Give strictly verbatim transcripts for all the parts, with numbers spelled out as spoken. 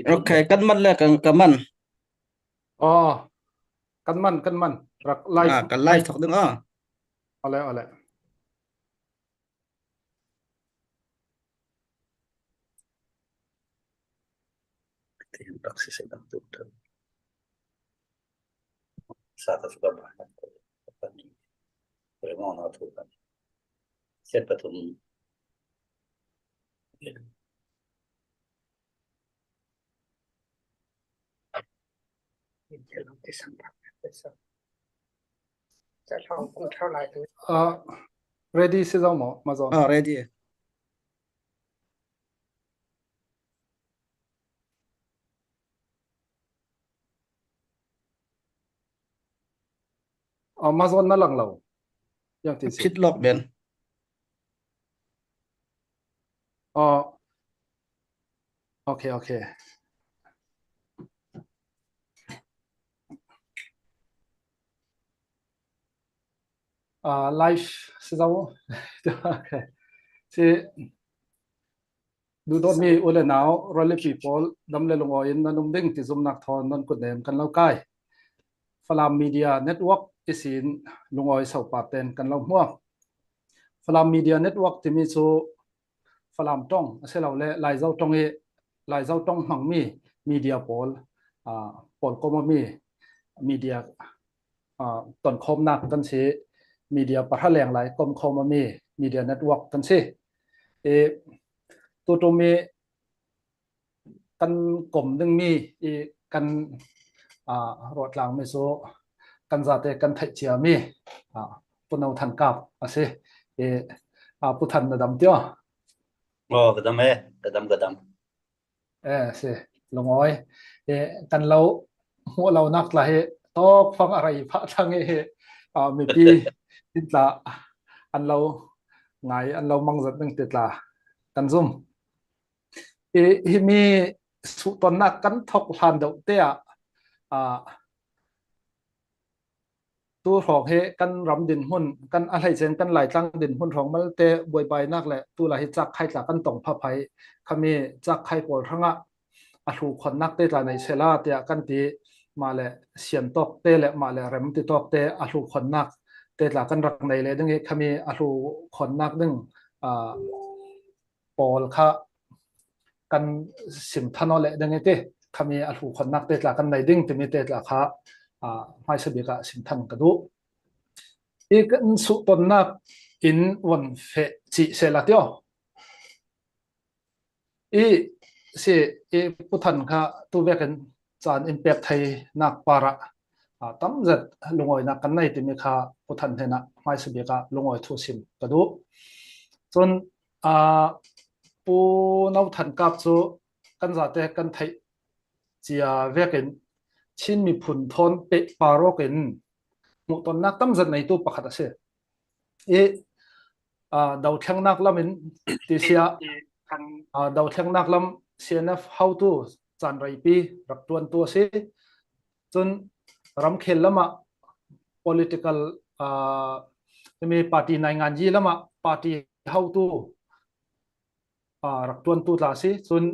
Ok, kan man le, kan, kan man. Aw, kan man, kan man. Rak live. Ah, kan live thok ding aw. Ole, ole. Ah, ready si zo maw, Mazawn? Ah, ready. Ah, Mazawn na lang lo. Yang ti si. Phit lawk ben. Ah, ok, ok. Ah, live si zo. Ok. Si duhdawtmi u le nau, rualpi pawl, dam le lungawi in nan um ding ti zumnak thawn nan kutnem kan lo kai. Falam Media Network ihsin lungawi sopaten kan lo hmuak. Falam Media Network timi cu Falam ṭong a si lo le Laizo ṭong i, Laizo ṭong hmangmi media pawl, aa, pawl kawm awmi media, aa, tonkhawmnak kan si, media pahra leng lai komkhawm awmi media network kan si. I, tuṭum i kan kom dingmi i kan, aa, ruahtlangmi cu kan zate kan theih ciami, aa, Pu No Than Kap a si. I, aa, Pu Than na dam tio? Aw, ka dam e, ka dam, ka dam. E, si, lungawi. E, kan lo hmuh lonak tla hi tawk fang a rei phah thlang i hi, aa, mipi in tla an lo ngai, an lo mangzat ding ti tla kan zum. I, himi suhtonnak kan thok hlan deuh te ah, aa, tu hrawng hi kan ram dinhmun, kan a hleice in kan Laitlang dinhmun hrawng malte buaibainak le tu lai hi cakkhai tla kan tong phaphaih khami cakkhai pawl hrangah a hlu khonnak te tla nei sehla tiah kan ti. Mah le sian tawk te le mah le rem ti tawk te a hlu khonnak te tla kan rak nei le ding i khami a hlu khonnak ding, aa, pawl kha kan sim than aw leh ding i ti. Khami a hlu khonnak te tla kan nei ding timi te tla kha, aa, hmaisa bik ah sim than ka duh. I kan suhtonnak in von feh cih sehla tio. I si, i Pu Than kha tu vekin caan in pek theinak parah, aa, tam zet lungawinak kan nei timi kha Pu Than hnenah hmaisa bik ah lungawi thu sim ka duh. Cun, aa, Pu No Than Kap cu kan zate kan theih cia vekin Chin miphun thawn pehpar awk in hmuhtonnak tam zet neitu pakhat a si. I, aa, dothlengnak lam in ti si ah, aa, dothlengnak lam C N F hotu caan reipi rak ṭuantu a si. Cun ramkhel lamah political, aa, himi party nainganyi lamah party hotu, aa, rak ṭuantu tla a si. Cun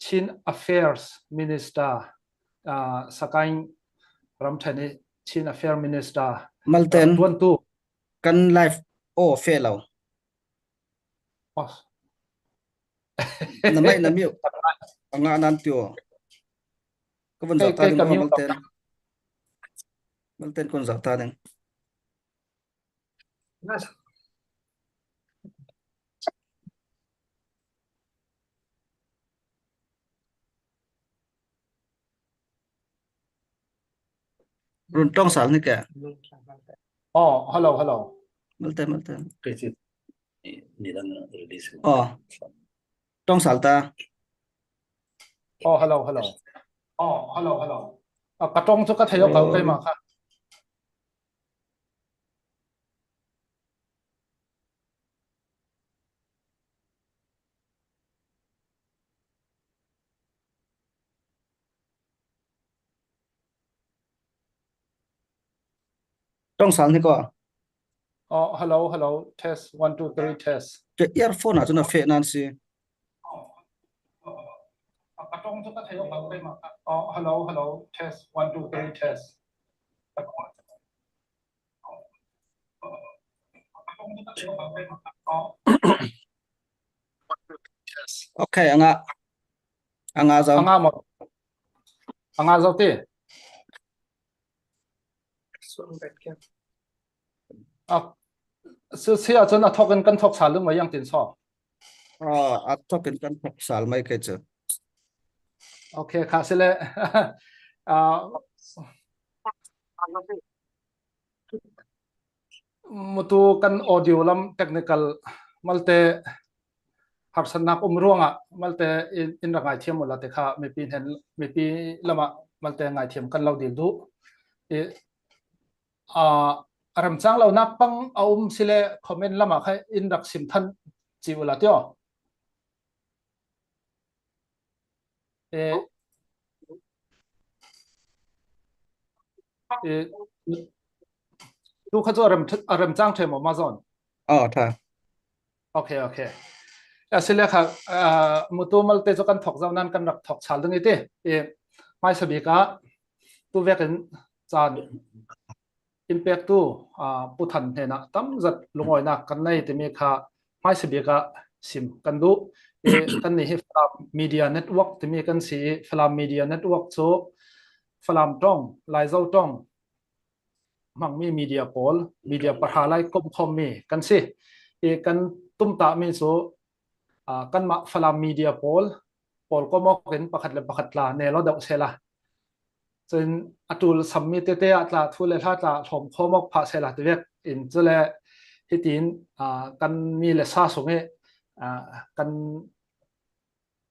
Chin Affairs Minister, aa, Sagaing ramṭhen i Chin Affairs Minister Malten rak ṭuantu. Kan live aw feh lo. Oh. Na mai na miu. A ngah nan tio. Ka vun zak ta ding aw, Malten. Malten kun zak ta ding. Run ṭong sal ni ke. Oh, hello, hello. Malte, malte. Aw, ṭong sal ta. Aw, hello, hello. Aw, hello, hello. A, ka ṭong cu ka thei awk lo keimah kha. Ṭong sal ni ko. Oh, hello, hello, test, one, two, three, test. Ke earphone ah cun a feh nan si. Oh, hello, hello, test, one, two, three, test. Okay, a ngah. A ngah zo. A ngah maw? A ngah zo ti. Ah, si, si ah cun a thawk in kan thawk sal ding maw, ziangtin so? Ah, a thawk in kan thawk sal mai kei cu. Okay, kha si le. Ah, mutu kan audio lam technical malte harsatnak um ruangah malte in, in rak ngaithiam uh la te kha mipi hnen, mipi lamah malte ngaithiam kan lo dil duh. I, aa, a remcang lonak pang a um si le comment lamah kha in rak sim than ci uh la tio. Eh, eh, tu kha cu a rem, a remcang ṭheh maw, Mazawn? Oh, ṭha. Okay, okay. A si le kha, ah, mutu malte cu kan thawk zo nan kan rak thawk sal ding i ti. Eh, hmaisa bik ah tu vekin caan in pektu, aa, Pu Than hnenah tam zat lungawinak kan nei timi kha hmaisa bik ah sim kan duh. I, kannih hi Falam Media Network timi kan si i, Falam Media Network cu Falam ṭong, Laizo ṭong hmangmi media pawl, media pahra lai komkhawmmi kan si. I, kan tumtahmi cu, aa, kanmah Falam media pawl, pawl kom awk in pakhat le pakhat tla nel aw deuh sehla. Cun a ṭul sammi tete ah tla, thu le hla tla hlawm khawm awk phah sehla ti vek in, cule hitin, aa, kan mi le sa sung i, aa, kan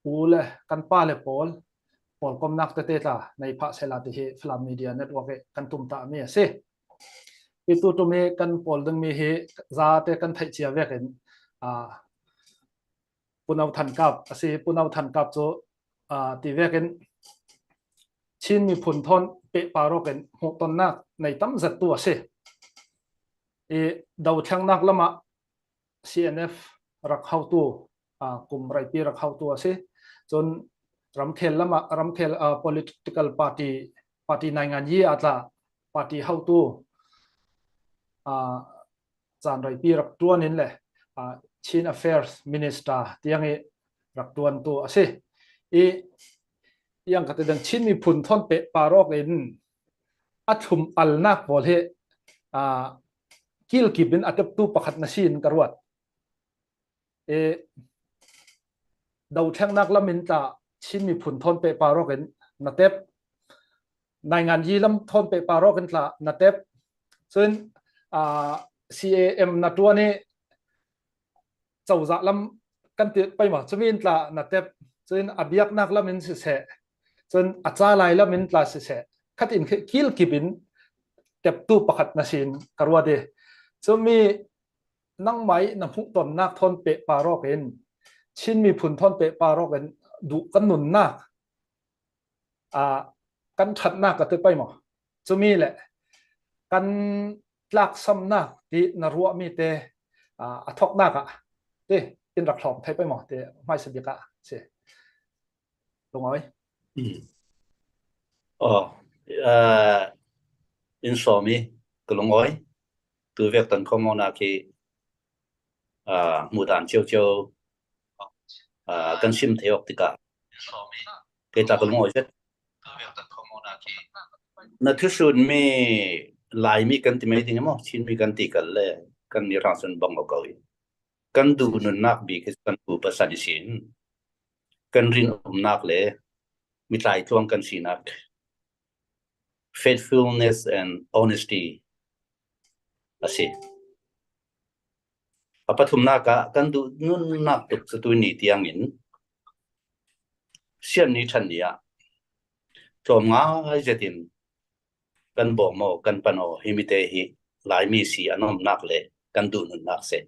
u le kan pa le pawl, pawl komnak tete tla nei phah sehla ti hi Falam Media Network i kan tumtahmi a si. Hi tu ṭum i kan pawl dingmi hi zate kan theih cia vekin, aa, Pu No Than Kap a si. Pu No Than Kap cu, aa, ti vekin Chin miphun thawn pehpar awk in hmuhtonnak nei tam zat tu a si. I dothlennak lamah C N F rak hotu, aa, kum reipi rak hotu a si. Cun ramkhel lamah, ramkhel, aa, political party, party naingan yi a tla party hotu, aa, caan reipi rak ṭuan in le, aa, Chin Affairs Minister tiang i rak ṭuantu a si. I, iang ka ti dang Chin miphun thawn pehpar awk in a thlum alnak pawl hi, aa, kilkip in a teptu pakhat na si in ka ruat. I, dothlennak lam in tla Chin miphun thawn pehpar awk in na tep, naingan yi lam thawn pehpar awk in tla na tep. Cun, aa, C A M na ṭuan i cozah lam kan ti pei maw, cumi in tla na tep. Cun a biaknak lam in siseh, cun a ca lai lam in tla siseh, khat in khi kilkip in teptu pakhat na si in ka ruat i, cumi nangmah i na hmuhtonnak thawn pehpar awk in, Chin miphun thawn pehpar awk in duh kan nunnak, aa, kan ṭhatnak a ti pei maw? Cumi le kan tlaksamnak ti na ruahmi te, aa, a thawknak ah ti in rak hlawm thei pei maw? Ti hmaisa bik ah si. Lungawi. Mm. Oh, aa, in sawm i ka lungawi. Tu vek tonkhawm awknak hi, aa, hmuh dan cio cio, aa, kan sim thei awk tikah kei tla ka lungawi zet. Na thusun mi Laimi kan ti mai ding maw, Chinmi kan ti kal le kan ni rang sun bang aw ko i. Kan duh nunnak bik hi kan pu pasan i sin, kan rinumnak le mitlai tluang kan sinak, faithfulness and honesty a si. A pathumnak ah kan duh nunnak tuk cu tuni tiangin sian ni ṭhan ni ah tlawm ngai zetin kan bawm aw, kan pan aw, hi mite hi Laimi si an umnak le kan duh nunnak si.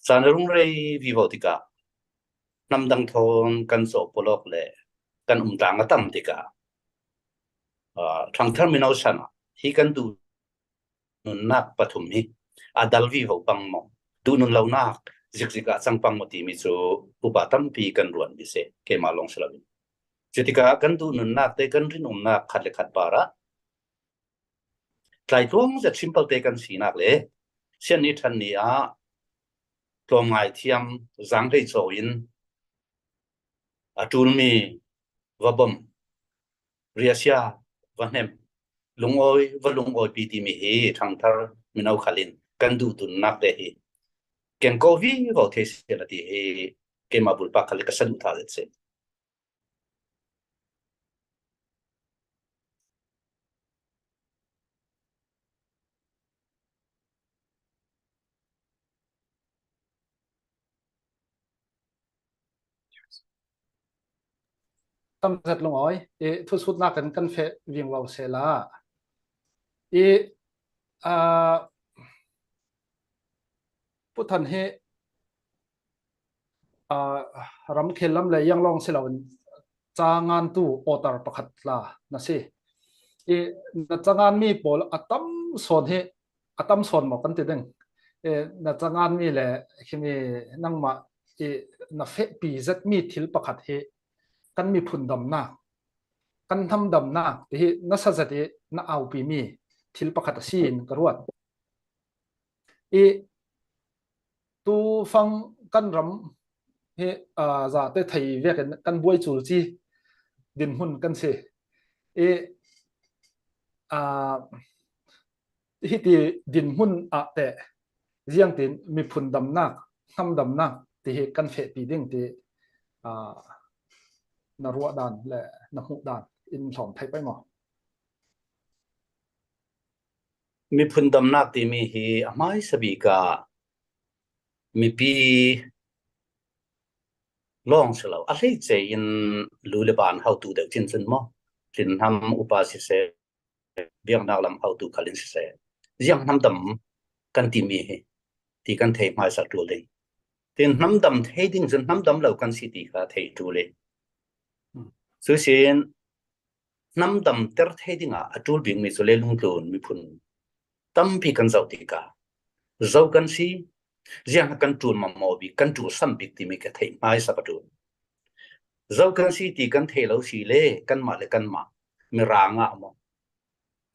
Caan a rung rei vivo tikah hnam dang thawn kan sawh pulawk le kan um tlang a tam tikah, aa, ṭhangthar mino san ah hi kan duh nunnak pathum hi a dal vivo pang maw, duhnun lonak zikzik ah cang pang maw timi cu upa tampi kan ruat mi si, keimah lawng si loin. Cutikah kan duhnunnak te kan rinumnak khat le khat parah tlaitluang zet simple te kan sinak le sian ni ṭhan ni ah tlawmngai thiam zang hlei caw in a ṭulmi va bom, riahsia va hnem, lungawi va lungawipi timi hi ṭhangthar mino khal in kan duhdunnak te hi kengko vivo thei sehla ti hi keimah bulpak khal in ka saduhthah zet si. Tam zet lungawi i thusutnak in kan feh vingvo sehla i, aa, Pu Than hi, aa, ramkhel lam le yang lawng si loin cangantu author pakhat tla na si. I na canganmi pawl a tam sawn hi, a tam sawn maw kan ti ding. I na canganmi le khimi nangmah i na fehpi zetmi thil pakhat hi kan miphun damnak, kan hnam damnak ti hi nasa zet i na aupimi thil pakhat a si in ka ruat. I tufang kan ram hi, aa, zate thei vekin kan buai culci dinhmun kan si. I, aa, hiti dinhmun ah teh ziangtin miphun damnak, hnam damnak ti hi kan fehpi ding ti, aa, na ruah dan le na hmuh dan in hlawm thei pei maw? Miphun damnak timi hi a hmaisa bik ah mipi lawng si lo, a hleice in lu le ban hotu deuh cincin maw, hlinhnam upa siseh, biaknak lam hotu khal in siseh, ziang hnam dam kan timi hi ti kan thei hmaisa ṭul ding. Tin, hnam dam thei ding cun hnam dam lo kan si ti kha thei ṭul ding. Cusin hnam damter thei dingah a ṭul bikmi cu leilung tlun miphun tampi kan zoh tikah zo kan si, ziang kan ṭul mamawh bik, kan ṭul sam bik timi ka theih hmaisa ka ṭul. Zo kan si ti kan thei lo si le kanmah le kanmah Mirang ah maw,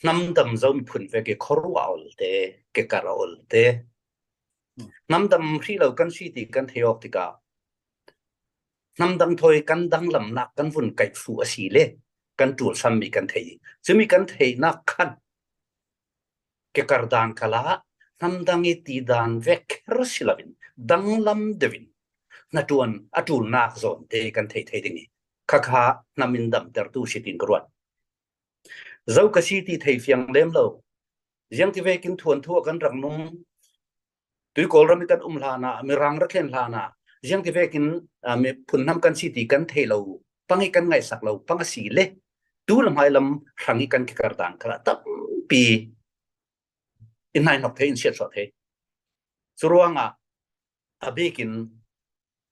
hnam dam zo miphun vek i khuaruah a ol te, kekar a ol te, hnam dam hrih lo kan si ti kan thei awk tikah hnam dang thawi kan danglamnak kan vun kaih fuh a si le kan ṭul sammi kan thei. Cumi kan theihnak khan kekar dan khalah hnam dang i ti dan vek kher si loin danglam deuhin hnaṭuan a ṭulnak zawn te kan thei thei ding i khakha hnam in damtertu si tin ka ruat. Zo ka si ti thei fiang lem lo. Ziangtivekin thuanthu a kan rak nung, tui Kawlram i kan um hlanah, Mirang rak thlen hlanah, ziangtivekin, aa, miphun hnam kan si ti kan thei lo pang i kan ngaihsak lo pang a si le tu le hmai lam hrang i kan kikar dan khalah tampi in hnaihnok thei, in siatsuah thei. Curuangah a bikin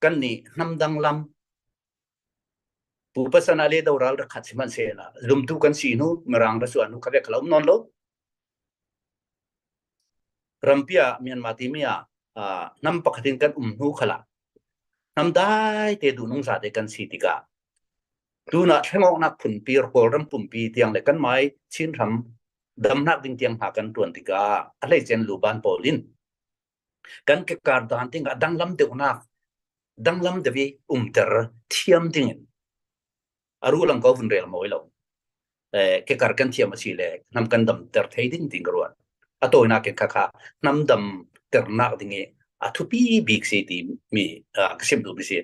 kannih hnam danglam, Pu Pasana le Doral rak khat si hmanh sehla, lumtu kan si hnu, Mirang ra suah hnu kha vek kha lo um nawn lo. Rampi ah Myanmar timi ah, aa, hnam pakhat in kan um hnu khalah hnam dai te duhnung zate kan si tikah tunah thlengawknak phunpi, Kawlram pumpi tiang le kanmai Chin ram damnak ding tiang hna kan ṭuan tikah a hleice in luban pawl in kan kekar dan dingah danglam deuhnak, danglam deuh i umter thiam dingin a ruh lang ko vun rel mawi lo. Eh, kekar kan thiam a si le hnam kan damter thei ding ti ka ruat. A tawinak in khakha hnam damternak ding i a thupi bik si ti mi, ah, ka sim duh mi si.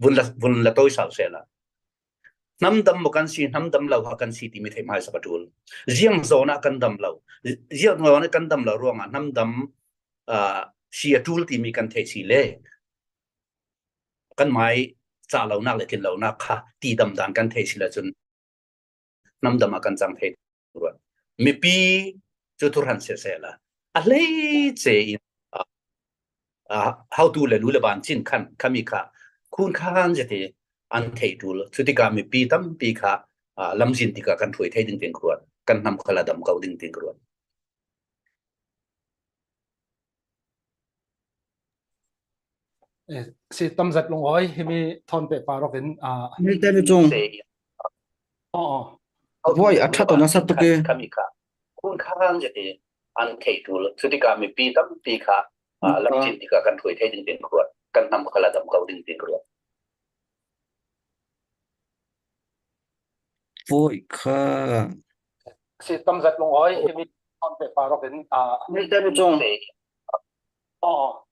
Vun la, vun la tawi sau sehla. Hnam dam maw kan si, hnam dam lo ha kan si timi theih hmaisa ka ṭul. Ziang zawn ah kan dam lo, ziang zawn ah kan dam lo ruangah hnam dam, aa, si a ṭul timi kan theih si le kanmai cah lonak le tlin lonak kha ti dam dan kan theih si le cun hnam dam ah kan cang thei ruat. Mipi cu thuhran sehsehla a hleice in, aa, aa, hotu le lu le ban cin khan khami kha khun khan zet i an theih ṭul. Cutikah mipi tampi kha, aa, lamzin tikah kan hruai thei ding ti ka ruat, kan hnam kha la dam ko ding ti ka ruat. Eh, si tamzat lungawi, himi thawn peh pah rawkin, ah, Milton cung. Aw, aw. Voi, a ṭha tawh na sa tuk e. Khami kha. Hun kha hang zet e, an thei tul. Chutika mipi tampi kha, ah, lamcin tika kan thuai thei ding tin khuat. Kan hnam kha la dam ko ding tin khuat. Voi kha. Si tamzat lungawi, himi thawn peh pah rawkin, ah, Milton cung. Aw, aw.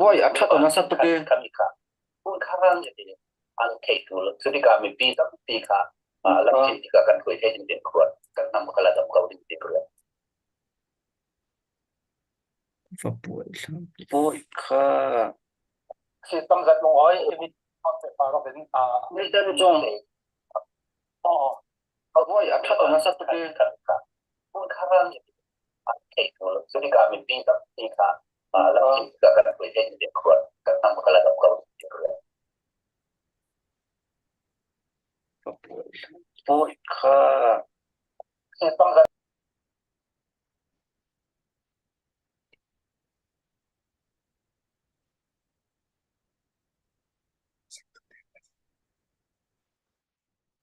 Voi, a ṭha tawh na sa tuk e. Khami kha. Hun kha hang zet e, an thei tul. Chutika mipi tampi kha, ah, lamcin tika kan thuai thei ding tin khuat. Kan hnam kha la dam ko ding tin khuat. Va buai hlam. Voi kha. Si tamzat lungawi, himi thawn peh pah rawkin, ah, Milton cung. Aw, aw. Voi, a ṭha tawh na sa tuk e. Hun kha hang zet e, an thei tul. Chutika mipi tampi kha, ah, lamcin tika kan thuai thei ding tin khuat. Kan hnam kha la dam ko ding tin khuat. Voi kha. Si tamzat.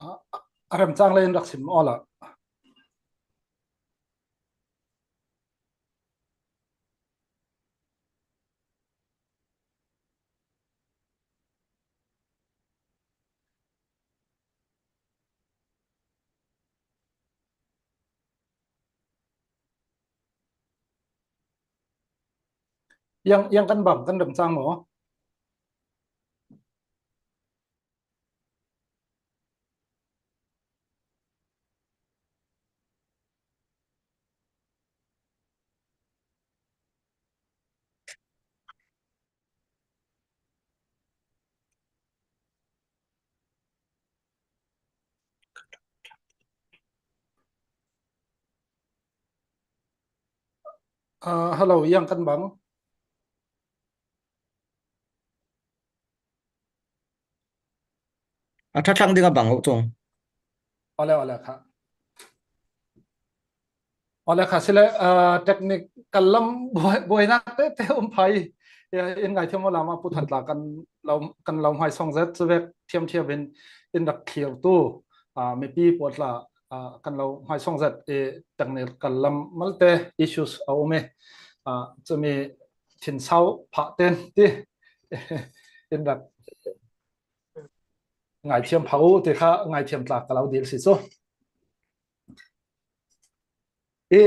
A, a remchang lei in rak sim awla. Yang, yang kan bang, kan remchang maw? Ah, hello, yang kan bang. A ṭha thlang ding a bang lo cung. Awle, awle kha. Awle kha, sile, ah, technical lam buai, buainak tete um phai. Ya, in ngaithiam awla ma pu than tla kan lo, kan lo hmaisawng zet, cuvek thiam thiam in, in rak thlir tu, ah, mipi pawl tla, ah, kan lo hmaisawng zet, eh, technical lam malte issues a um e. Ah, cumi thinsau phah ten ti in rak ngaithiam pha u ti kha ngaithiam tla ka lo dil si cu. I,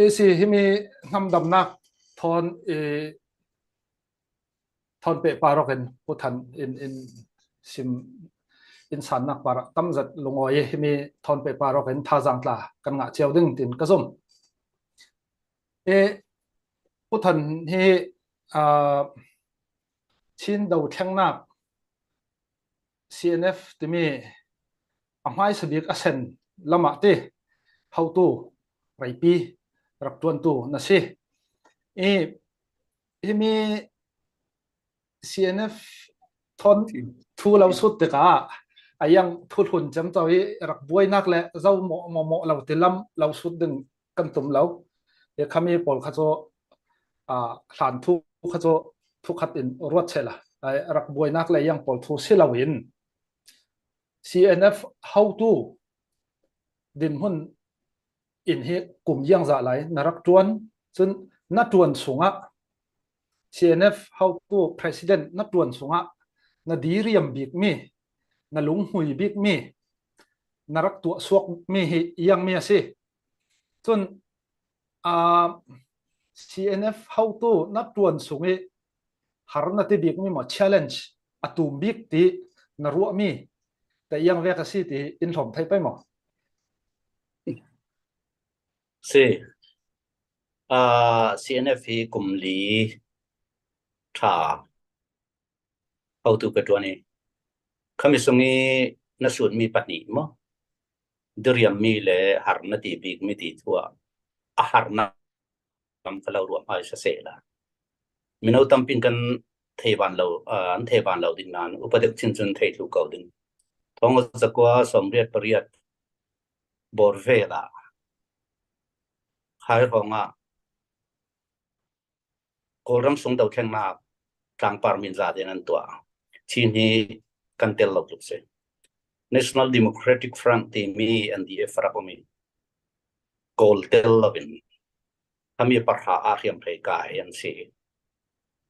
i si himi hnamdamnak thawn, i, thawn peh pah rawkin pu than in, in sim in sannak parah tamzat lungawi i himi thawn peh pah rawkin thazaang tla kan ngah cio ding tin ka zum. E, pu than hi, ah, Chin dothlengnak C N F timi a hmaisa bik a sen lamah ti hotu, reipi, rak ṭuantu na si. I, himi C N F thawn thu lo sut tikah a yang thu hlun ciamco i rak buainak le zo mawh, mawh, mawh lo ti lam lo sut ding kan tum lo. E, khami pawl kha cu, ah, hlan thu kha cu thu khat in ruat sehla, ai, rak buainak le yang pawl thu si lo in C N F hotu dinhmun in hi kum ziangzah lai na rak ṭuan, cun na ṭuan sungah C N F hotu president na ṭuan sungah na diriam bikmi, na lunghmui bikmi, na rak tuah suakmi hi ziangmi a si. Cun, aa, C N F hotu na ṭuan sung i har na ti bikmi maw, challenge a tum bik ti na ruahmi te ziang vek a si ti in hlawm thei pei maw? Si. Aa, C N F hi kum li ṭha hotu ka ṭuan i, khami sung i na sunmi pahnih maw, diriammi le har na ti bikmi ti thu ah a harnak lam ka lo ruah hmaisa sehla, mino tampi in kan thei van lo, aa, an thei van lo ding nain upat deuh chin cun thei thlu ko ding. Thawngawt zakua sawmriat pariat bawr vel ah Khaihrawng ah Kawlram sung dothlengnak tlangpar min za ding an tuah. Chin hi kan tel lo tuk se. National Democratic Front timi N D F rak umi. Kawl tel lovin. Kami parha a hriam thei kai an si.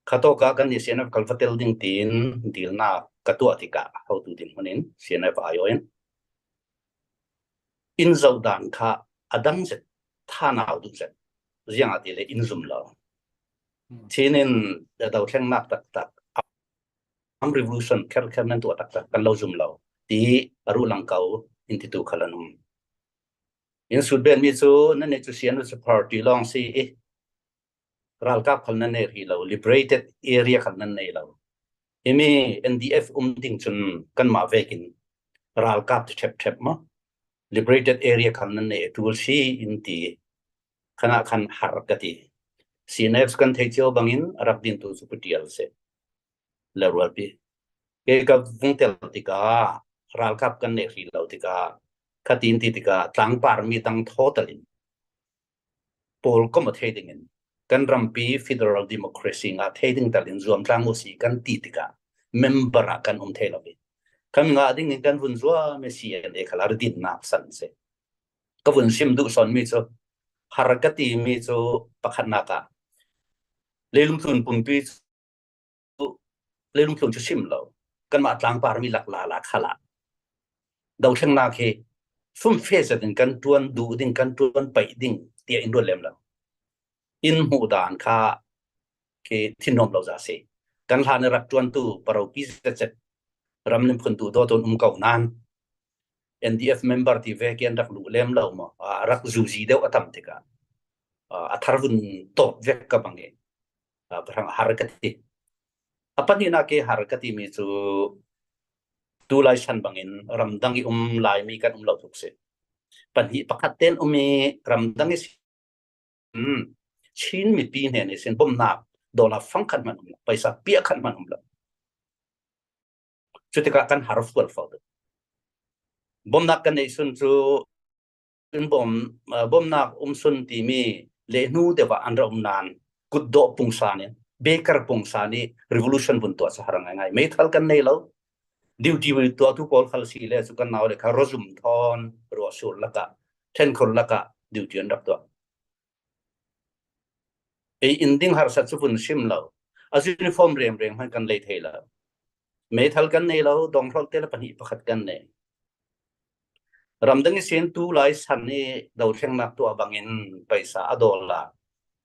Khatawka kan ni C N F kal va tel ding tiin dilna ka tuah tikah hotu din hunin C N F ayo in. In zoh dan kha a dang zet, thanau duh zet. Ziang a ti le in zum lo. Chin in dothlengnak taktak, armed revolution kherkher nan tuah taktak kan lo zum lo. Ti a ruh lang ko in titu khal an um. In sut ben mi cu nan ne cu C N F party lawng si i ralkap khal nan nei rih lo, liberated area khal nan nei lo. Himi N D F um ding cun kanmah vekin ralkap ti ṭhepṭhep maw, liberated area khal nan nei a ṭul si in ti khan ah khan har ka ti. C N F kan theih cio bangin a rak dintu cu putial si le rualpi. Kei ka vung tel tikah ralkap kan nei rih lo tikah kha tiin ti tikah tlangpar mi tang thaw talin pawl kom a thei dingin kan rampi federal democracy ngah thei ding talin zuam tlang uh si kan ti tikah member ah kan um thei lo i kan ngah dingin kan vun zuam i C N A khal a ri dinnak san si. Ka vun sim duh sawn mi cu har ka ti mi cu pakhatnak ah leilung tlun pumpi cu leilung tlun cu sim lo. Kanmah tlangpar mi lak lala khalah dothlengnak hi fumfe zet in kan ṭuan duh ding, kan ṭuan paih ding tiah in ruat lem lo. In hmuh dan kha khi thinnuam lo za si. Kan hlan i rak ṭuantu paropi zetzet ramleng phun duhdawt in um ko nain N D F member ti vek i an rak luh lem lo maw? A rak zuzi deuh a tam tikah a thar vun tawp vek ka bang i a har ka ti. A pahnihnak i har ka timi cu tulai san bangin ramdang i um lai mi kan um lo tuk si. Pahnih pakhat ten um i ramdang i si. Chin mipi hnen i sin bomnak dollar fang khat hman um lo, paisa piah khat hman um lo. Cutikah kan har fual fo. Bomnak kan neih sun cu in bom, bomnak um sun timi lehnu deuh ah an ra um nain kutdawh pungsan in, baker pungsan i revolution vun tuah cu har ngaingai. Meithal kan nei lo. Duty tuahtu pawl khal si le cu kan nau le kha ruazum thawn ruahsur lakah, ṭhenkhur lakah duty an rak tuah. Ei in ding harsat cu vun sim lo. A uniform remreng hmanh kan lei thei lo. Meithal kan nei lo, donghrolh te le pahnih pakhat kan nei. Ramdang i sin tulai san i dothlengnak tuah bangin paisa a dollar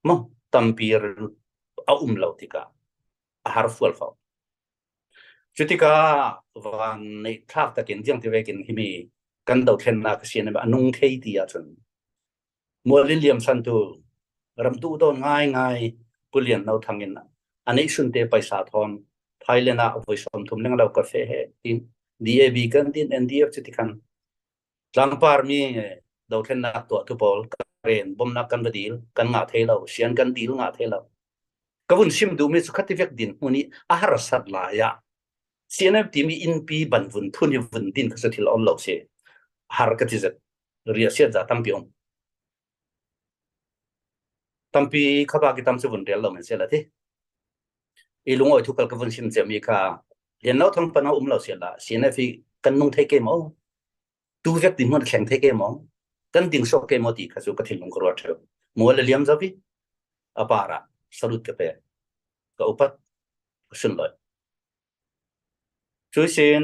maw tampi a um lo tikah a har fual fo. Cutikah van neih thlak takin ziangti vekin himi kan dothlennak a si a nung thei ti ahcun mual in liamsantu ram duhdawn ngaingai Pu Lian No Thang in a neih sunte paisa thawn Thailand ah voi sawmthum leng lo ka feh he tin D A B kan din N D F cuti khan tlangpar mi dothlennak tuahtu pawl Karen bomnak kan va dil kan ngah thei lo, sian kan dil ngah thei lo. Ka vun sim duhmi cu khati vek din hmun i a harsat lai ah C N F timi innpi ban vun thun hi vun din kha cu thil a om lo si. Har ka ti zet, riahsiat za tampi um. Tampi kha bak i tam cu vun rel lo men sela ti. I lungawi thu kal ka vun sim ciami kha Lian No Thang pana um lo sela C N F i kan nung thei ke maw? Tu vek din hmun a thleng thei ke maw? Kan ding suak ke maw ti kha cu ka thinlung ka ruat ṭheu. Mual a liam zo i a parah salut ka pe, ka upat, ka sunlawih. Cuisin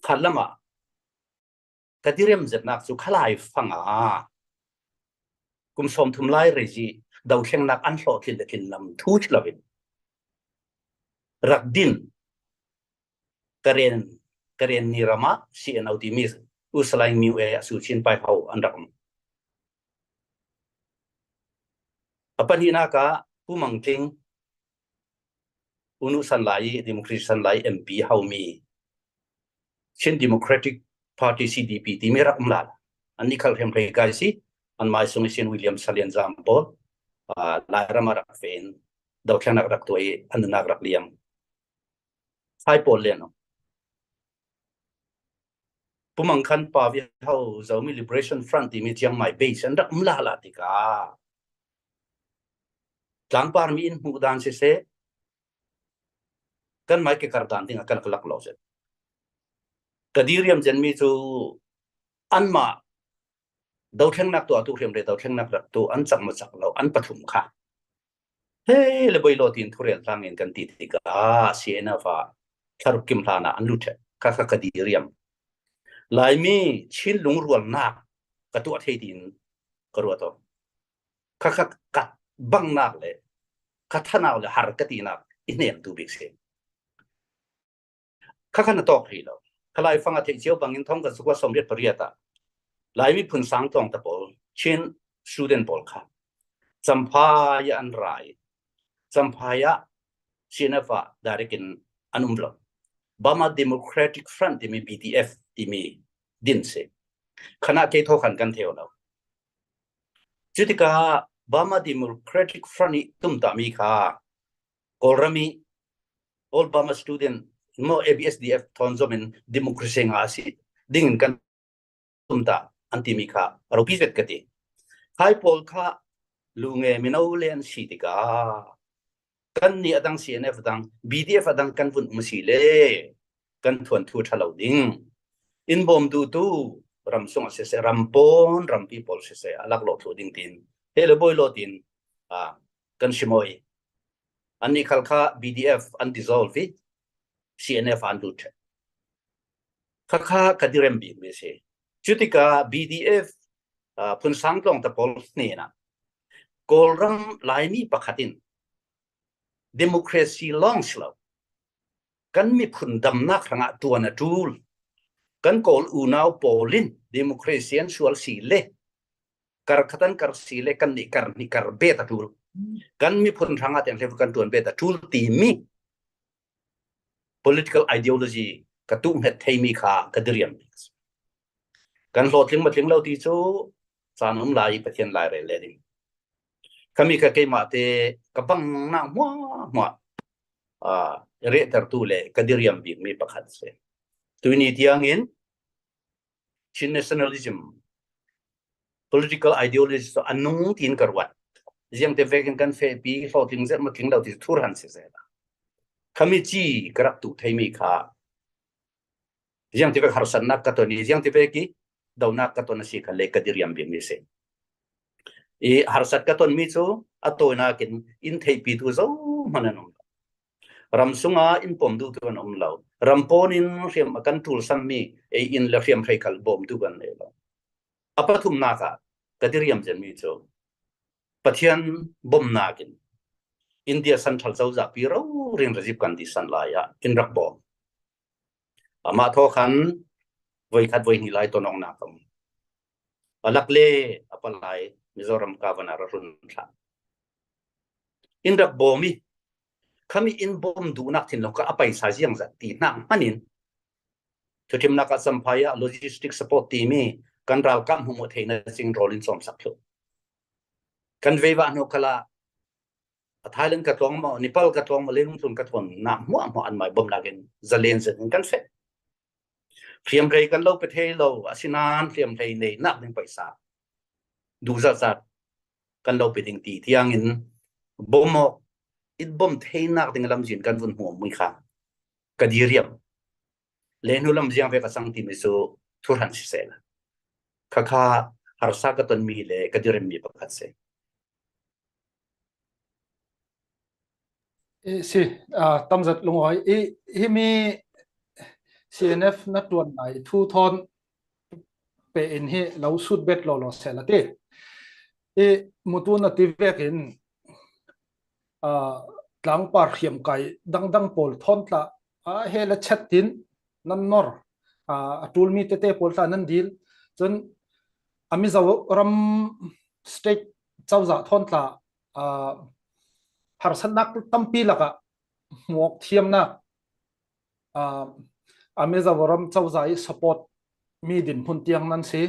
khat lamah ka direm zetnak cu khalai fang a kum sawmthum lai rei zih dothlennak an hlawh tlin le tlin lam thu si loin rak din Karen, Karen ni ram ah C N O timi U Salai Myo e a Su Chin Pai ho an rak um. A pahnihnak ah Pu Mang Tling, U Nu San Lai, Democracy San Lai M P homi Chin Democratic Party C D P timi rak um lala. Annih khal hrem hlei kai si, an mai sung i sin William Salian Zam pawl, aa, Lairam ah rak feh in dothlennak rak tuah i an nunnak rak liam. Hai pawl lian aw. Pu Mang Khan Pa Vi Ho Zomi Liberation Front timi Chiang Mai base an rak um lala tikah Tlangpar mi in hmuh dan siseh, kan mai kikar dan ding a kan ka lak lo seh. Ka diriam zen mi cu anmah dothlengnak tuah tu hriamre dothlengnak rak tu an cak maw cak lo, an pathum kha. He le boi lo tin thurel tlang in kan ti tikah C N F a thlaruk kim hlan ah an lut ṭheh. Kha kha ka diriam. Laimi Chin lungrualnak ka tuah thei tin ka ruat aw. Kha kha ka bangnak le ka thanau le har ka tinak i hnem tu bik si. Kha kha na tawk hrih lo. Kha Laifang a theih cio bangin thong ka sukua sawmriat pariat ah Laimi phun sang tlawng ta pawl, Chin student pawl kha Champhai ah an rai. Champhai ah C N F ah direct in an um lo. Burma Democratic Front timi, B D F timi din si. Khanah kei thaw khan kan theu lo. Cutikah Burma Democratic Front i tumtahmi kha Kawlram i All Burma Student maw, A B S D F thawn zomin democracy nga a si dingin kan tumtah an timi kha ropi zet ka ti. Khai pawl kha lunge mino le an si tikah kan nih a dang, C N F a dang, B D F a dang kan vun um si le kan thuanthu ṭha lo ding. In bawm duhtu ram sungah siseh, ram pawn, rampi pawl siseh, a lak lo thluh ding tin he le boi lo tin, a, kan simawi. Annih khal kha B D F an dissolve i C N F an lut ṭheh. Kha kha ka direm bik mi si. Cutikah B D F, a, phun sang tlawng ta pawl hnenah Kawlram Laimi pakhat in democracy launch lo. Kan miphun damnak hrangah tuan a ṭul. Kan Kawl unau pawl in democracy an sual si le, kar khat an kar si le, kan nih kar hnih kar bet a ṭul. Kan miphun hrangah tiang hle kan tuan bet a ṭul timi political ideology ka tuh hnget theimi kha ka diriam. Kan hlawhtling matling lo ti cu caan um lai i Pathian lai rel le ding. Khami kha keimah te ka bangnak hmuahhmuah, aa, rehtertu le ka diriam bikmi pakhat si. Tuini tiangin Chin nationalism, political ideology cu a nung tiin ka ruat. Ziangte vekin kan fehpi, hlawhtling zet matling lo ti cu thurhan si sehla. Khami ci ka rak tuh theimi kha ziangte vek harsatnak ka ton i, ziangte vek i donak ka ton a si kha le ka diriam bikmi si. I harsat ka tonmi cu a tawinak in in theihpitu zohman an um lo. Ram sungah in pawm duhtu an um lo. Ram pawn in hriam a kan ṭulsanmi ei in le hriamhrei khal bawmtu kan nei lo. A pathumnak ah ka diriam zenmi cu Pathian bomnak in India san ṭhal cozah pi rori in Rajiv Gandhi san lai ah in rak bawm. Amah thaw khan voi khat voi hnih lai ton awknak a um. A lak le a palai Mizoram governor a run thlah. In rak bawm i khami in bawm duhnak thinlung kha a paisa ziangzat ti hnak hman in thuṭhimnak ah Champhai ah logistic support timi kan ralkap hmuhmawh theihna cing rawl in cawmsak thluh. Kan veivah hnawh khalah a Thailand ka tluang maw, Nepal ka tluang maw, leilungtlun ka tluang nak hmuahhmuah an mai bawmnak in zalen zet in kan feh. Hriamhrei kan lo pe thei lo, asinain hriamhrei neinak ding paisa duhzat zat kan lo pe ding ti tiangin bawm awk, in bawm theinak ding lamzin kan vun hmuh mi kha ka diriam. Le hnu lam ziang ve ka cang timi cu thurhan si sehla. Kha kha harsa ka tonmi le ka diremmi pakhat si. I si, aa, tamzat lungawi i, himi C N F na ṭuan lai thu thawn pe in hi lo sut bet lawlaw sehla ti. I mutu na ti vekin, aa, tlangpar hriamkai dangdang pawl thawn tla, aa, he le chet tin nan nor, aa, a ṭulmi tete pawl tla nan dil. Cun a Mizoram state cozah thawn tla, aa, harsatnak tampi lakah hmuak thiamnak, aa, a Mizoram cozah i support mi dinhmun tiang nan si.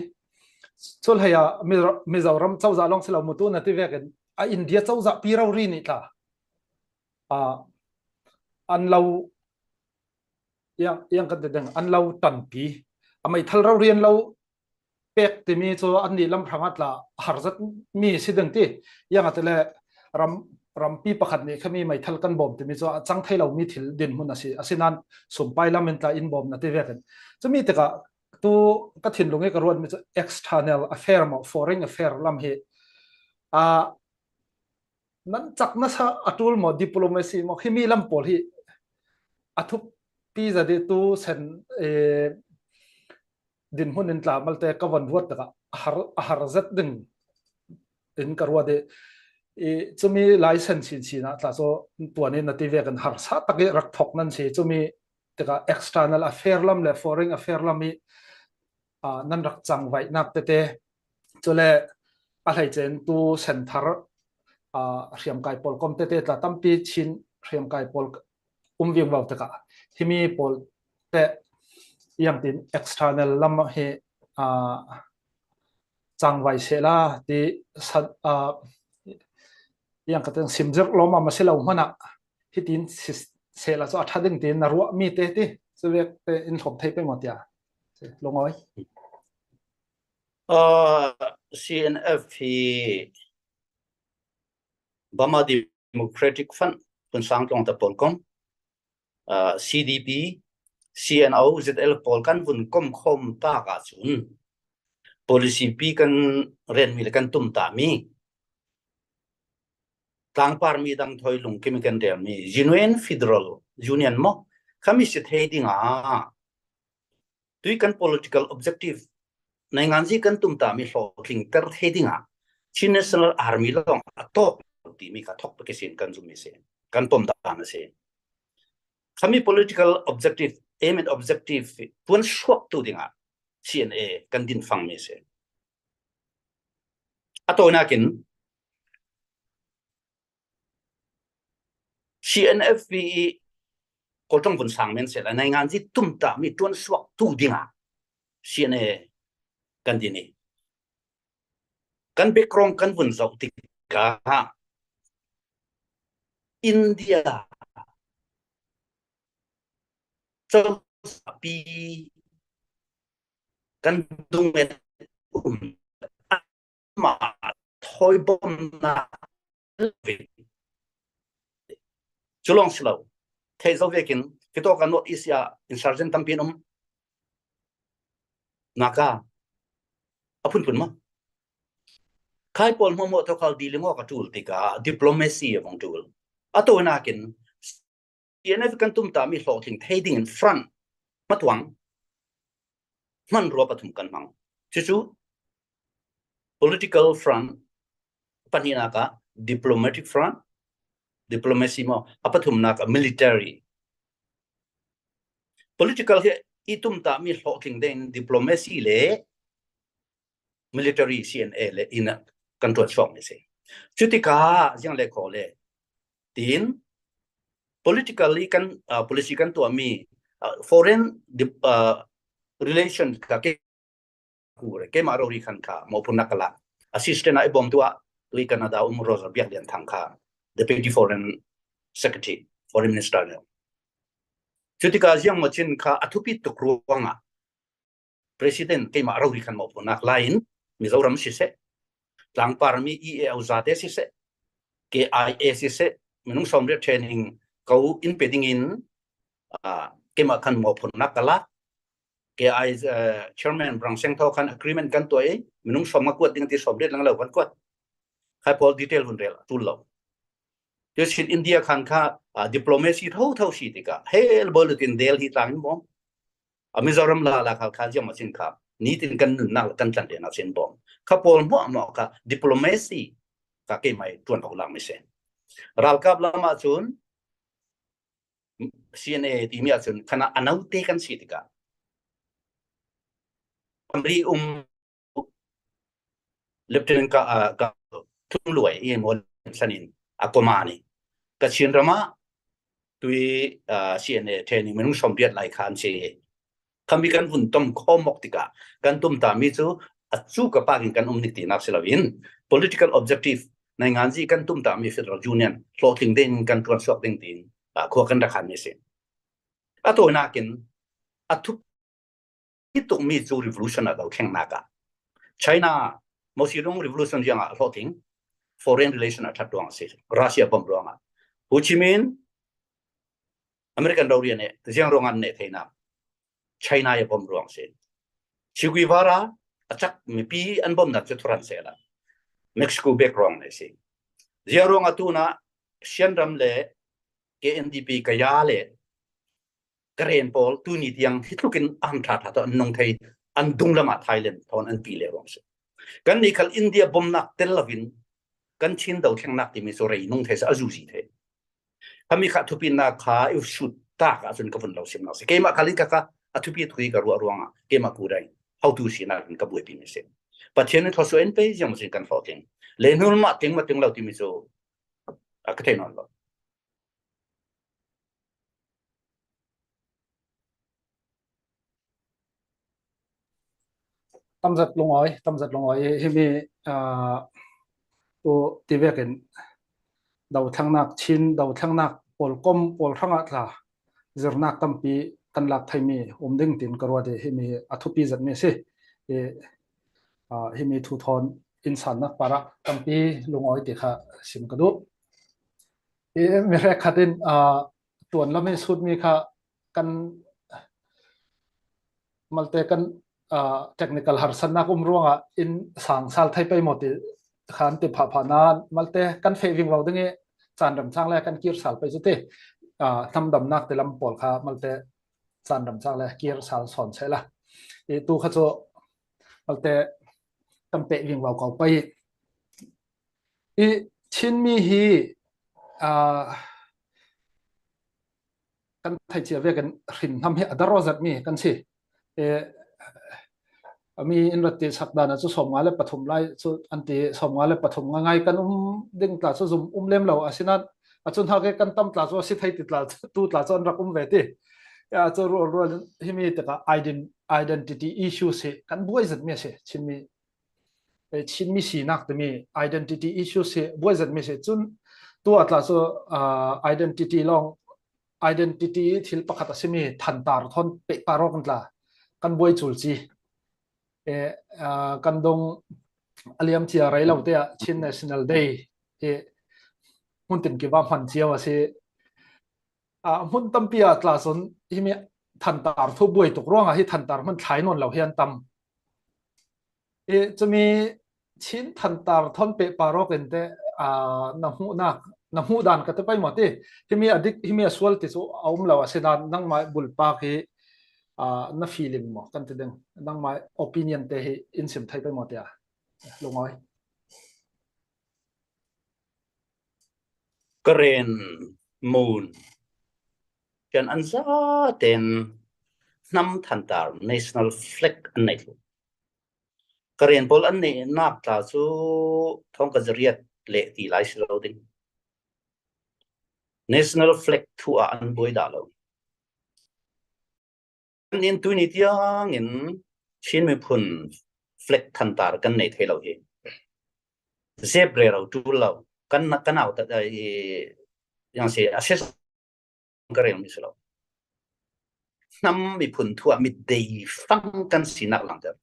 Cu hlei ah Mizo-, Mizoram cozah lawng si lo, mutu na ti vekin a India cozah pi rori nih tla, aa, an lo, iang, iang kan ti ding, an lo ṭanpi, a meithal rori an lo pek timi cu annih lam hrangah tla harzat mi si ding ti. Iang a ti le ram, rampi pakhat nih kha mi meithal kan bawm timi chu a chang thei lo mi thil dinhmun a si. Asinan sumpai lam in tla in bawm na ti vekin. Chumi tikah tu ka thinlung i ka ruat mi chu external affair maw, foreign affair lam hi, a, nan chak nasa a tul maw, diplomacy maw, himi lam pawl hi a thupi zat i tu sen, eh, dinhmun in tla malte ka von ruat takah a har, a har zet ding in ka ruat i, i, chumi lai sen sin sin ah tla so tuan in na ti vekin harsa tak i rak thok nan si. Chumi tikah external affair lam le foreign affair lam i, a, nan rak changvaih nak tete. Chule a hleichen tu sen thar, a, hriamkai pawl kom tete tla tampi Chin hriamkai pawl um vingvau takah himi pawl te iang tin external lam hi, a, changvaih sehla ti sa, a, iang ka teng simzir lawm a masi lo hmanah hitin si sehla chu a tha ding tin na ruah mi te ti. Chu vek te in hlawm thei pei maw tia. Lungawi. Uh, C N F hi Burma Democratic Front, Punsang Tlawng ta pawl kom, uh, C D P, C N O, Z L pawl kan vun kom khom tak ah cun policy pi kan ren mi le kan tum ta mi, tlangpar mi dang thawi lungkim i kan rel mi, genuine federal union maw, khami si thei ding a, tui kan political objective, nainganzi kan tum ta mi hlawhtling ter thei ding a, Chin National Army lawng a tawk lo ti mi kha thok pek i sin kan zum mi si, kan pom dan a si. Khami political objective, aim and objective tuan suak tu ding a C N A kan din fang mi si. A tawinakin C N F P i Kawltong vun sang men sehla nainganzi tum ta mi tuan suak tu ding a C N A kan din i kan background kan vun zoh tikah India causapi kan dungen um ma thawi bawmna cu lawng si lo. Theih zo vekin kitawk a North East ah insurgent tampi an um. Naka a phunphun maw? Khai pawl hmuahhmuah thawkhal diling awk a ṭul tikah diplomacy a vong ṭul. A tawinakin C N F kan tum ta mi hlawhtling thei dingin front hmatuang hmanrua pathum kan hmang. Cucu political front, pahnihnak ah diplomatic front, diplomacy maw, a pathumnak ah military. Political hi i tum ta mi hlawhtling dingin diplomacy le military C N A le in kan ṭuan suak mi si. Cutikah ziang le khaw le tiin politically kan, uh, policy kan tuah mi, uh, foreign, uh, relation ka ke ku re keimah rori khan kha mawhphurnak ka lak. Assistant ah i bawm tuah tui Canada um Roger Biak Lian Thang kha Deputy Foreign Secretary, Foreign Minister le. Cutikah ziang machin kha a thupi tuk ruangah President keimah rori khan mawhphurnak lai-in Mizoram siseh, tlangpar mi E A O zate siseh, K I A siseh, minung sawmriat training ko in pe dingin, ah, keimah khan mawhphurnak ka lak. K I A, eh, chairman Brang Seng Thaw khan agreement kan tuah i minung sawm nga kuat ding ti sawmriat lang lo kan kuat. Khai pawl detail hun rel a tul lo. Cucin India khan kha, ah, diplomacy thotho si tikah hel bawl lutin Delhi tlangin bawm. A Mizoram lala khal kha ziang machin kha nitin kan nunnak le kan tlan dennak sin bawm. Kha pawl hmuahhmuah kha diplomacy kha keimah i ṭuan awk lak mi si. Ralkap lamah cun C N A timi ah cun khan a note kan si tikah Amri um Lieutenant ka, ah, ka Thum Luai i maw san in a koma ni ka Chin ramah tui, ah, C N A training minung sawmriat lai khan si. Khami kan vun tom khawm awk tikah kan tum ta mi cu a cu ka pakin kan um nik tinak si loin political objective nainganzi kan tum ta mi federal union hlawhtling ding kan ṭuan suak ding tiin, ah, khua kan rak khan mi si. A tawinakin a thup i tukmi cu revolution a lo thlengnak ah China Mao Zedong revolution ziangah a hlawhtling, foreign relation a that ruang a si. Russia bom ruang a. Ho Chi Minh American rori a neh, ziang ruang a neh theina. China a bom ruang a si. Che Guevara a chak mipi an bomna chu thuran se la. Mexico bek ruang a si. Ziang ruang a tuna Shan ram le K N D P Kaya le Karen pawl tuni tiang hi tlukin a hamtha tha tawh an nung thei, an dung lama Thailand thawn an pi le ruang si. Kan nih khal India bomnak tel lovin kan Chin dothlennak timi cu rei nung thei sa a zuzi thei. Khami kha thupinak kha i sut tak ah cun ka vun lo simnak si. Keimah khal in ka kha a thupi thu hi ka ruah ruangah keimah ku dai hotu sinak in ka buaipimi si. Pathian in thluasuah in pe ziang sin kan hlawhtling. Le hnulmah tling ma tling lo timi cu a ka thei nawn lo. Tamzat lungawi, tamzat lungawi. Himi, ah, tu tivekin dothlengnak, Chin dothlengnak pawlkom pawl hrangah tla zirnak tampi kan lak theimi um ding tin ka ruat i himi a thupi zetmi a si. I, ah, himi thu thawn in sannak parah tampi lungawi ti kha sim ka duh. I, mi hrek khat in, ah, tuan lam i sutmi kha kan malte kan, ah, technical harsatnak um ruangah in sang sal thei pei maw ti khan ti phah phah nan malte kan feh ving lo ding i caan remchang le kan kir sal pei cu ti, ah, hnamdamnak ti lam pawl kha malte caan remchang le kir sal sawn seh la. I tu kha cu malte kan peh ving lo ko pei. I Chinmi hi, ah, kan thei cia vekin hrin hnam hi a dar aw zetmi kan si. E, a mi in rat ti sak dan ah cu sawmnga le pathum lai cu an ti, sawmnga le pathum ngaingai kan um ding tla cu zum um lem lo a si nan a cu hnak i kan tam tla cu a si thei ti tla cu, tu tla cu an rak um ve ti. Ya, cu rual rual himi tikah ident-, identity issue si kan buai zetmi a si. Chinmi, eh, Chinmi sinak timi identity issue si buai zetmi si. Cun tu a tla cu, ah, identity lawng, identity thil pakhat a simi thantar thawn pehpar awk in tla kan buai cul ci. Eh, ah, kan dong a liam cia rei lo te ah Chin National Day hi hmun tin kiva hman cio a si. Ah, hmun tampi ah tla cun himi thantar thu buai tuk ruangah hi thantar hman thlai nawn lo hi an tam. I cumi Chin thantar thawn pehpar awk in te, ah, na hmuhnak, na hmuh dan ka ti pei maw ti. Himi a dik, himi a sual ti cu a um lo a si nan nangmah bulpak hi, ah, na feeling maw kan ti ding. Nangmah opinion te hi in sim thei pei maw ti a. Lungawi. Karen, Hmon, Chin an zaten hnam thantar national flag an nei thluh. Karen pawl an neihnak tla cu thawngkhat zariat leh ti lai si lo ding. National flag thu ah an buai dah lo. Kan in tuni tiang in Chin miphun flag thantar kan nei thei lo hi. Zep rero ṭul lo. Kan, kan au ta, eh, yang si a si ka rel mi si lo. Hnam miphun thu ah mi dei fang kan sinak langter.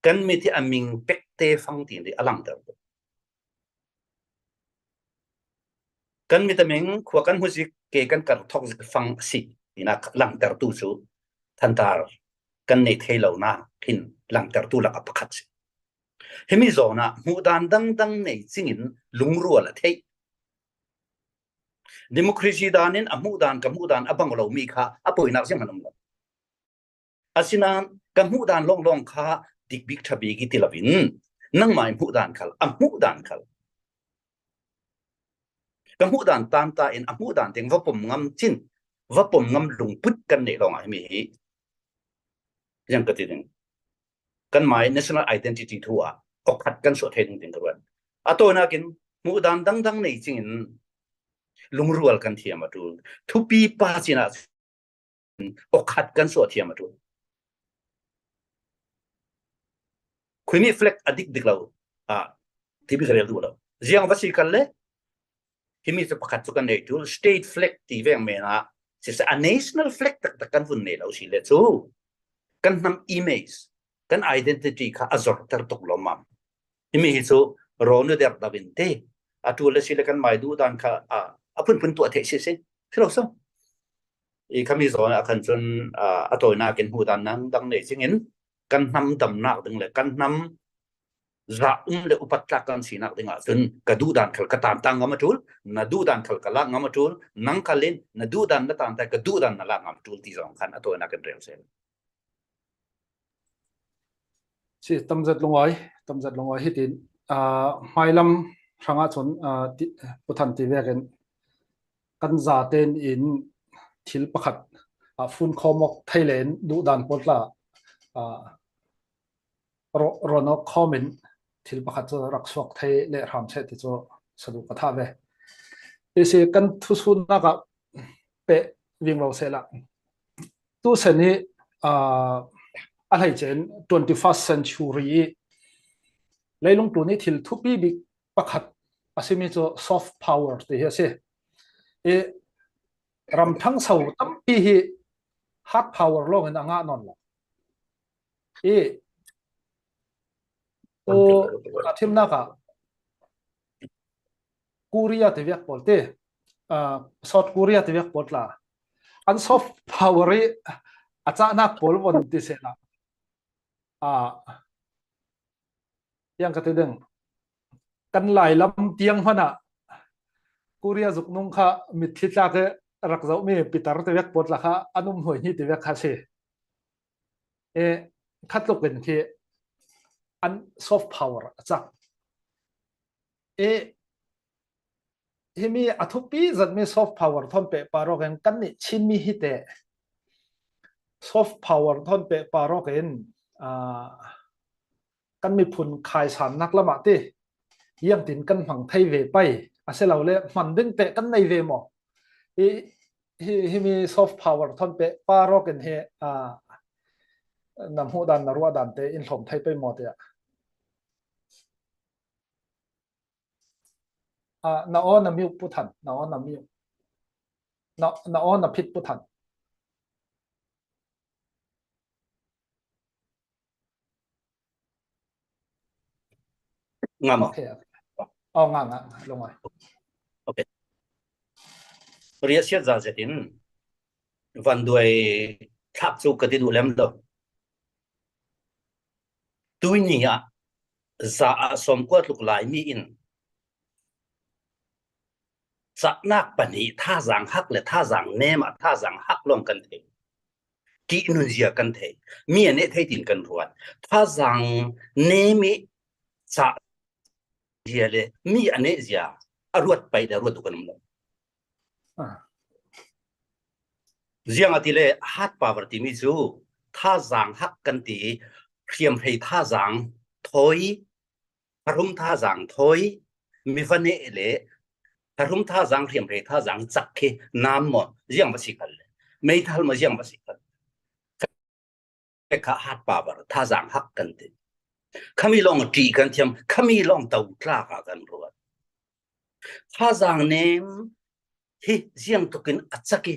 Kan mit hi a ming pek te fang ti a langter. Kan mit a ming khua kan hmu zik, ke kan kar thok zik fang a si tinak langtertu cu thantar kan nei thei lonak hin langtertu lakah pakhat si. Himi zawn ah hmuhdan dangdang nei cingin lungrual a theih. Democracy dan in a hmuhdan ka hmuhdan a bang lomi kha a poinak ziang an um lo. Asinain ka hmuhdan lawnglawng kha dik bik ṭha bik i ti loin nangmah i hmuhdan khal, a hmuhdan khal, ka hmuhdan tanta in a hmuhdan teng va pom ngam cin, va pom ngam lungput kan neih lawngah himi hi ziang ka ti ding. Kanmah i national identity thu ah awkhat kan suah thei ding ding ka ruat. A tawinakin hmuhdan dangdang nei cingin lungrual kan thiam a ṭul. Thupi pa cinah awkhat kan suah thiam a ṭul. Khuimi flag a dikdik lo, ah, tibi ka rel duh lo. Ziang va si kal le, himi cu pakhat cu kan nei ṭul, state flag ti veng men ah, sisa a national flag taktak kan vun nei lo si le cu, kan hnam image, kan identity kha a zorter tuk lawmmam. Himi hi chu rawn u der dau in ti. A tul le si le kan mai duh dan kha, a, a phunphun tuah theih si si. Si lo so. I khami zawn a khan chun, a, a tawinak in hmuh dan nang dang nei chingin kan hnam damnak ding le kan hnam zah um le upat tlak kan sinak dingah chun ka duh dan khal ka tan tang ngam a tul, na duh dan khal ka lak ngam a tul, nang khal in na duh dan na tan tai ka duh dan na lak ngam a tul ti zawn khan a tawinak in rel sel. Si tamzat lungawi, tamzat lungawi hitin, a, hmailam hrangah chun, a, ti, Pu Than ti vekin kan zaten in thil pakhat, a, fun khawm awk thei len duh dan pawl tla, a, ro-, rawn awk khawmin thil pakhat chu rak suak thei le hram che ti chu saduh ka thah ve. Ti si kan thusuhnakah peh ving lo sela. Tu sen hi, a, a hleichen twenty-first century i leilung tuni thil thupi bik pakhat a simi chu soft power ti hi a si. I ram thang so tampi hi hard power lawngin a ngah nawn lo. I tu a thimnakah Korea ti vek pawl ti, a, South Korea ti vek pawl tla an soft power i a chahnak pawl von ti sela. A, yang ka ti ding kan lai lam tiang hmana Korea zuk nung kha mitthi tlak e rak zoh mi pitar ti vek pawl tla kha an um hnuai ni ti vek kha si. E, khatlukin khi an soft power a chak. E, himi a thupi zat mi soft power thawn peh parawkin kan nih Chin mi hi te soft power thawn peh parawkin, a, kan miphun khaisannak lamah ti hiangtin kan hmang thei ve pai a si lo le hman ding te kan nei ve maw? Hi, hi, himi soft power thawn peh parawkin hi, a, na hmuh dan na ruah dan te in hlawm thei pei maw tiah. A, na aw na miuk Pu Than, na aw na miuk. Na, na aw na phit Pu Than. Ngam aw. Okay, okay. Oh, nga, nga, nga, lungawi. Okay. Riahsiat za zetin vanduai thlak chu ka ti duh lem lo. Tuini ah za ah sawmkua tluk lai mi in chahnak pahnih thazang hak le thazang nem ah thazang hak lawng kan thei. Ti nunzia kan thei. Mi a neh thei tin kan ruat. Thazang nem i chah zia le mi a neh zia a ruat pai le a ruat uh kan um lo. Ah. Ziang a ti le hard power timi chu thazang hak kan ti, hriamhrei thazang thawi, tharum thazang thawi, mi va neh le tharum thazang, hriamhrei thazang chak khi nam maw ziang va si khan le, meithal maw ziang va si khan le. Kha hard power thazang hak kan ti. Khami lawng ṭih kan thiam, khami lawng to tlak ah kan ruat. Thazang nem hi ziang tukin a chak i,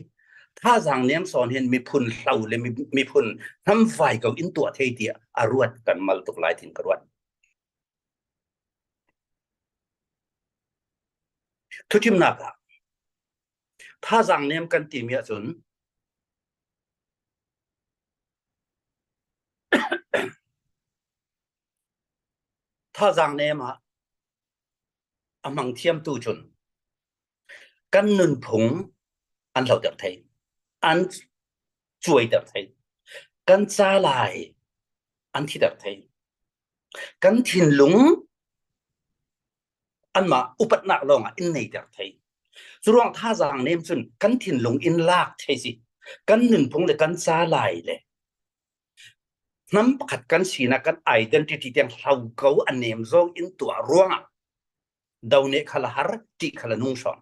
thazang nem sawn hin miphun hlau le mi, miphun hnam vai ko in tuah thei tiah a ruat kan mal tuk lai tin ka ruat. Thuthimnak ah thazang nem kan timi ah cun thazang nem ah a hmang thiamtu cun kan nunphung an hloter thei, an cuaiter thei, kan calai an thiter thei, kan thinlung anmah upatnak lawngah in neiter thei. Curuang thazang nem cun kan thinlung in lak thei si, kan nunphung le kan calai le hnam pakhat kan sinak kan identity tiang hlo ko a nem zo in tuah ruangah do neh khal a har, ṭih khal a nung sawn.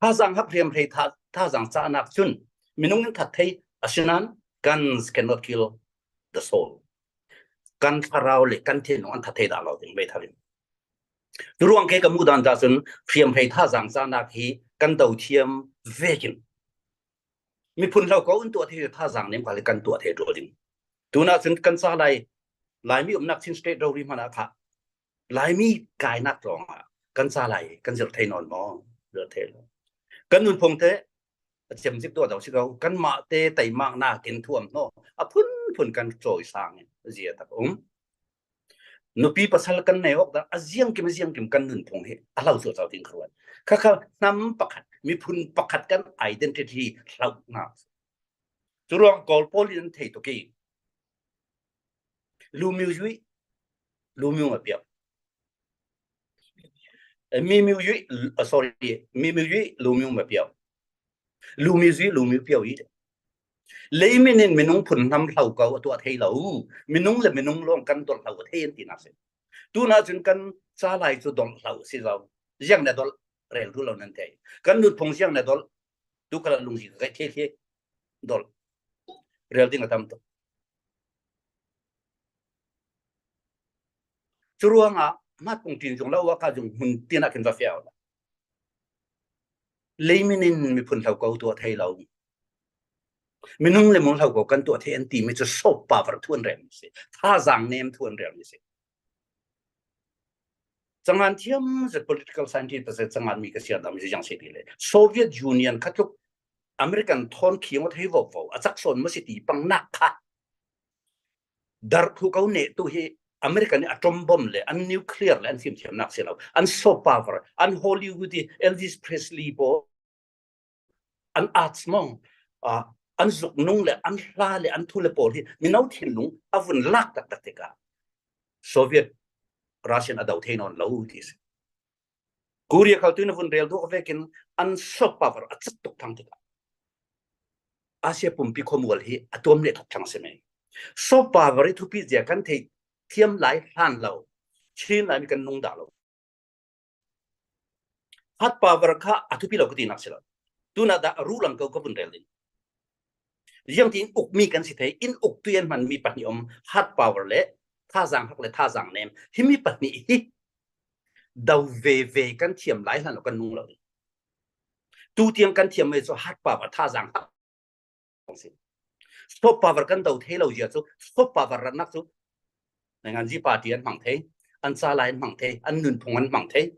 Thazang hak hriamhrei tha, thazang cahnak cun minung in that thei, asinain guns cannot kill the soul. Kan thlarau le kan thinlung an that thei dah lo ding meithal in. Curuang kei ka muh dan dah cun hriamhrei thazang cahnak hi kan do thiam vekin miphun hlo ko in tuah thei thazang nem kha le kan tuah thei ṭul ding. Tunah cun kan calai Laimi umnak Chin State rori hmanah kha Laimi kainak tlawngah kan ca lai kan zirh thei nawn maw? Zirh thei lo. Kan nunphung te a cem zik tuah dau si ko, kanmah te taimak nakin thuam hnawh a phunphun kan cawi sang in zia tak um. Nupi pasal kan nei awk dah a ziangkim a ziangkim kan nunphung hi a hlau suah cau ding kha ruat. Kha kha hnam pakhat, miphun pakhat kan identity hlauhnak. Curuang Kawl pawl in an thei tuk i Lu Miu Zui, Lu Miu Ma Piau. Eh, Mi Miu Zui, ah, sorry, Mi Miu Zui, Lu Miu Ma Piau. Lu Miu Zui, Lu Miu Piau i. Leiminin minung phun hnam hlau ko a tuah thei lo. Minung le minung lawng kan dolh hlau a thei an tinak si. Tunah cun kan ca lai cu dolh hlau si zo. Ziang na dolh rel tu lo nan thei. Kan nunphung ziang na dolh tu kala lungzi ka kai thei thei dolh rel ding a tam tuk. Curuangah hmat kong tin zung lo a ka zung hmun tinah kin va fiau lo. Leiminin miphun hlau ko tuah thei lo. Minung le minung hlau ko kan tuah thei an timi cu soap power thu an rel mi si. Thazang nem thu an rel mi si. Cangan thiam zet political scientist pasal cangan mi ka siar dam ziang si ti le. Soviet Union kha tluk American thawn khi ngot hei vo vo a cak sawn maw si ti pang nak kha. Darh khu ko neh tu hi American atom bomb le an nuclear le an fimthiamnak si lo. An soap power, an Hollywood i Elvis Presley pawl, an arts maw, ah, an zuknung le an hla le an thu le pawl hi mino thinlung a vun lak taktak tikah Soviet Russian a do thei nawn lo ti si. Korea khal tuin a vun rel duak vekin an soap power a cak tuk thang tikah Asia pumpi khuamual hi a tuam leh thawk thang si mai. Soap power i thupi zia kan thei thiam lai hlan lo. Chin lai mi kan nung dah lo. Hard power kha a thupi lo ka tinak si lo. Tunah dah a ruh lang ko ka vun rel ding. Ziangtin ukmi kan si thei, in uk tui an hman mi pahnih om, hard power le thazang hak le thazang nem. Hi mi pahnih hi do veve kan thiam lai hlan lo kan nung lo ding. Tu tiang kan thiam mai cu hard power thazang hak si. Soap power kan do thei lo zia cu, soap power ratnak cu nainganzi party an hmang thei, an ca lai an hmang thei, an nunphung an hmang thei.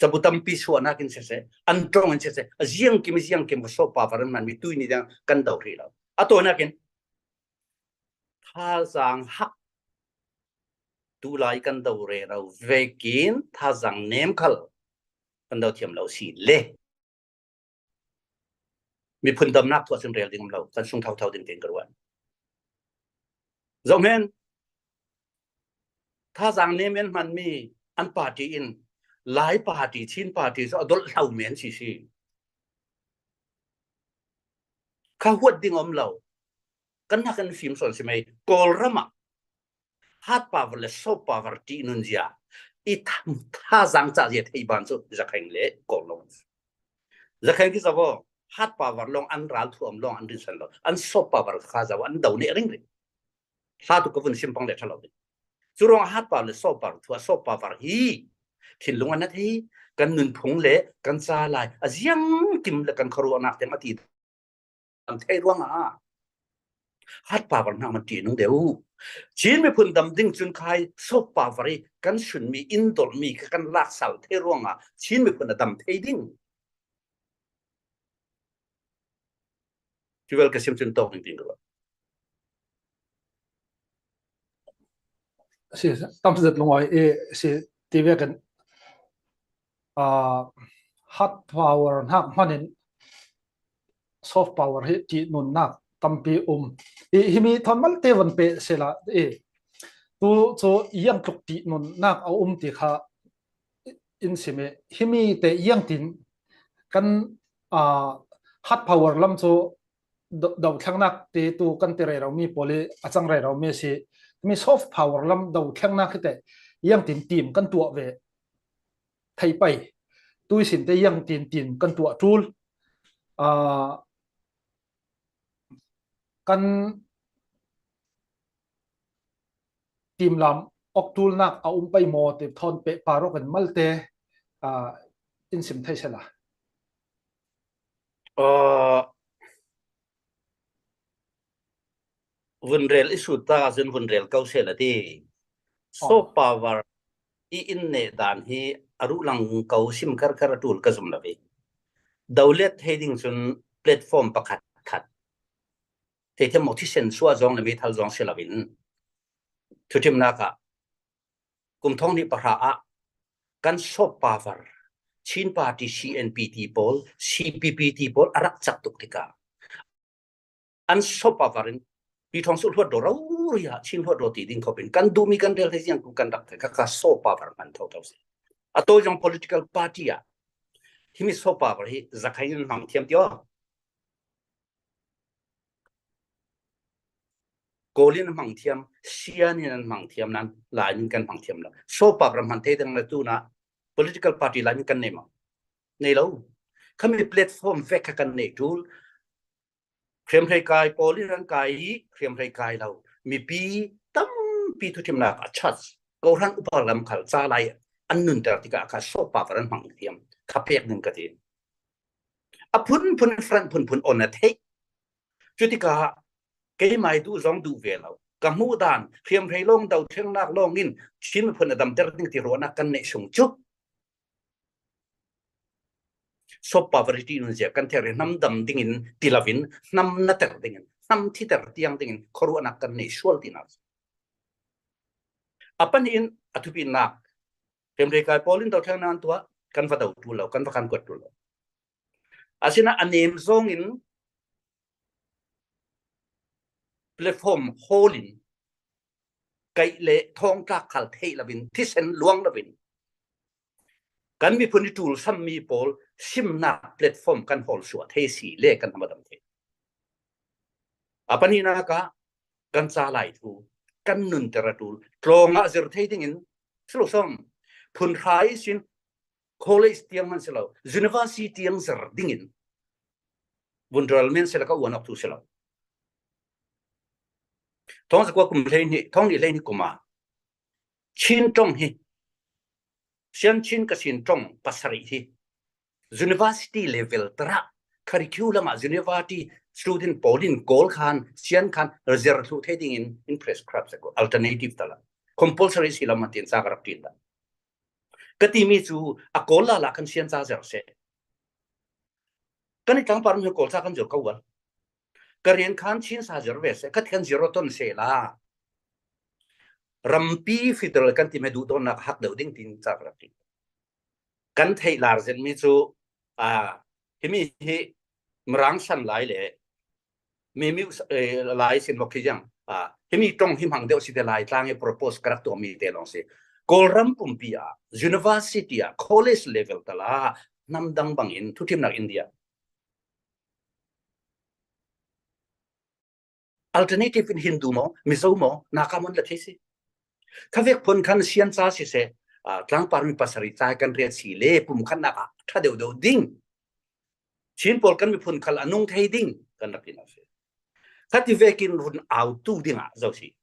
Cabu tampi suahnak in siseh, an ṭong in siseh, a ziangkim, a ziangkim ka soap power an hmanmi tui ni tiang kan do hrih lo. A tawinakin thazang hak tu lai kan do rero vekin thazang nem khal kan do thiam lo si le miphun damnak tuah cun rel ding um lo, kan sung thotho ding tein ka ruah. Zoh men, thazang nem in hmanmi an party in Lai party, Chin party cu a dolh hlo men si si. Kha huat ding a um lo. Kan hnak kan fim sawn si mai. Kawlram ah hard power le soft power ṭihnun zia i tha-, thazang cah zia thei ban cu Zakheng le Kawl lo. Zakheng khi zoh aw, hard power lawng an ral thuam lawng an rinsan lo. An soft power kha zoh an do neh ringring. Hla tuk ka vun sim pang le ṭha lo ding. Curuang hard power le soft power thu a, soft power hi thinlung a na thei, kan nunphung le kan ca lai a ziangkim le kan khuaruahnak tiang a ti dam thei ruangah hard power hnak man ṭihnung deuh. Chin miphun dam ding cun khai soft power i kan sunmi, in dolhmi kha kan laksal thei ruangah Chin miphun a dam thei ding. Tivel ka sim cun tawk ding ding ka ruah. Si, tam zet lungawi i si ti vekin, ah, hard power hnak hmanin soft power hi ṭihnunnak tampi um. I himi thawn malte van pe sela i tu cu iang tluk ṭihnunnak a um ti kha in sim i himi te iang tin kan, ah, hard power lam cu do-, dothlennak ti tu kan ti rero mi pawl i a cang rero mi a si. Mi soft power lam dothlennak hi te iang tin tim kan tuah ve thei pei. Tuisin te iang tin tim kan tuah ṭul. Ah, kan timlam awk ṭulnak a um pei maw ti thawn pehpar awk in malte, ah, in sim thei sela. Ah, Vunrel i sut ta cun vunrel ko seh la ti. Soft power i in neh dan hi a ruh lang ko sim kar kar a tul ka zum lo ve. Dolet thei ding cun platform pakhat khat. Theithiam maw thisen suah zong le meithal zong si lo in. Thuthimnak ah kum thong nih pahra ah kan soft power Chin Party C N P T pawl, C P P T pawl a rak cak tuk tikah an soft power in pi thong suh hluat daw rori ah Chin hluat daw ti ding khawpin kan duhmi kan rel thei ziang kan rak thei kha, kha soft power hman tho tho si. A tawi zong political party ah himi soft power hi zakhai in hmang thiam ti aw. Kawl in an hmang thiam, Sian in an hmang thiam nan, Lai in kan hmang thiam lo. Soft power hman thei ding le tu na political party Lai in kan nei maw? Nei lo. Khami platform vek kha kan nei tul. Hriamhrei kai pawl in an kai i hriamhrei kai lo. Mipi tampi thuthimnak a chat. Kohran upa lam khal ca lai an nunter tikah kha soft power an hmang thiam. Kha pek ding ka ti. A phunphun front phunphun on a theih. Cutikah keimai duh zong duh ve lo. Ka hmuh dan hriamhrei lawng dothlennak lawng in Chin miphun a damter ding ti ruahnak kan neih sung cu. Soft power ti nunzia kan thei rih hnam dam dingin ti lo in hnam na ter dingin hnam thi ter tiang dingin khuaruahnak kan neih sual tinak. A panih in a thupinak hriamhrei kai pawl in dothlennak an tuah kan va do tul lo, kan va kan kuat tul lo. Asinain a nem zongin platform hawl in kaih le thawngtlak khal theih lo in thisen luang lo in kan miphun i tul sammi pawl simnak platform kan hawl suah thei si le kan hmadam thei. A pahnihnak ah kan ca lai thu kan nunter a tul tlawng ah zir thei dingin si lo sawm phun hra ihsin college tiang hman si lo, university tiang zir dingin vunral men si lo ka uan awk thu si lo. Thong zakua kum hlei hnih, thong nih hlei hnih kum ah Chin ṭong hi, Sian Chin Kachin ṭong pasarih hi university level tarah curriculum ah university student pawl in Kawl khan Sian khan zir thluh thei dingin in prescribe sek alternative tala compulsory si lam an tin ca ka rak ṭin dah. Ka timi cu a Kawl lala kan Sian ca zir seh. Kan i tlangpar mi Kawl ca kan zir ko ual. Ka rian khan Chin ca zir ve seh, ka thian zir aw ton seh la. Rampi federal kan timi duhdawtnak a hak deuh ding tin ca ka rak ti. Kan theih lar zetmi cu, aa, himi hi Mirang san lai le Mimiu, eh, lai sin mawk hi ziang. Ah, himi ṭong hi hmang deuh si te lai tlang i propose ka rak tuahmi te lawng si. Kawlram pumpi ah, university ah, college level tala, hnam dang bangin, thuthimnak India. Alternative in Hindu maw, Mizo maw, Naga maw la thei si. Khavek phun khan Sian ca si se, ah, tlangpar mi pasarih ca kan rian si le, pum khan nak ah, ṭha deuh deuh ding. Chin pawl kan miphun khal a nung thei ding kan rak ti nak si. Khati vekin run au tu dingah zo si.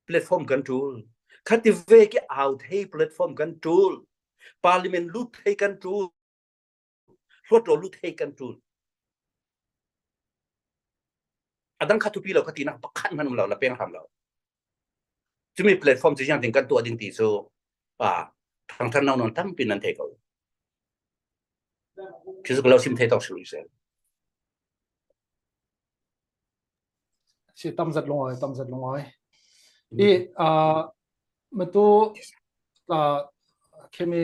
Platform kan ṭul. Khati vek i au thei platform kan ṭul. Parliament lut thei kan ṭul. Hluat ṭaw lut thei kan ṭul. A dang kha thupi lo ka tinak pakhat hman um lo, la peng hram lo. Cumi platform cu ziang ding kan tuah ding ti cu, ah, thangthar no nawn tampi nan thei ko. Khi cu ka lo sim thei tawk si sel. Si tam zat lungawi, tam zat lungawi. I, ah, matu, ah, khimi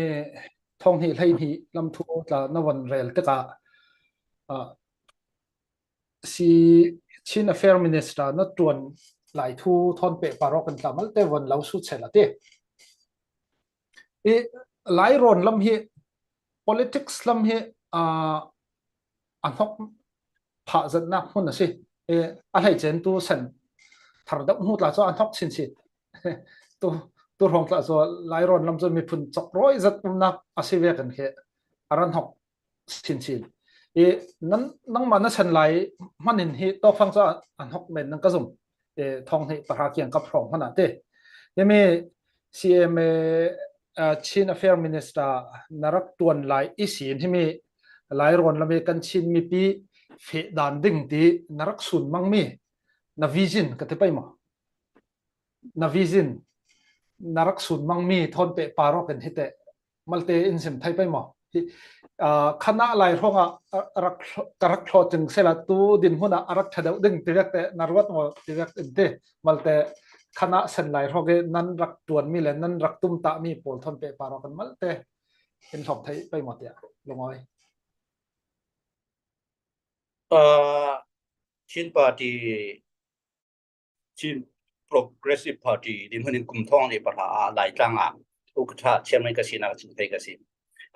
thong hnih hlei hnih lam thu tla na von rel tikah, ah, si Chin Affair Minister na ṭuan lai thu thawn peh par awk in tla malte von lo sut seh la ti. I Lairawn lam hi, politics lam hi, ah, a hnok phah zatnak hmun a si. I, a hleice in tu sen thar deuh hnu tla cu a hnok chin chin. Tu, tu hrawng tla cu Lairawn lam cu miphun cawk rawi zat umnak a si vekin khi a rak hnok chinchin. I nan, nangmah na san lai hmanh in hi tawkfang cu a, a hnok men nan ka zum. I thong hnih pahra kiang ka hrawng hmanh ah te. Himi C M A, ah, Chin Affair Minister na rak ṭuan lai ihsin himi Lairawn lam i kan Chin mipi feh dan ding ti na rak sun mangmi na vision ka ti pei maw? Na vision, na rak sun mang mi thawn peh par awk in hi teh, malte in sim thei pei maw? Hi, aa, khanah lai hrawngah a, a rak, ka rak thlawh cing sela tu dinhmunah a rak ṭha deuh ding ti vek teh na ruat maw ti vek in ti. Malte khanah sen lai hrawk i nan rak ṭuan mi le nan rak tumtah mi pawl thawn peh par awk in malte in hlawm thei pei maw tiah lungawi. Aa, Chin Party, Chin Progressive Party dinhmun in kum thawng nih pahra a Laitlang ah ukṭha chairman ka sinak a cin thei ka si.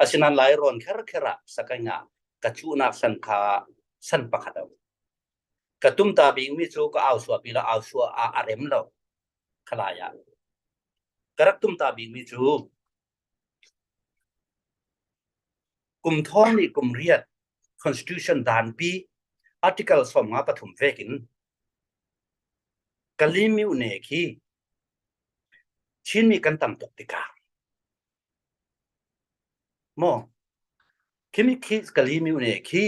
Asinain lai rawn kherkher ah Sagaing ah ka cuhnak san kha san pakhat a um. Ka tumtah bik mi cu ka ausuah pi lo, ausuah a a rem lo kha lai ah ka rak tumtah bik mi cu kum thawng nih kum riat Constitution danpi Article sawmnga pathum vekin Kalaymyo nek hi Chinmi kan tam tuk tikah maw, khimi khi Kalaymyo nek hi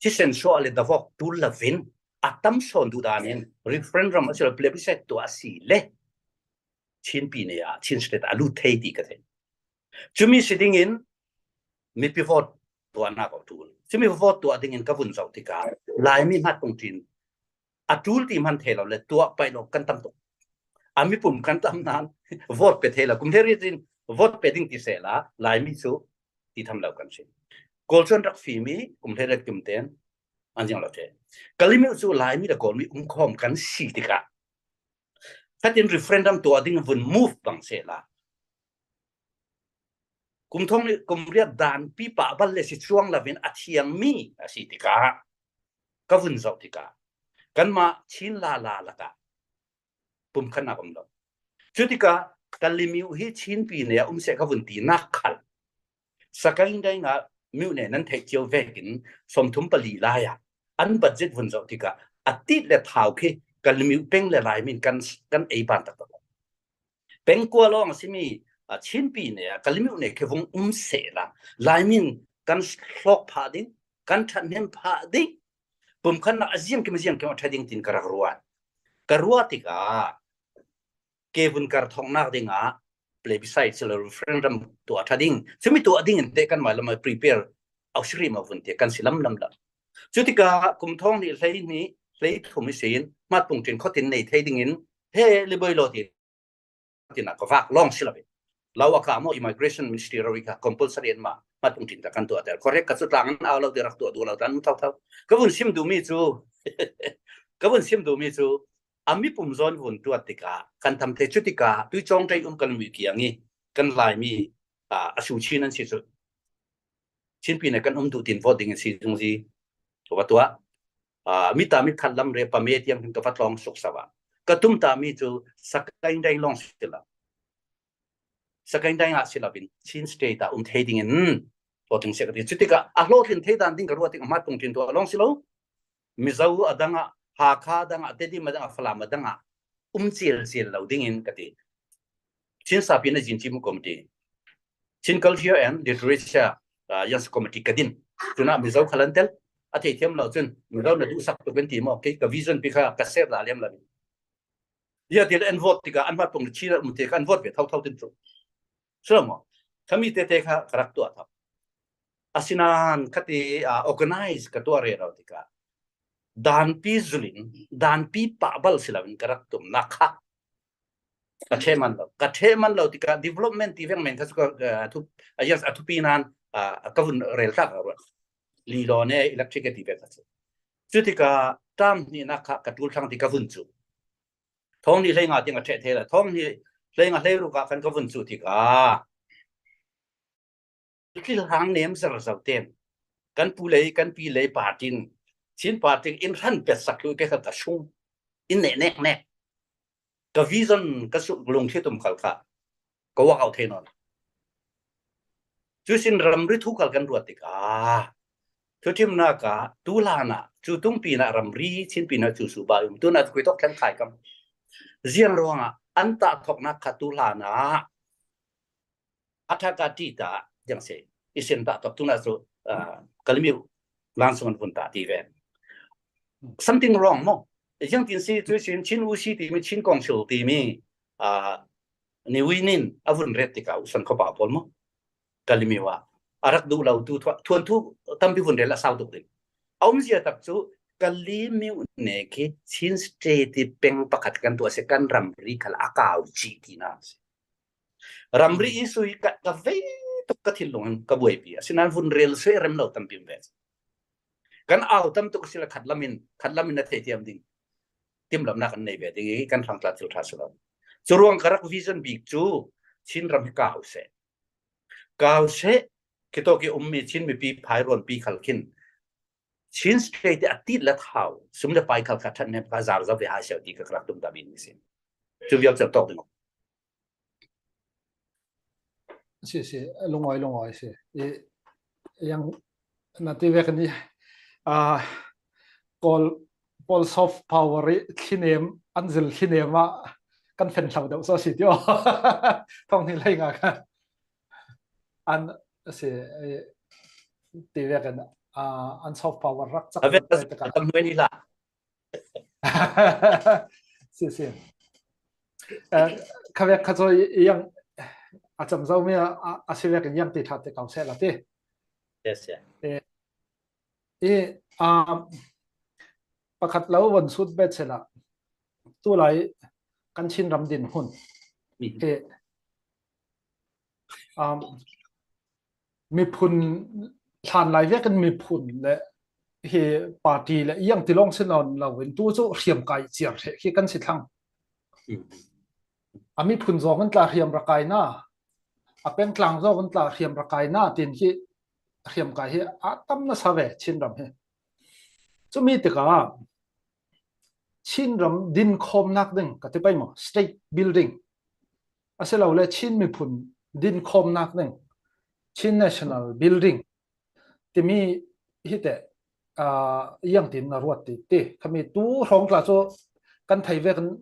thisen suah le davawk tul lovin a tam sawn duh danin referendum a si lo, plebiscite tuah a si le Chinpi nih ah Chin State a lut thei ti ka thei. Cumi si dingin mipi vote tuahnak a ṭul. Cumi vote tuah dingin ka vun zoh tikah Laimi hmat pungṭin a ṭul ti hman thei lo le tuah paih lo kan tam tuk. A mipum kan tam nain vote pe thei lo. Kum hleiriat in vote pe ding ti sehla Laimi cu ti tham lo kan si. Kawl cu an rak fim i kum hleiriat kim tein an ziang lo ṭheh. Kalaymyo cu Laimi le Kawlmi umkhawm kan si tikah khatin referendum tuah ding vun move bang sehla kum thawng nih kum riat danpi pahbal le si cuang lovin a thiangmi a si tikah ka vun zoh tikah kanmah Chin lala lakah pumkhatnak um lo. Cutikah Kalaymyo hi Chinpi nih a um seh ka vun tinak khal Sagaing Daing ah myo nih nan theih cio vekin sawmthum pali lai ah an budget vun zoh tikah a tit le thau khi Kalaymyo peng le Laimi in kan, kan ei ban taktak. Pengkua lawng a simi, a, Chinpi nih a Kalaymyo nih khi vung um sehla Laimi in kan hlawk phah ding, kan ṭhathnem phah ding, pumkhatnak a ziangkim a ziangkim a ṭha ding tin ka rak ruat. Ka ruat tikah ke vun kar thawknak dingah plebiscite si lo referendum tuah ṭha ding, cumi tuah ding in teh kanmah lam a prepare a si rih maw vun tiah kan si lamlam lo. Cutikah kum thawng nih hlei hnih hlei thum ihsin hmat pungṭin khuatin nei thei dingin he Liboi law ti tinah ka vak lawng si lo. Lo a ka maw immigration ministry rori kha compulsory an mah hmat pungṭin ta kan tuah ter. Correct ka cu tlang an au lo ti rak tuah duh lo tan thotho. Ka vun sim duhmi cu ka vun sim duhmi cu a mipum zawn vun tuat tikah kan tam te. Cutikah tui cawng tei um kan mi kiang i kan Laimi, aa, a su chin an si cu Chinpi nih kan um duh tin vote ding an si zungzi ka va tuah. Aa, mi ta mi khat lam re pa me tiang hin ka va tlawng suk sava. Ka tum ta mi cu Sagaing Daing lawng si lo. Sagaing Daing ah si lo in Chin State ah um thei dingin hlawhtling seh ka ti. Cutikah a hlawhtling thei dan ding ka ruat tikah hmat pungṭin tuah lawng si lo. Mizo a dang ah, Hakha a dang ah, Tedim a dang ah, Falam a dang ah um cial cial lo dingin ka ti. Chin Sapi na Zin Chin Committee, Chin Culture and Literature, ah, Young Committee ka din. Cunah Mizo khal an tel, a theithiam lo cun Mizo na duhsak tuk kan ti maw? Kei ka vision pi kha ka ser dah liam lo. Ia ti le an vote tikah an hmat pung Chin a um tikah an vote ve thotho tin cu. Si lo maw? Khami tete kha ka rak tuah tho. Asinain khati, ah, organize ka tuah rero tikah danpi zulin, danpi pahbal si loin ka rak tumnak kha ka ṭheh man lo. Ka ṭheh man lo tikah development ti veng men kha cu ka, ka thu, a, yes, a thupi nan, ah, ka vun rel tlak ruat. Lilo ne electric ti veng kha cu. Cutikah tam hnihnak kha ka ṭul thlang ti ka vun cu. Thawng hnih hleinga tiang a ṭheh thei lo. Thawng hnih hleinga hleiruk ah kan ka vun cu tikah thil hlang nem zerzo ten kan pu lei, kan pi lei party in, Chin party in hran pet sak thlu ke kha ka sung in neh nek nek. Ka vision ka su lungthli tum khal kha ka work out thei nawn. Cusin ramri thu khal kan ruat tikah thuthimnak ah tu hlanah cu tungpi nah ramri Chinpi nah cu su ba um tu nah cu khuitawk thleng khai kam. Ziang ruangah an tah thawknak kha tu hlanah a ṭha ka ṭi ta ding si. I sin ta tok tu nah cu, ah, Kalaymyo lansung an vun ta ti ve. something wrong maw. Ziangtin si cu Chin, Chin U C timi, Chin Council timi, aa, Niwinin a vun ret tikah U San khuapa pawl maw, Kalemyo ah a rak duh lo tu thuanthu tampi vun rel a sau tuk ding. A umzia tak cu Kalemyo nek hi Chin State i peng pakhat kan tuah si, kan ramri khal a kau cih tina a si. Ramri i sui ka, ka vei tuk ka thinlung in ka buaipi. Asinain vun rel sui rem lo tampi um ve. Kan au tam tuk sila khat lamin, khat lamin na thei thiam ding. Timlamnak an nei ve ding i kan hrang tla thil ṭha si lo. Cu ruang ka rak vision bik cu Chin ram hi kau seh. Kau seh, kitawk i ummi Chin mipi phairuanpi khal khin Chin State a tit le thau, sum le pai khal kha ṭhat hnem kha zar zo ve hai sio ti ka rak tum ta min si. Cu vial cel tawk ding. Si, si, lungawi, lungawi si. I, yang na ti vek ni, a, Kawl, Kawl soft power i thlinem, an zil thlinem ah kan fen hlau deuh so si tio. Thong ni lei nga kan. An si, e, ti vek an, a, an soft power rak chak a vek te ka. Tam nuai ni la. Si, si. Eh, kha vek kha chaw i, i yang a cham zo mi a, a, a si vek in yang ti ṭha te kau seh la ti. Yes, yeah. Eh, i, a, pakhat lo von sut bet seh la. Tu lai kan Chin ram din hun. Mm. Eh, um, miphun hlan lai vekin miphun le hi party le iang tilawng si nawn lo in tu cu hriamkai ciar hreh khi kan si thlang. A miphun zawng in tla hriam ra kai na, a pengtlang zawng in tla hriam ra kai na, tin khi hriamkai hi a tam nasa ve Chin ram hi. Cumi tikah Chin ram dinkhawmnak ding ka ti pei maw, state building, a si lo le Chin miphun dinkhawmnak ding, Chin National Building timi hi teh, aa, iang tin na ruat ti, ti. Khami tu hrawng tla cu kan thei ve kan,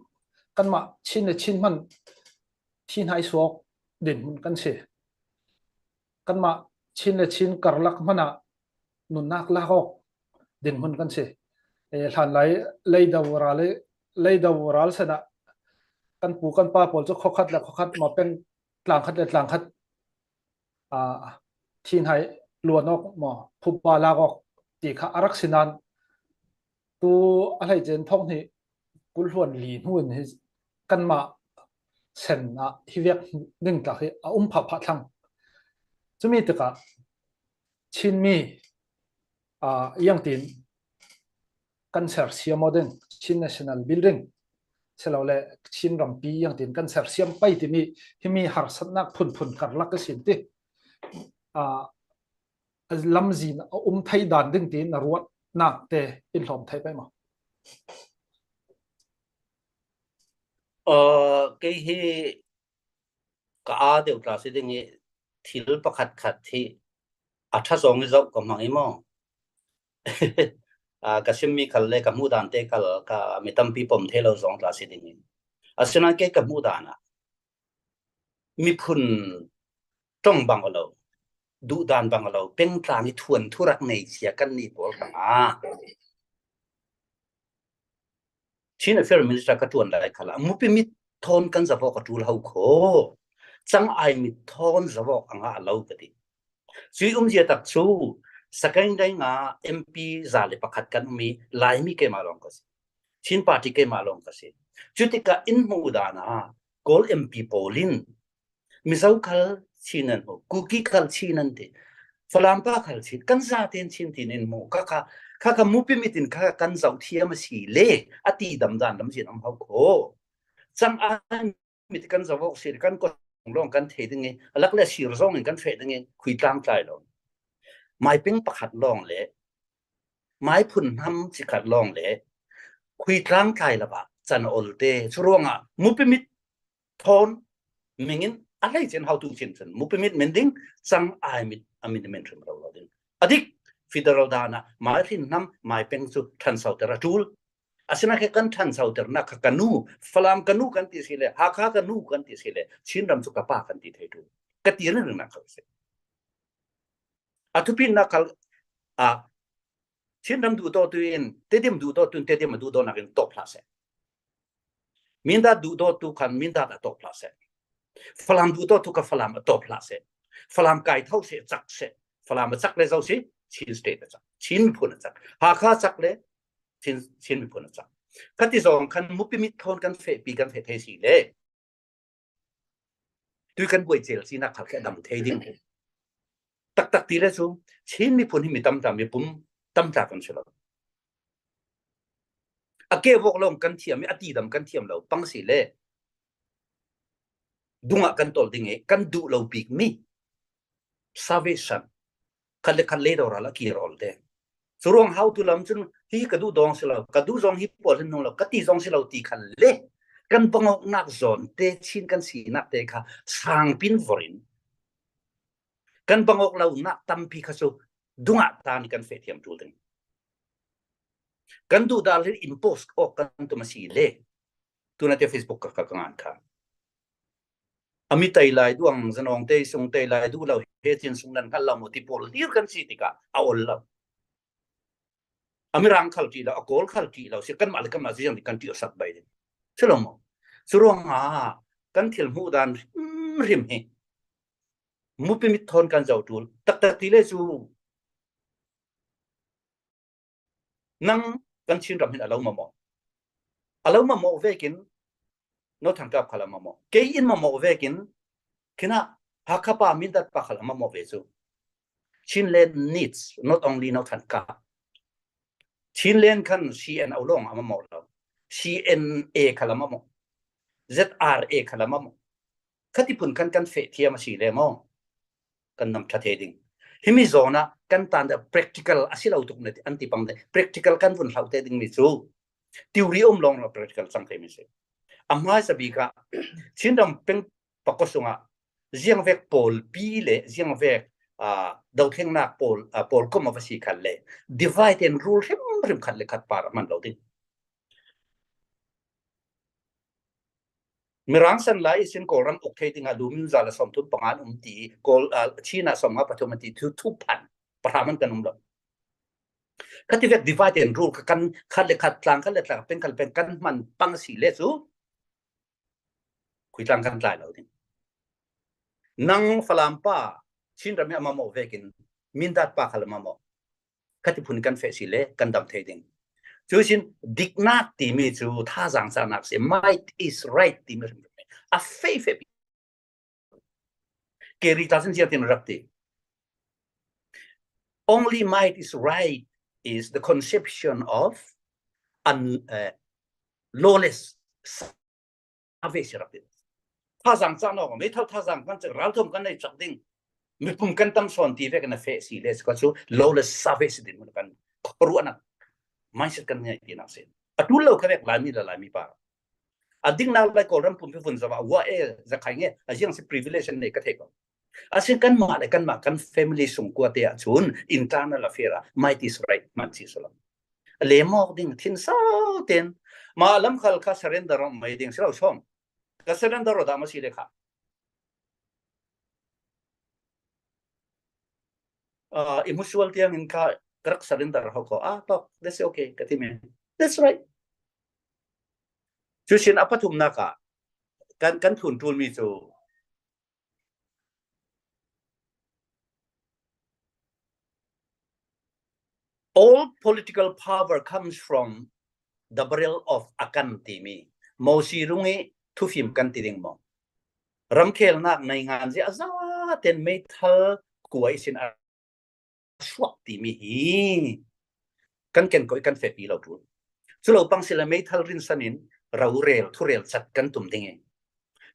kanmah Chin le Chin hman thi hnai suak dinhmun kan si. Kanmah Chin le Chin karlak hmanah nunnak lak awk dinhmun kan si. Eh, hlan lai leido ral, leido ral senah kan pu kan pa pawl cu khuakhat le khuakhat maw, peng tlangkhat le tlangkhat, aa, thi hnai luan awk maw, phuba lak awk ti kha a rak si nain tu a hleice in thawng hnih kul hluan li hnu in hi kanmah sen ah hi vek ding tla hi a um phah phah thlang. Cumi tikah Chinmi, aa, iang tin kan sersiam aw ding, Chin National Building si lo le Chin rampi iang tin kan sersiam pei timi himi harsatnak phunphun karlak a sin ti, aa, lamzin a um thei dan ding ti na ruatnak te in hlawm thei pei maw? Aa, kei hi ka aa deuh tla si ding i thil pakhat khat hi a ṭha zong i zoh ka hmang i maw? Aa, ka simmi khal le ka hmuh dan te khal ka mi tampi pom thei lo zong tla si ding i. Asinain kei ka hmuh dan ah miphun ṭong bang a lo, duhdan bang a lo, pengtlang i thuanthu rak nei cia kan nih pawl hrangah Chin Affairs Minister ka ṭuan lai khalah mupi mit thawn kan zavawk a ṭul ho kho. Cang ai mit thawn zavawk a ngah lo ka ti. Cui umzia tak cu Sagaing Dainga M P za le pakhat kan um i Laimi keimah lawng ka si. Chin Party keimah lawng ka si. Cutikah in hmuh dan ah Kawl M P pawl in Mizo khal Chin an hmu, Kuki khal Chin an ti, Falampa khal Chin, kan zaten Chin tin in hmu. Kha kha, kha kha mupi mit in kha kan zoh thiam a si le a ti dam dan lam zin om ho kho. Cang ai mit kan zoh awk si le kan kawt lawng kan thei ding i, a lak le a sir zong in kan feh ding i, khui tlang tlai lo. Maipeng pakhat lawng le, maiphun hnam cikhat lawng le, khui tlang tlai lo ah can a ol te. Cu ruangah mupi mit thawn mingin a hleice in hotu chin cun mupi mit min ding, cang ai mit a min min hrim lo lo ding. A dik federal dan ah mai hrin hnam, mai peng cu ṭhansoter a ṭul. Asinain kha kan ṭhansoternak kha ka nu, Falam ka nu kan ti si le, Hakha ka nu kan ti si le, Chin ram cu ka pa kan ti thei ṭul. Ka ti ringringnak kha si. A thupinak khal, a, Chin ram duhdawtu in Tedim duhdawtu in Tedim a duhdawtnakin tawp hlah seh. Mindat duhdawtu khan Mindat a tawp hlah seh. Falam duhdawtu kha Falam a tawp hlah seh. Falam kaitho seh, cak seh. Falam a cak le zo si Chin State a cak, Chin miphun a cak. Hakha cak le Chin, Chin miphun a cak. Khati zawng khan mupi mitthawn kan fehpi kan feh thei si le tui kan buai cel sinak khal khe dam thei ding. Taktak ti le cu Chin miphun hi mi tamta, mipum tamta kan si lo. A kevok lo kan thiam i a tidam kan thiam lo pang si le dungah kan tol ding i kan duh lo bik mi salvation khat le khat lei do ral a kir ol te. Curuang hau tu lam cun hi ka duh dawng si lo, ka duh zawng hi pawl hin nung lo, ka ti zawng si lo ti khan le kan bangawknak zawn te Chin kan sinak te kha sangpin vorin kan bangawk lonak tampi kha cu dungah ta ni kan feh thiam tul ding. Kan duhdah le impose awk kan tum a si le tunate Facebook ka, ka, ka ngan kha. A mi tei lai duang zanawng tei sung tei lai duh lo he cin sung nan hal lo maw ti pawl dir kan si tikah a ol lo. A mirang khal ṭih lo, a kawl khal ṭih lo si kanmah le kanmah ziang kan ṭih sak bai ding si lo maw? Curuangah kan thil hmuh dan hrimhrim hi mupi mit thawn kan zoh ṭul taktak ti le cu nang kan Chin ram hin a lo mamawh. A lo mamawh vekin no than kap khal a mamawh. Kei in mamawh vekin khinah Hakha pa Mindat pa khal a mamawh ve cu. Chinland needs not only no than kap. Chinland khan C N O lawng a mamawh lo. C N A khal a mamawh. Z R A khal a mamawh. Khati phun khan kan feh thiam a si le maw? Kan nam ṭha thei ding. Himi zawnah kan tan dah practical a si lo tuk na ti, an ti pang te. Practical kan vun hlau te ding mi cu theory um lawng lo practical cang thei mi si. A hmaisa bik ah Chin ram peng pakua sungah ziangvek pawlpi le ziangvek, aa, dothlengnak pawl, aa, pawlkom a va si khat le divide and rule hrimhrim khat le khat par a man lo ding. Mirang san lai ihsin Kawlram uk thei dingah lumin za le sawmthum panga an um ti, Kawl, aa, Chin ah sawmnga pathum an ti, thu, thu phan pahra man kan um lo. Khati vek divide and rule kha kan khat le khat tlang, khat le tlang, peng khat le peng kan hman pang si le cu khuitlang kan tlai lo ding. Nang Falam pa Chin ram i a mamawh vekin Mindat pa khal a mamawh. Khati phun kan feh si le kan dam thei ding. Cu sin diknak timi cu thazaang cahnak si, might is right timi hrimhrim a fei feh. Keri ta sin ziatin rak ti. Only might is right is the conception of un, uh, lawless a ve si rak ti. Thazaang cah nawk, meithal thazaang kan cek, ralthuam kan nei cak ding, mipum kan tam sawn ti vek na feh si le, si kha cu lo le sa ve si ding kan khuaruahnak mindset kan ngei tinak si. A tul lo kha vek Laimi le Laimi pa. A diknak lai Kawlram pumpi vun zama wa e za khai nge a ziang si privilege nei ka thei ko. A si kanmah le kanmah kan family sungkua te ah cun internal affair ah might is right man si sula. A le mawk ding thin sau ten ma lam khal kha surrender mai ding si lo sawm. Ka surrender dah ma si le kha. Ah, i musual tiang in kha ka rak surrender ho ko. Ah, tok, that's okay, ka ti mi. That's right. Cu sin a pathumnak ah kan, kan thun ṭul mi cu all political power comes from the barrel of a gun timi Mosi rung i thufim kan ti ding maw? Ramkhelnak naingan zia a zaten meithal kua ihsin a suak timi hi kan ken koi kan fehpi lo ṭul. Cu lo pang si le meithal rinsan in rorel, thurel chat kan tum ding i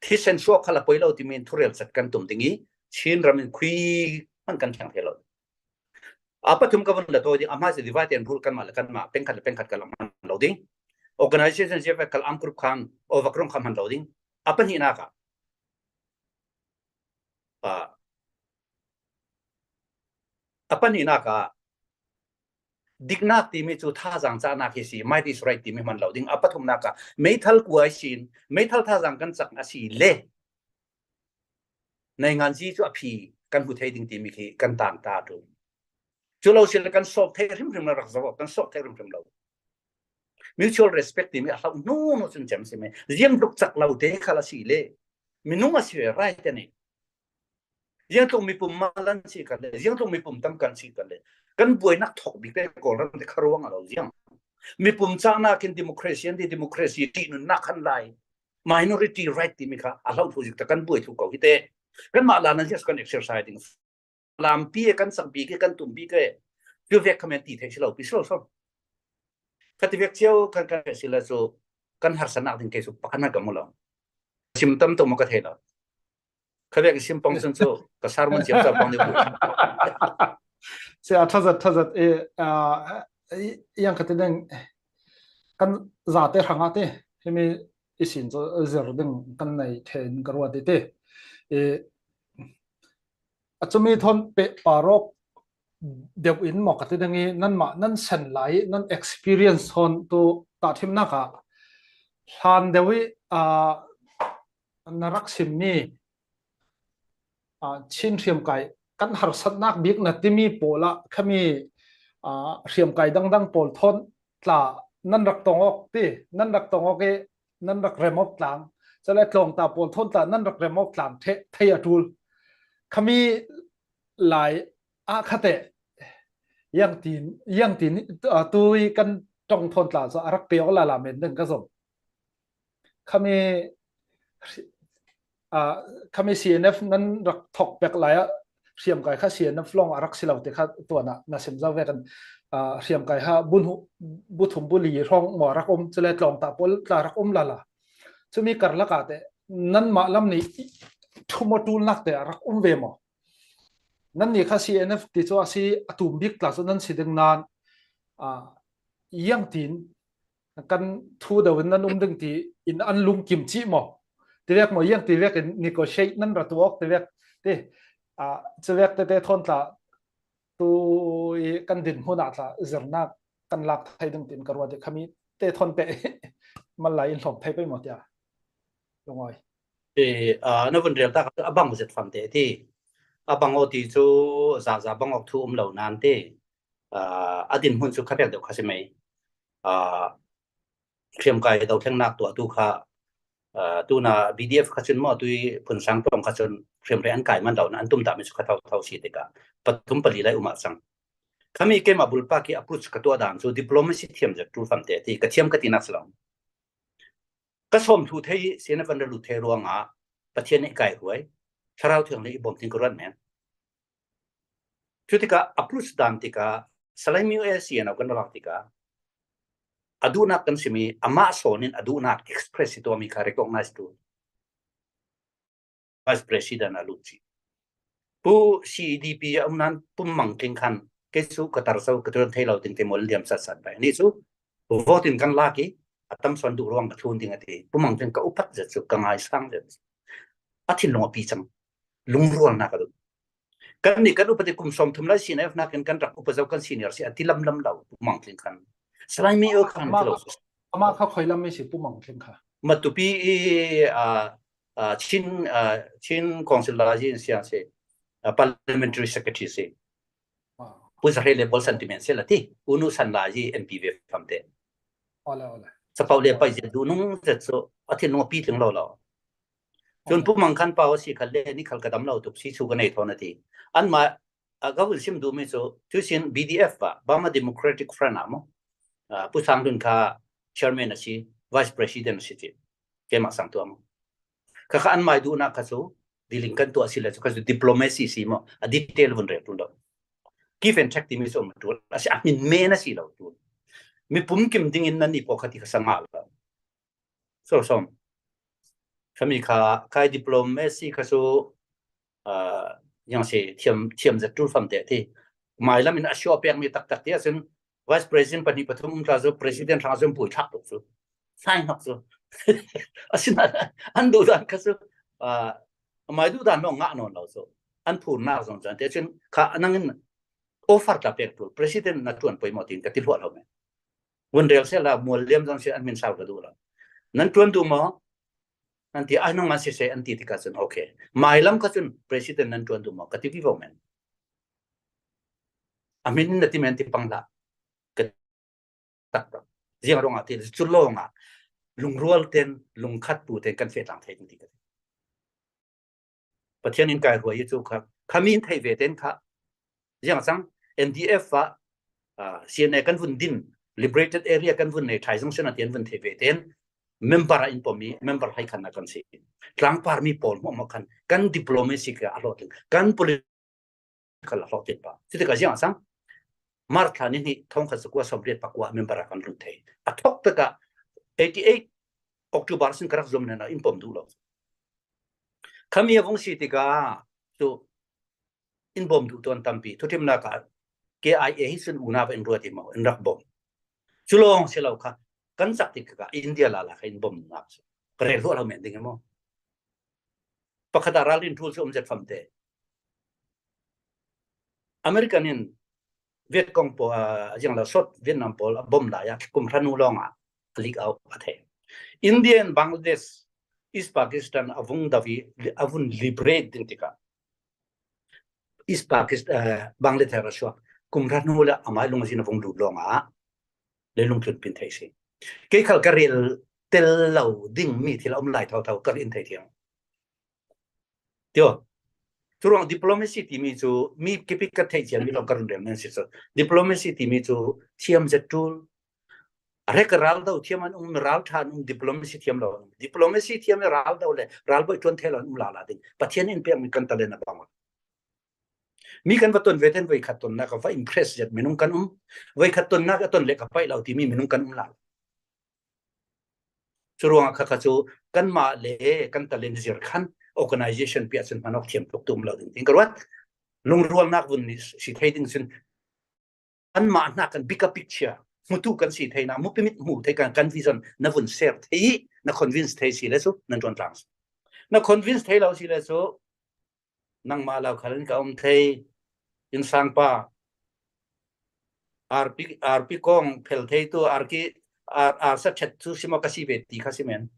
thisen suak khal a poi lo timi in thurel chat kan tum ding i Chin ram in khui hman kan thiang thei lo. A pathum ka vun la tawi ding, a hmaisa divide and rule kanmah le kanmah, pengkhat le pengkhat kal a hman lo ding. Organization ziafe kal am group khan, overground kha hman lo ding. A pahnihnak ah, a, a pahnihnak ah, diknak timi cu thazaang cahnak hi si, might is right timi hman lo ding. A pathumnak ah, meithal kua ihsin, meithal thazaang kan cak a si le, nainganzi cu a phi kan hmu thei ding timi khi kan tang ta tu. Cu lo si le kan sawk thei hrimhrim lo rak zoh, kan sawk thei hrimhrim lo. Mutual respect timi a hlau hnu hnu cun cem si me. Ziang tluk cak lo te khal a si le. Minung a si ve rai te ni. Ziang tluk mipum malan si kan le, ziang tluk mipum tam kan si kan le. Kan buainak thawk bik te Kawlram te kha ruang a lo ziang. Mipum cahnak in democracy an ti, democracy ti nunnak khan lai. Minority right timi kha a hlau thlu zik ta kan buai thlu ko hi te. Kan mah lan an ziang kan exercise ding. Lampi e kan sakpi ke kan tumpi ke. Cu vek kha men ti thei si lo, pi si lo so. Ka ti vek cio kan kan si la cu kan harsanak ding ke cu pakhat hna ka mu lo. Sim tam tuk maw ka thei lo. Ka vek i sim pong cun cu ka sermon ciam ca pong deuh. Si a thazat thazat e a yang ka ti ding kan zate hrang a ti himi i sin cu zir ding kan nei thei in ka ruat i ti. E, a cumi thawn pehpar awk deuh in maw ka ti ding i nanmah nan san lai i nan experience thawn tu tahthimnak ah hlan deuh i a na rak simmi a Chin hriamkai kan harsatnak bik na timi pawl ah khami a hriamkai dangdang pawl thawn tla nan rak tong awk ti nan rak tong awk i nan rak rem awk tlang. Cale tlawngta pawl thawn tla nan rak rem awk tlang thei a ṭul. Khami lai ah kha teh yang tin yang tin a tui kan ṭong thawn tla cu a rak pe awk lala men ding ka zom. Khami a khami C N F nan rak thawk pek lai ah hriamkai kha C N F lawng a rak si lo ti kha tuan ah na sim zo ve kan a hriamkai kha bu thum bu li hrawng maw a rak um cule tlawngta pawl tla rak um lala. Cumi karlak ah te nanmah lam nih ṭhum aw ṭulnak te a rak um ve maw? Nannih kha C N F ti cu a si a tum bik tla cu nan si ding nain a yang tin kan thu deuh in nan um ding ti in an lungkim cih maw? Tivek maw, yang tivek in negotiate nan ra tuak tivek ti a cuvek tete thawn tla tu i kan dinhmun ah tla zirnak kan lak thei ding tin ka ruat i khami te thawn te mal lai in hlawm thei pei maw tia lungawi. Ti a na vun rel tak a bang zet fam te ti a bang aw ti cu zaza bang awk thu um lo nan ti a dinhmun cu kha pek deuh kha si mei. Hriamkai dothlennak tuahtu kha tuna B D F kha cun maw tui phunsang tlawng kha cun hriamhrei an kai man lo na an tum dahmi cu kha tho tho si tikah pathum pali lai um ah cang. Khami keimah bulpak i approach ka tuah dan cu diplomacy thiam zet ṭul fam te ti ka thiam ka tinak si lo. Ka sawm thlu thei i C N F an ra lut thei ruangah Pathian nih kai hruai, Thlarau Thiang le i bawm ding ka ruat men. Cutikah a plus dan tikah Salai Myo A C N O kan rak tikah a duhnak kan simi amah sawn in a duhnak express i tuahmi kha recognize tu Vice President a lut si. Pu C D P a um nan Pu Mang Tling khan kei cu ka tar so ka tuan thei lo ding te maw liam sat sat bai. Ni cu vote in kan lak i a tam sawn duh ruang ka thlun ding a ti. Pu Mang Tling ka upat zet cu ka ngai sang zet. A thinlung a pi cang. Lungrualnak a duh. Kan nih kan upa te kum sawm thum lai C N F nakin kan rak upa zo kan senior si a ti lam lam lo Pu Mang Tling khan. Salai Myo khan ti lo. Ama kha khoi lam si Pu Mang Tling kha. Matupi i a a Chin a Chin Council la ji siang si a Parliamentary Secretary si. Pu Zahre le bol sentiment se la ti unu san la ji M P ve fam te. Chapau le pai je du nung zet so a thin nung pi tling lo lo. Cun Pu Mang Khan pau si khal le ni khal ka dam lo tuk si chu ka nei thawn a ti. Anmah a ka vun sim duhmi cu tuisin B D F ah Burma Democratic Front ah maw Pu Sang Hlun kha chairman a si, vice president a si ti keimah sang tuah maw. Kha kha anmai duhnak kha cu dealing kan tuah si le cu kha cu diplomacy si maw a detail vun rel ṭul lo. Give and take timi cu a ṭul a si a hmin men a si lo ṭul. Mipum kim dingin nan ni pawh kha ti kha sa ngah lo. So sawm. Khami kha kai diplomacy kha cu yang si thiam thiam zet ṭul fam te ti. Mailam in a shuah pekmi taktak ti a sin vice president pahnih pathum um tla cu president hrang a cun pui thlak tuk cu. Thlai hnok cu. A sin an duh dan kha cu a mai duh dan lawng ngah nawn lo cu. An phurnak zong cun te cun kha a nangin offer tla pek ṭul president na ṭuan poimawh tiin ka ti hluah lo men. Vun rel sehla mual liam zong si an min sau ka duh lo. Nan ṭuan duh maw? An ti ai nangmah siseh an ti tikah cun okay. Mailam kha cun president nan ṭuan duh maw? Ka ti vivo men. A min in na ti men ti pang hlah. Ka tak tak. Ziang ruangah ti cu lawngah lungrual ten, lungkhat tu ten kan feh tlang thei ding ti ka ti. Pathian in kai ruai i cu kha, kha mi in theih ve ten kha. Ziang a cang, N D F ah, ah, C N A kan vun din, liberated area kan vun nei, Thai zong sian a tian vun theih ve ten, member ah in pom mi, member hai khan na kan si. Tlangpar mi pawl hmuahhmuah khan, kan diplomacy ka a hlawh ding, kan political a hlawh ding pa. Cutikah ziang a cang, March thla ni hnih thawng khat zakua sawmriat pakua member ah kan lut thei. A thawk takah eighty eight October sin ka rak zuam nena in pom duh lo. Khami a vung si tikah cu in bom duh tuan tampi. Thuthimnak ah K I A hi sun unau in ruat i maw, in rak bom. Cu lawng si lo kha, kan zak tikah India lala kha in bom nak si. Ka rel hluah lo men ding i maw. Pakhat ah ralrin ṭhul cu um zet famte. American in Vietcong pawl, ah, ziang lo sawt Vietnam pawl a bom lai ah kum hra nu lawngah a leak out a thei. India in Bangladesh, East Pakistan a vung dawi, a vun liberate ding tikah East Pakistan, eh, Bangladesh a suak kum hra nu le amai lungzin a vung lut lawngah leilung tlun pin thei si. Kei khal ka rel tel lo ding mi thil a um lai thotho ka rel in thei thiang. Tio. Curuang diplomacy timi cu mi kipik ka theih ciami lo ka run rel men si cu. Diplomacy timi cu thiam zet ṭul. A rek ral do thiam an um, ral ṭha an um, diplomacy thiam lo an um. Diplomacy thiam le ral do le ral boih ṭuan thei lo an um lala ding. Pathian in pekmi kan talent a bang. Mi kan va ton ve ten voi khat tonnak a va impress zet minung kan um. Voi khat tonnak a ton le ka paih lo timi minung kan um lala. Curuangah kha kha cu kanmah le kan talent zir khan organization piah cun hmanawk thiam tuk tu um lo ding. Ting ka ruat. Lungrualnak vun ni si thei ding cun kanmah hna kan bigger picture hmutu kan si thei na, mupimit hmu thei kan, kan vision na vun share thei i na convince thei si le cu nan ṭuan tlang. Na convince thei lo si le cu nangmah lo khal in ka um thei, innsangpa, arpi, arpi kong phel thei tu, arki, ar, arsa chet tu si maw ka si ve ti kha si men.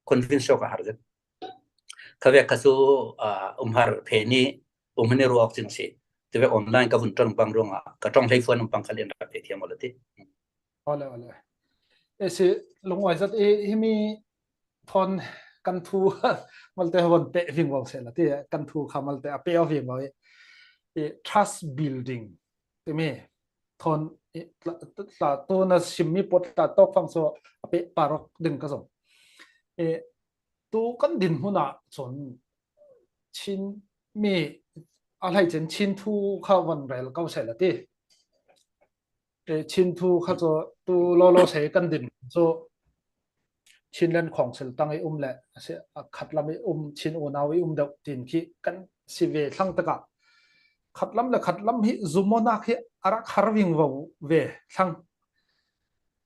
Convince ka har zet. Kha vek kha cu, ah, um har phe ni, um ni ruak cing si. Ti vek online ka vun ṭan pang ruangah, ka ṭong hlei fuan um pang kha lian rak pe thiam awla ti. Ole, ole. E si, lungawi zat i, himi thawn kan thu malte hon peh vingvo sehla ti, kan thu kha malte a peh vingvo i, i trust building timi thawn i tla, tla tu na simmi pawt tla tawk fang so a peh parok ding ka zong. I tu kan din hmun ah cun Chin mi a hlei cin Chin thu kha von rel ko sehla ti. E, Chin thu kha cu tu lawlaw sei kan din cu Chinland Council tang i um le a si, a khatlam i um, Chin unau i um deuh tin khi kan si ve thlang takah khatlam le khatlam hi zumawnak hi a rak har vingvo ve thlang.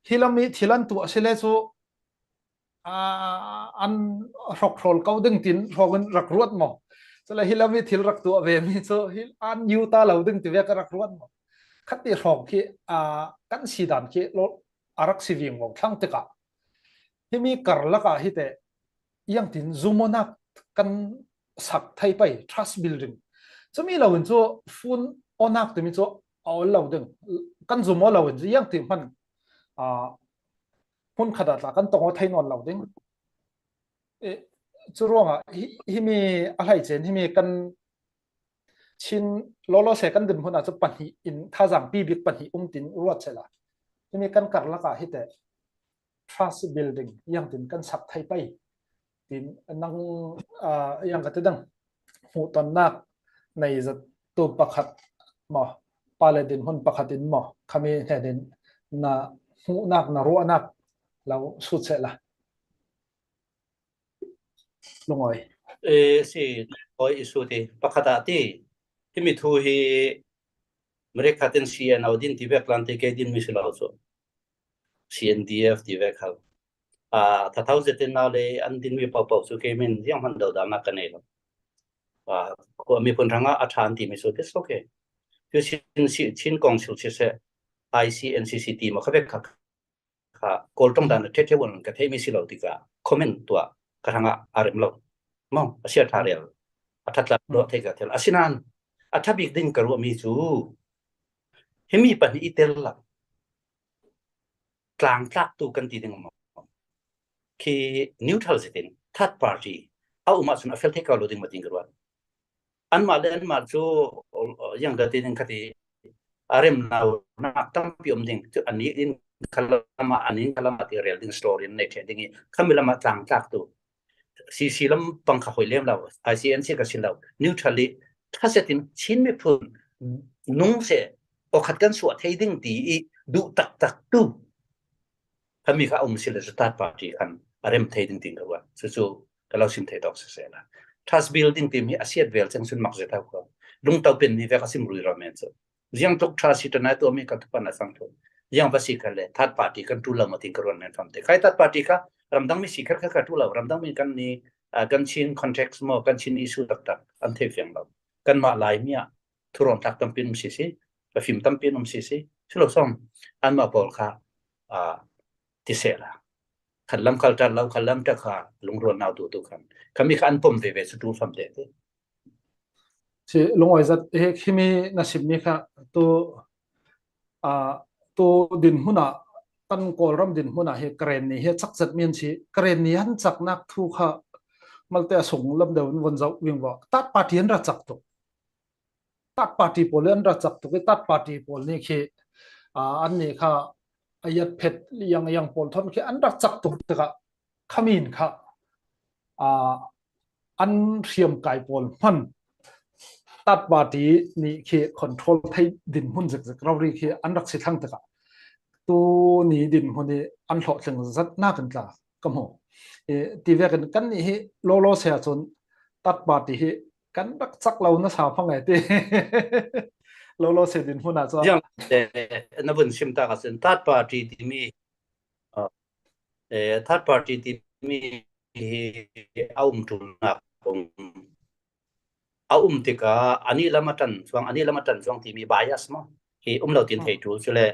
Hi lam i thil an tuah si le cu aa, an hrawk hrawl ko ding tin hrawng in rak ruat maw? Cule hi lam i thil rak tuah ve mi cu hi an yu ta lo ding ti vek a rak ruat maw? Khati hrawng khi, aa, kan si dan khi lo a rak si vingvo thlang tikah himi karlak ah hi te iang tin zumawnak kan sak thei pei, trust building. Cumi lo in cu fun awnak timi cu a ol lo ding. Kan zumaw lo in cu iang ti hman, aa, hmun khat ah tla kan tong aw thei nawn lo ding. E, cu ruangah hi, himi a hlei cen, himi kan Chin lawlaw se kan din hmun ah cu pahnih in, thazang pi bik pahnih um tin ruat sehla. Himi kan karlak ah hi te trust building iang tin kan sak thei pei. Tin nang, ah, iang ka ti dang hmuhtonnak nei zat tu pakhat maw, pa le din hmun pakhat in maw, khami hnen in na hmuhnak, na ruahnak lo sut sehla. Lungawi. E, si, lungawi i sut i pakhat ah ti, himi thu hi America tin C N O din ti vek tlan ti kei din mi si lo cu. C N D F ti vek hal. A, thathau zetin nau le an din mi paupau cu kei min ziang hman dodalnak ka nei lo. A, khua miphun hrangah a ṭha an timi cu, it's okay. Cu Chin, Chin, Chin Council siseh, I C N C C ti maw kha vek kha, kha Kawl ṭong dan a ṭhetṭhe un ka theihmi si lo tikah comment tuah ka hrangah a rem lo. Maw, a sia ṭha rel. A ṭha tla lo thei ka thel. Asinain a ṭha bik ding ka ruahmi cu Himi pahnih i tel lo. Tlangtlaktu kan ti ding maw? Khi neutral zetin, third party a um ahcun a fel thei ko lo ding maw ti ka ruat. Anmah le anmah cu, yang ka ti ding kha ti, a remnak tampi um ding. Cu an inn khalam ah, an inn khalam ah ti rel ding story an nei ṭheh ding i, khami lam ah tlangtlaktu C C lampang kha hoi lem lo, I C N C kha si lo, neutral i ṭha zetin Chin miphun nung seh, awkhat kan suah thei ding ti i duh taktak tu khami kha a um si le cu third party khan a rem thei ding ti ka ruat. Cucu ka lo sim thei tawk siseh la. Trust building timi a siat vel cang cun mak zet hau ko. Lungto pen mi vek a sim rui ro men cu. Ziang tluk ṭha si ṭan ai tuahmi kan thupan a sang ṭhum. Ziang va si kha le third party kan ṭul lo maw ti ka ruat men fam te. Khai third party kha ramdang mi si kha kha ṭul lo. Ramdang mi kan ni, ah, kan Chin context maw, kan Chin issue taktak an thei fiang lo. Kanmah Laimi ah thurawn tlak tampi an um sisi, ka fim tampi an um sisi. Si lo sawm, anmah pawl kha, ah, ti seh la. Khat lam khal ṭan lo, khat lam ṭak kha lungrual nau tu tu khan. Khami kha an pom veve cu ṭul fam te te. Si lungawi zat he khimi na simmi kha tu, ah, tu dinhmun ah, kan Kawlram dinhmun ah hi Karen ni hi a cak zet mi an si. Karen ni an caknak thu kha malte a sung lam deuh in von zoh ving vaw. Third party an ra cak tuk. Third party pawl an ra cak tuk i third party pawl ni khi, ah, an ni kha a yat phet yang yang pawl thawn khi an ra cak tuk tikah khami in kha, ah, an hriamkai pawl hman third party nih khi control thei dinhmun zekzek rori khi an rak si thlang tikah tu ni dinhmun i an hlawhtling zat nakin tla ka hmu. I, ti vekin kan nih hi lolo se ahcun third party hi kan rak cak lo nasa hmang e ti. Lolo se dinhmun ah cun. Ziang, eh, na vun sim tak ahcun third party timi, ah, eh, third party timi hi a um ṭulnak um, a um tikah anih lam a ṭan cuang, anih lam a ṭan cuang timi bias maw hi um lo tin thei ṭul. Cule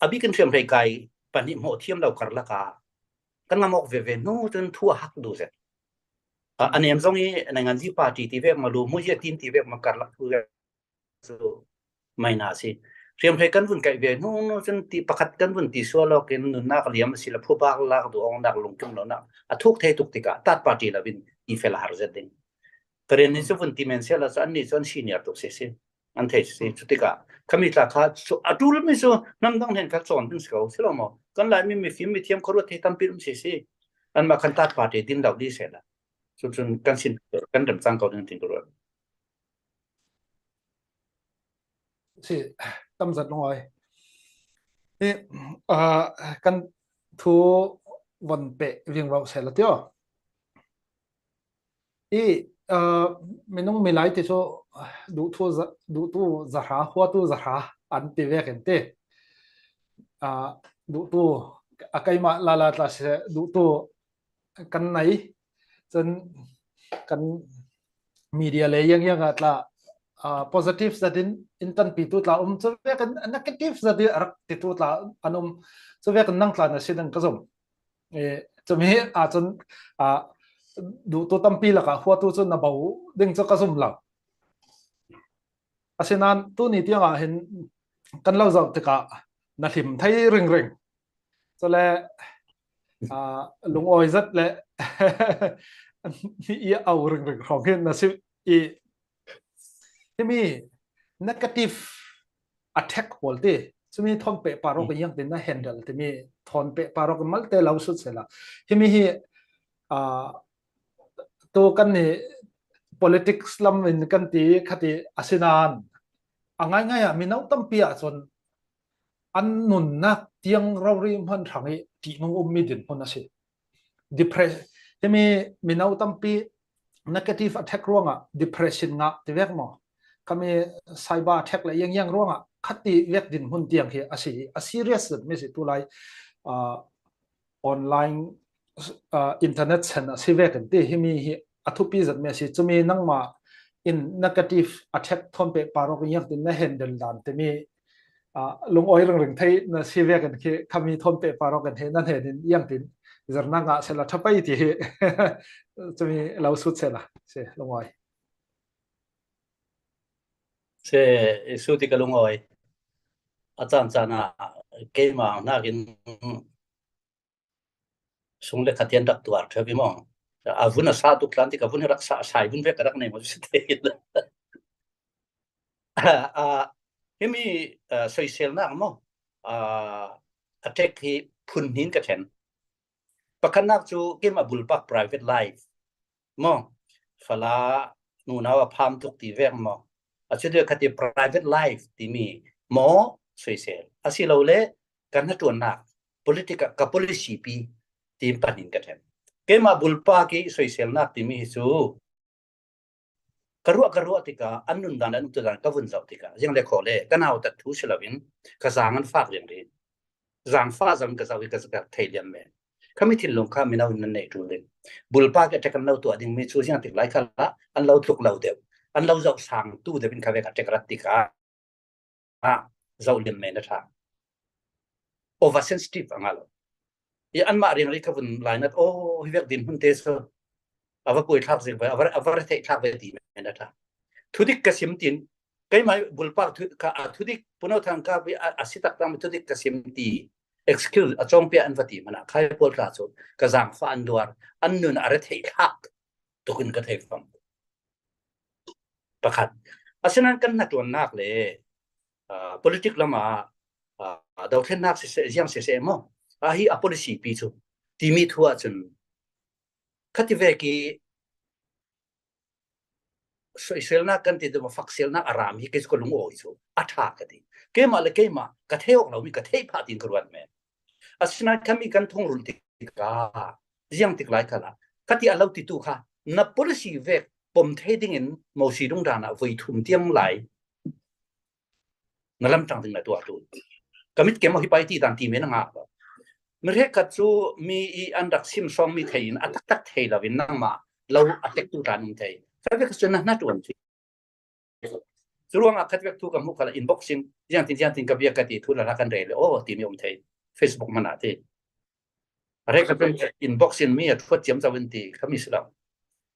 a bikin hriamhrei kai pahnih hmuh thiam lo karlak ah kan ngam awk veve hnu cun thu a hak duh zet. A, a nem zong i nainganzi party ti vek maw, lu hmuhia tin ti vek maw, karlak thu vek cu maina a si. Hriamhrei kan vun kaih ve hnu hnu cun ti pakhat kan vun ti sual awk in nunnak liam a si le, phubak lak duh awknak lungkim lonak a thuk thei tuk tikah third party lo in i fel a har zet ding. Karen nih cu vun ti men seh la cu annih cu an senior tuk sisi. An thei si. Cutikah khami tla kha cu a ṭulmi cu hnam dang hnen kha cawn ding si ko si lo maw? Kan Laimi mifim mithiam khuaruat thei tampi um sisi. Anmah khan third party din lo dih seh la. Cucun kan sin kan remcang ko ding tin ka ruat. Si, tam zat lungawi. I, ah, kan thu von peh vingvo seh la tio. I, ah, minung milai ti cu duhtu za-, duhtu zahra, huatu zahra an ti vekin ti. Ah, duhtu a keimah lala tla si duhtu kan nei. Cun kan media le yang yang ah tla, ah, positive zatin in tanpitu tla um, cu vekin negative zatin a rak titu tla an um. Cu vekin nang tla na si ding ka zum. Eh, cumi ah cun, ah, duhtu tampi lakah huatu cu na bo ding cu ka zum lo. Asinain tuni tiangah hin kan lo zoh tikah na hlim thei ringring. Cule, ah, lungawi zat le i au ringring hrawng hi na si i, himi negative attack pawl ti, cumi thawn pehpar awk in ziangtin na handle timi thawn pehpar awk in malte lo sut sehla. Himi hi, ah, tu kan ni politics lam in kan ti kha ti asinain a ngaingai ah mino tampi ah cun an nunnak tiang rori hman hrang i ṭihnung ummi dinhmun a si. Depre-, himi mino tampi negative attack ruangah depression ngah ti vek maw? Khami cyber attack le yang yang ruangah khat ti vek dinhmun tiang hi a si, a serious zetmi si tulai, ah, online, ah, internet sen a si vekin ti himi hi a thupi zetmi a si. Cumi nangmah in negative attack thawn pehpar awk in ziangtin na handle dan timi, ah, lungawi ringring thei na si vekin khi khami thawn pehpar awk in he na hnenin ziangtin zirnak ngah sehla ṭha pei ti hi cumi lo sut sehla si lungawi. Se, i su ti ka lungawi. a caan caan ah keimah nakin sung le khat hian rak tuar ṭheuh i maw? A vun a sa tuk tlan tik a vun hi rak sa, sai vun vek ka rak nei maw si te. A, himi, a, soiselnak maw? A, a ṭek hi phun hnin ka ṭhen. Pakhatnak cu keimah bulpak private life maw? Fala nunau a pham tuk ti vek maw? A cu ti khat i private life timi maw soisel. A si lo le ka hnaṭuannak politika, ka policy pi tim pahnih ka ṭhen. Keimah bulpak i soiselnak timi hi cu ka ruah, ka ruah tikah an nun dan, an uktu dan ka vun zoh tikah ziang le khaw le ka nautat thu si loin ka zaang an fak riangri. Zaangfah zong ka zoh i ka, ka thei liam men. Khami thinlung kha mino in nan nei ṭul in. Bulpak a ṭek an lo tuah ding mi cu ziang tik lai khalah an lo tluk lo deuh, an lo zoh sang tu deuh in kha vek a ṭek rat tikah ah, zoh liam men a ṭha. Over sensitive a ngah lo. I anmah riangri ka vun lainat, oh, hi vek din hmun te so a va puai thlak zik ve, a va, a va theih thlak ve ti men a ṭha. Thudik ka sim tin, keimah bulpak thu, ka, a thudik puno thang ka a, a si tak tang thudik ka sim ti excuse a cawngpia an va ti hmanah khai pawl tla cu ka zaangfah an duar, an nun a ra theih thlak tukin ka thei fam. Pakhat. Asinan kan hnaṭuannak le, ah, politik lamah, ah, dothlennak siseh, ziang siseh maw? Ah, hi a policy pi cu timi thu ahcun khativek i soiselnak kan ti deuh, fakselnak a rami kei cu ka lungawi cu a ṭha ka ti. Keimah le keimah ka thei awk lomi ka theih phah tin ka ruat men. Asinan khami kan thungrul tikah ziang tik lai khalah ka ti a lo titu kha na policy vek pom thei dingin Mosi dungdan ah voi thum tiang lai na lamtang ding na tuah tu. Ka mit kem aw hi pai ti dan ti men a ngak lo. Mi hrekkhat cu mi i an rak sim sawng mi thei in a taktak thei lo in nangmah lo a tek tu dan um thei. Kha vek cu na hnaṭuan cu. Curuangah khat vek thu ka hmuh khalah inbox in ziangtin ziangtin ka bia ka ti thu lala kan rei le aw timi um thei. Facebook hmanah ti. A rek ka inbox in mi a thuat ciamco in ti khami si lo.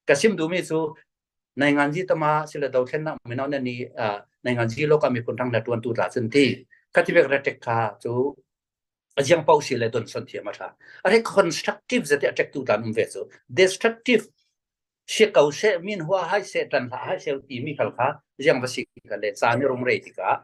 Ka sim duhmi cu nainganzi tama si le dothlennak mino na ni, ah, nainganzi lawkah miphun hrang hnaṭuantu tla cun ti khativek retek kha cu a ziang paoh si le donson thiam a ṭha. A rek constructive zate a ṭektu tla um ve cu destructive si ko seh, min hua hai seh, ṭan hlah hai seh timi khal kha ziang va si kha le caan a rung rei tikah,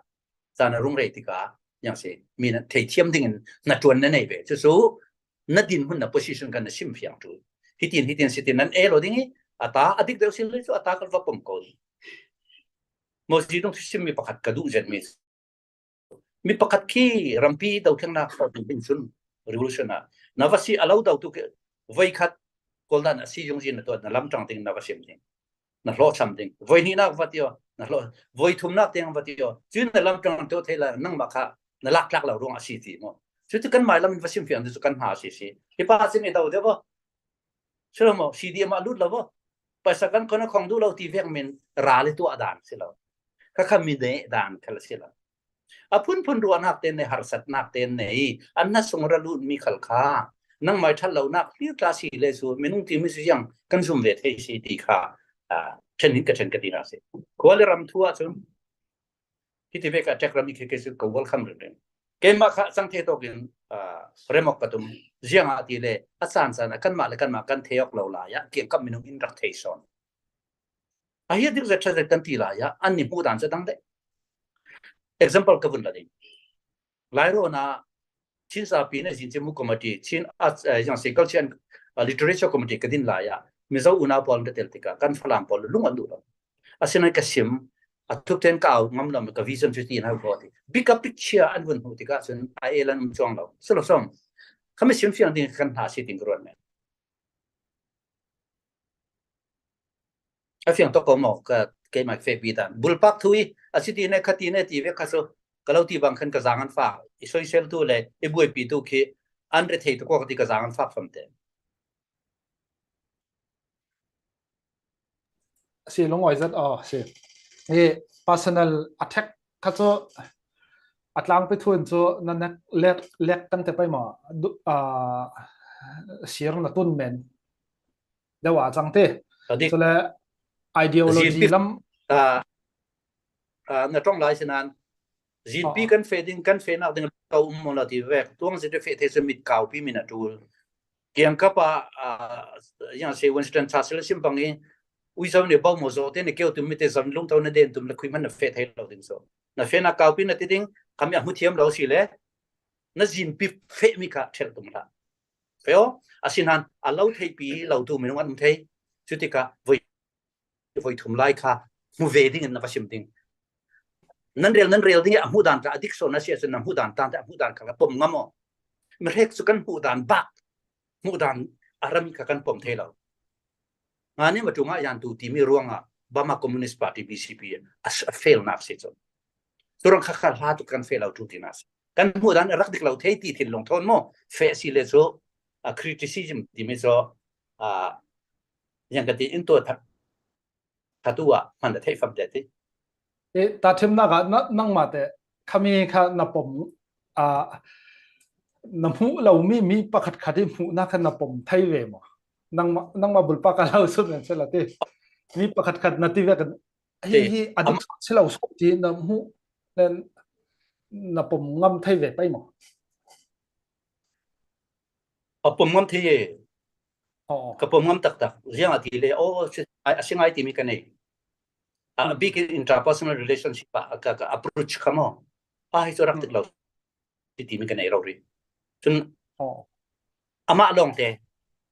caan a rung rei tikah ziang si mi na theithiam dingin hnaṭuan na nei ve. Cucu na dinhmun na position kan na sim fiang tu. Hitin, hitin si tin nan e lo ding i a ta a dik deuh si le cu a ta kan va pom ko ding. Mosi dong thusim mi pakhat ka duh zen mi mi pakhat khi rampi dothlengnak a ding ding cun revolution ah na va si a lo do tu ke voi khat koldan a si zung zin na tuat na lamtang ding na va sim ding na hlawhcham ding voi hnihnak va tio na hlawh voi thumnak tiang va tio cun na lamtang tu thei la nangmah kha na lak tlak lo ruang a si ti maw? Cucu kan mai lam in va sim fiang cu kan hna a si si hi pa cin i do deuh maw? Si lo maw? C D M ah lut lo maw? Paisa kan khon a khong duh lo ti vek min ral i tuah dan si lo. Kha kha mi neh dan khal si lo. A phunphun ruahnak te nei, harsatnak te nei, an hna sung ra lut mi khal kha nangmai ṭhat lonak hlir tla si le cu minung timi cu ziang kan zum ve thei si ti kha, ah, ṭhen in ka ṭhen ka ti hna si. Khua le ram thu ah cun hiti vek a ṭek ram i khi kei cu ka welcome ringring. Keimah kha cang thei tawk in, ah, remawk ka tum. Ziangah ti le a caan caan ah kanmah le kanmah kan thei awk lo lai ah kiangkap minung in rak thei sawn. A hi a dik zet ṭha zet kan ti lai ah an i hmuh dan cu a dang deuh. Example ka vun la ding. Lai rawn ah Chin zapi na zin cimu committee, Chin Arts, eh, ziang si culture and, eh, literature committee ka din lai ah Mizo unau pawl an ka tel tikah kan Falam pawl lung an duh lo. Asinan ka sim a thupten ka au ngam lo ka vision fifteen hau ko ti. Bigger picture an vun hmuh tikah cun a el an um cuang lo. Si lo sawm. Khami sim fiang ding kan hna si ding ka ruat men. A fiang tuk ko maw ka keimah fehpi dan. Bulpak thu i a si ti ne kha ti ne ti vek kha cu ka lo ti bang khan ka zaang an fak. I soisel tu le i buaipi tu khi an rethei tu ko ka ti ka zaang an fak famte. Si lungawi zet aw si. Hi personal attack kha cu a tlangpi thu in cu na nek lek, lek kan te pai maw? Du-, ah, sir na tun men deuh a cang ti. Adik. Cule ideology lam. Ah, ah, na ṭong lai sinan Zinpi kan feh ding, kan fehnak ding lo um maw la ti vek. Tuang zin te feh thei cu mit kaupi min a ṭul. Kiangkap ah, ah, yang se Winston Churchill sim bang i, ui zo ni bau maw zo te ni keu tum mi te zon lung tau na den tum na khui man na feh thei lo ding so. Na fehnak kaupi na ti ding, kami a hmu thiam lo si le, na zinpi feh mi kha ṭhel tum hlah. Feh aw, a sin han, a lo theipi lo tu minung an um thei. Cutikah voi, voi thum lai kha hmu ve ding in na va sim ding. Nan rel, nan rel ding i a hmuh dan tla a dik sawn a si ahcun na hmuh dan tang te a hmuh dan kha ka pom ngam aw. Mirek cu kan hmuh dan bak, hmuh dan a rami kha kan pom thei lo. Nga nih ma ṭungah yan tu timi ruangah Burma Communist Party, B C P, a, a fail nak si cu. Curang kha kha hla tuk kan feh lo ṭu tinak si. Kan hmuh dan a rak dik lo thei ti thinlung thawn maw feh si le cu, a, criticism timi cu, a, yang ka ti in tuah thak, thatu ah hman a theih fam te ti. E, tahṭhimnak ah na, nangmah te khami kha na pom, a, na hmuh lomi mi pakhatkhat i hmuhnak kha na pom thei ve maw? Nangmah, nangmah bulpak a lo sun men sela ti. Mi pakhatkhat na ti vekin hi, hi a dik si lo so ti na hmuh len na pom ngam thei ve pei maw? A pom ngam thei e. Ka pom ngam taktak. Ziang a ti le, oh, a si ngai timi ka nei. A bik in interpersonal relationship ah ka, ka approach kha maw? A hi cu rak dik lo si timi ka nei rori. Cun amah lawngte,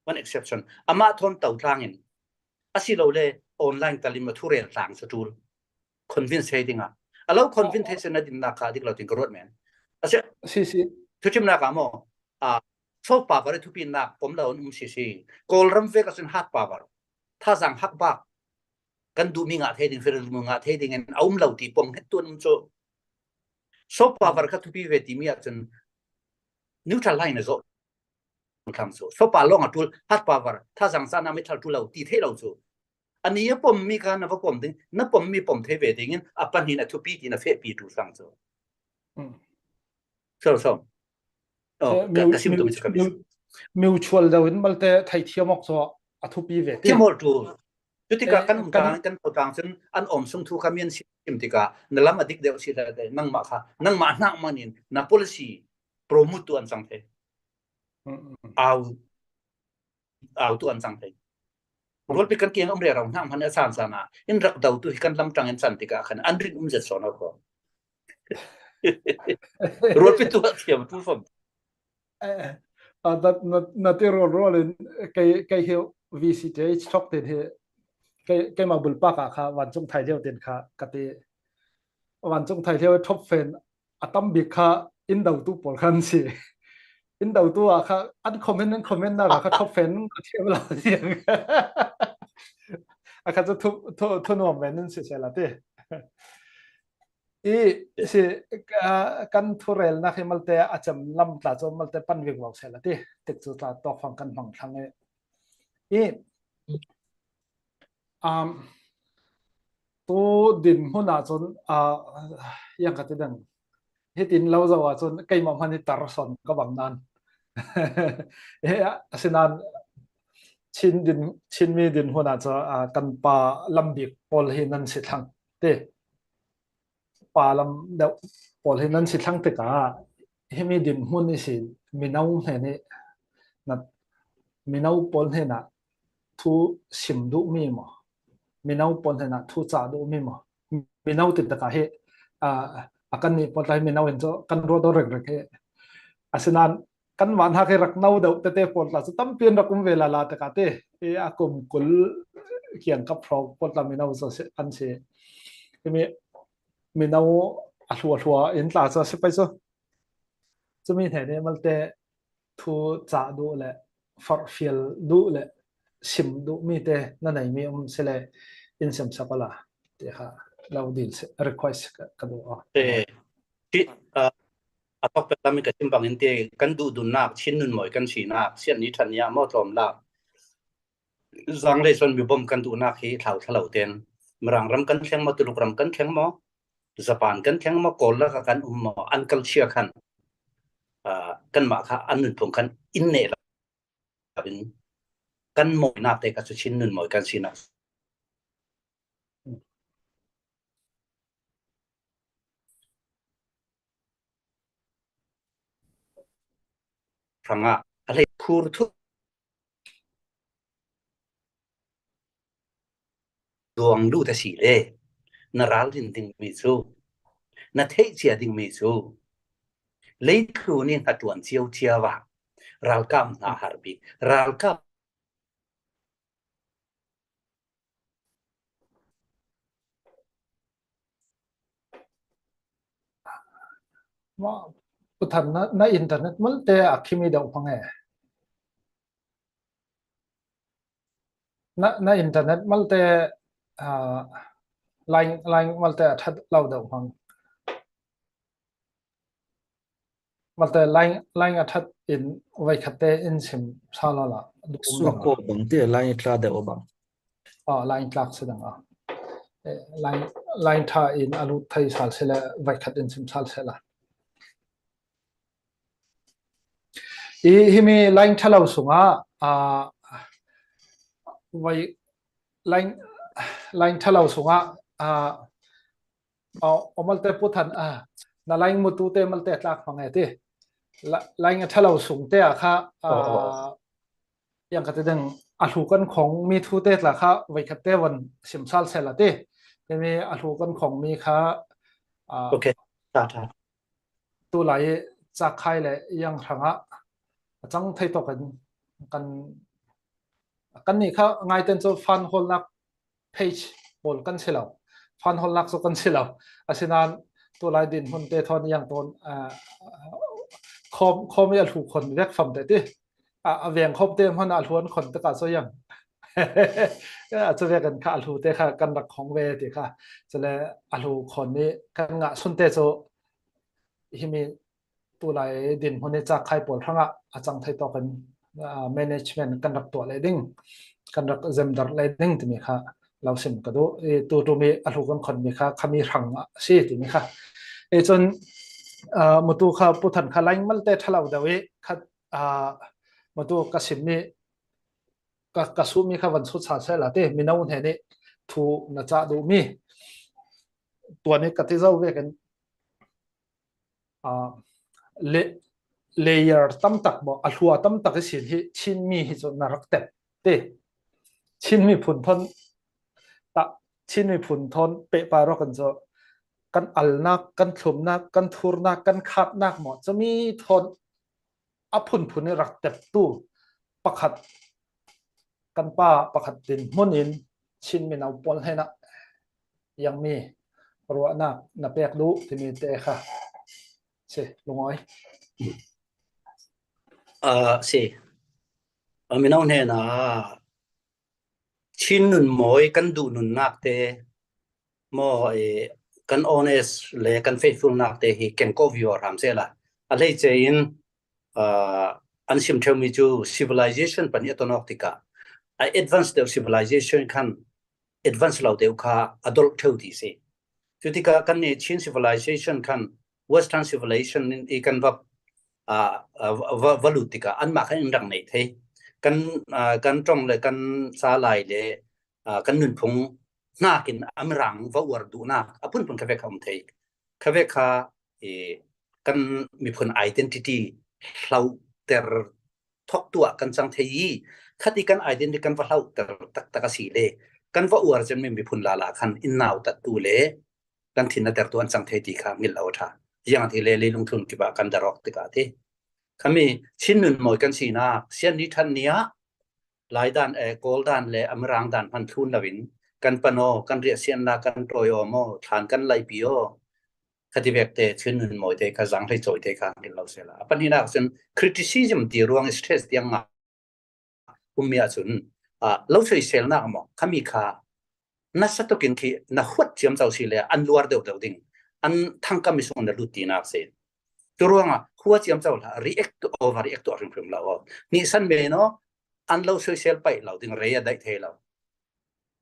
one exception, amah thawn to tlangin, asilole online talim a thurel tlang cu ṭul convince thei dingah, a lo convince thei si na dinnak kha a dik lo tin ka ruat men. A si, si, si. Thuṭhimnak ah maw, a, soft power i thupinak pom lo an um si si. Kawlram vek ahcun hard power, thazang hak bak, kan duhmi ngah thei ding, federal mu ngah thei ding in a um lo ti pom hnget tuan um cu. Soft power kha thupi ve timi ahcun neutral line a zoh thlang cu. Soft power lawng a ṭul, hard power, thazang caan a mithal ṭul lo ti thei lo cu. Ani a pom mi kha na va pom ding, na pom mi pom thei ve ding in a pahnih a thupi ti na fehpi ṭul thlang cu. So, so. Oh, ka, ka sim tum cu ka mi. Mutual deuh in malte thei thiam awk cu a thupi ve ti. Thiam awk cu. Cutikah kan um tang, kan to tang cun an awm sung thu kha mi an sim tikah na lam a dik deuh si le nangmah kha, nangmah hnak man in na policy promote tu an cang thei. Au, au tu an cang thei. Rualpi kan kiang um rero hnak hmanh a san san ah in rak do tu hi kan lam tang in san tikah khan an rin um zet sawn ko. Rualpi tu a thiam tu fam. Eh, eh. Ah, na, na, na ti rual rual in kei, kei hi V C T H thok tin hi kei, keimah bulpak ah kha vancung thai lio tin kha ka ti. Vancung thai lio top fan a tam bik kha in do tu pawl khan si. In do tu ah kha an comment, an comment nak ah kha top fan ka thiam lo siang. A kha cu thu, thu, thu nuam men in si sela ti. I si, ah, kan thurelnak hi malte a cem lam tla cu malte pan ving lo sela ti. Tik cu tla tawk fang kan hmang thlang i. I, um, tu din hmun ah cun, ah, yang ka ti deng. Hitin lo zo ah cun keimah hmanh hi tar sawn ka bang nan. He, asinan Chin din, Chinmi din hmun ah cu, ah, kan pa lambik pawl hi nan si thlang ti. Pa lam deuh pawl hi nan si thlang tikah himi din hmun ihsin mino hnen i na, mino pawl hnenah thu sim duhmi maw? Mino pawl hnenah thu cah duhmi maw? Mino ti tikah hi, ah, a kannih pawl tla hi mino in cu kan ruat aw rekrek hi. Asinan kanmah hnak hi rak no deuh tete pawl tla cu tampi an rak um ve lala tikah ti. I a kum kul kiangkap hrawk pawl tla mino cu si, an si. Himi mino a hluahlua in tla cu a si pei cu. Cumi hnen i malte thu cah duh le forhfial duh le sim duh mi te na neimi um si le in simsak awla ti kha lo dil si, request ka, ka duh aw. Eh, ti, ah, a thawk pek lam i ka sim bangin ti kan duhdunnak, Chin nunmawi kan sinak, sian ni ṭhan ni ah maw tlawm lak. Zanglei sawn mi bom kan duhnak hi thlau thalo ten Mirang ram kan thleng maw, Tuluk ram kan thleng maw, Japan kan thleng maw, Kawl lak ah kan um maw, an culture khan, ah, kanmah kha an nunphung khan in neh lo in kan mawinak te kha cu Chin nunmawi kan sinak. hrangah a hlei phur thu luang lut a si le, na ral din ding mi cu, na theih cia ding mi cu, leitlun in hna ṭuan cio cio ah ralkap hna har bik, ralkap Pu Than, na, na internet malte a khimi deuh hmang e. Na, na internet malte, ah, line, line malte a ṭhat lo deuh hmang. Malte line, line a ṭhat in voikhat te in sim sal la. Suak ko bang ti line tla deuh bang. Ah, line tlak si dang ah. Eh, line, line ṭha in a lut thei sal si le voikhat in sim sal si la. I himi line ṭha lo sungah, ah, voi line, line ṭha lo sungah, ah, aw, aw malte Pu Than, ah, na line mutu te malte tlak hmang e ti. La-, line ṭha lo sung te ah kha, ah, yang ka ti ding, a hlu kan khong mi thu te tla kha voikhat te von sim sal sel a ti. Timi a hlu kan khong mi kha, ah, okay. Ta, ta. Tulai cakkhai le yang hrangah a cang thei tawk kan, kan, kan nih kha ngaiten cu fan hawlnak page pawl kan si lo, fan hawlnak cu kan si lo. Asinain tulai dinhmun te thawn yang tawn, ah, khawm, khawm i a hlu khon vek fam te ti. A, a veng khawm te hmanh a hlu an khon tikah cu yang a cu vek in kha a hlu te kha kan rak khong ve ti kha. Cule a hlu khon nih kan ngah sun te cu himi tulai dinhmun i cakkhai pawl hrangah a cang thei tawk in, ah, management kan rak tuah leh ding, kan rak zemdarh leh ding timi kha lo sim ka duh. I tu ṭum i a hlu kan khonmi kha khami hrang a si timi kha. I cun, ah, mutu kha Pu Than kha line malte ṭha lo deuh i khat, ah, mutu ka simmi, ka, ka suhmi kha van sut sal seh la ti, mino hnen i thu na cah duhmi. Tuan i ka ti zo vekin, ah, le-, layer tam tak maw, a hlua tam tak i sin hi Chinmi hi cu na rak tep ti. Chinmi phun thawn, ta, Chinmi phun thawn pehpar awk in cu kan alnak, kan thlumnak, kan thurnak, kan khatnak maw, cumi thawn a phunphun i rak teptu pakhat, kan pa pakhat dinhmun in Chin mino pawl hnenah ziangmi ruahnak na pek duh timi te kha si, lungawi. Ah, si. Ah, mino hnenah Chin nunmawi kan duh nunnak te maw, eh, kan honest le kan faithfulnak te hi kengkawh vivo hram sehla. A hleice in, ah, an sim ṭheumi cu civilization panih a ton awk tikah a advance deuh civilization khan advance lo deuh kha a dolh ṭheu ti si. Cutikah kan nih Chin civilization khan Western civilization in i kan va, ah, ah, va, va lut tikah anmah khan in rang nei thei. Kan, ah, kan ṭong le kan salai le, ah, kan nunphung hnakin a mirang va uar duhnak a phunphun kha vek kha um thei. Kha vek kha, eh, kan miphun identity hloter thawktu ah kan cang thei i, khat i kan identity kan va hloter taktak a si le, kan va uar cemmi miphun lala khan in nautattu le kan thinnatertu an cang thei ti kha ngilh lo a ṭha. Ziangahtile leilung thlun kip ah kan dar awk tikah ti. Khami Chin nunmawi kan sinak, Sian ni ṭhan ni ah Lai dan, eh, Kawl dan le a mirang dan hman thlun loin kan pan aw, kan riahsiannak kan ṭawi aw maw, thlan kan laihpi aw. Kha ti vek te Chin nunmawi te kha zang hlei cawi te kha ngilh lo sehla. A pahnihnak cun criticism ti ruang stress tiang ngah ummi ahcun, ah, lo soiselnak maw, khami kha nasa tukin khi na huat ciamco si le an luar deuhdeuh ding, an thangkam i sung na lut tinak si. Cu ruangah khua ciamco hlah, react, over react tuah hrimhrim lo. Nihsan men aw, an lo soisel paih lo ding, rei a daih thei lo.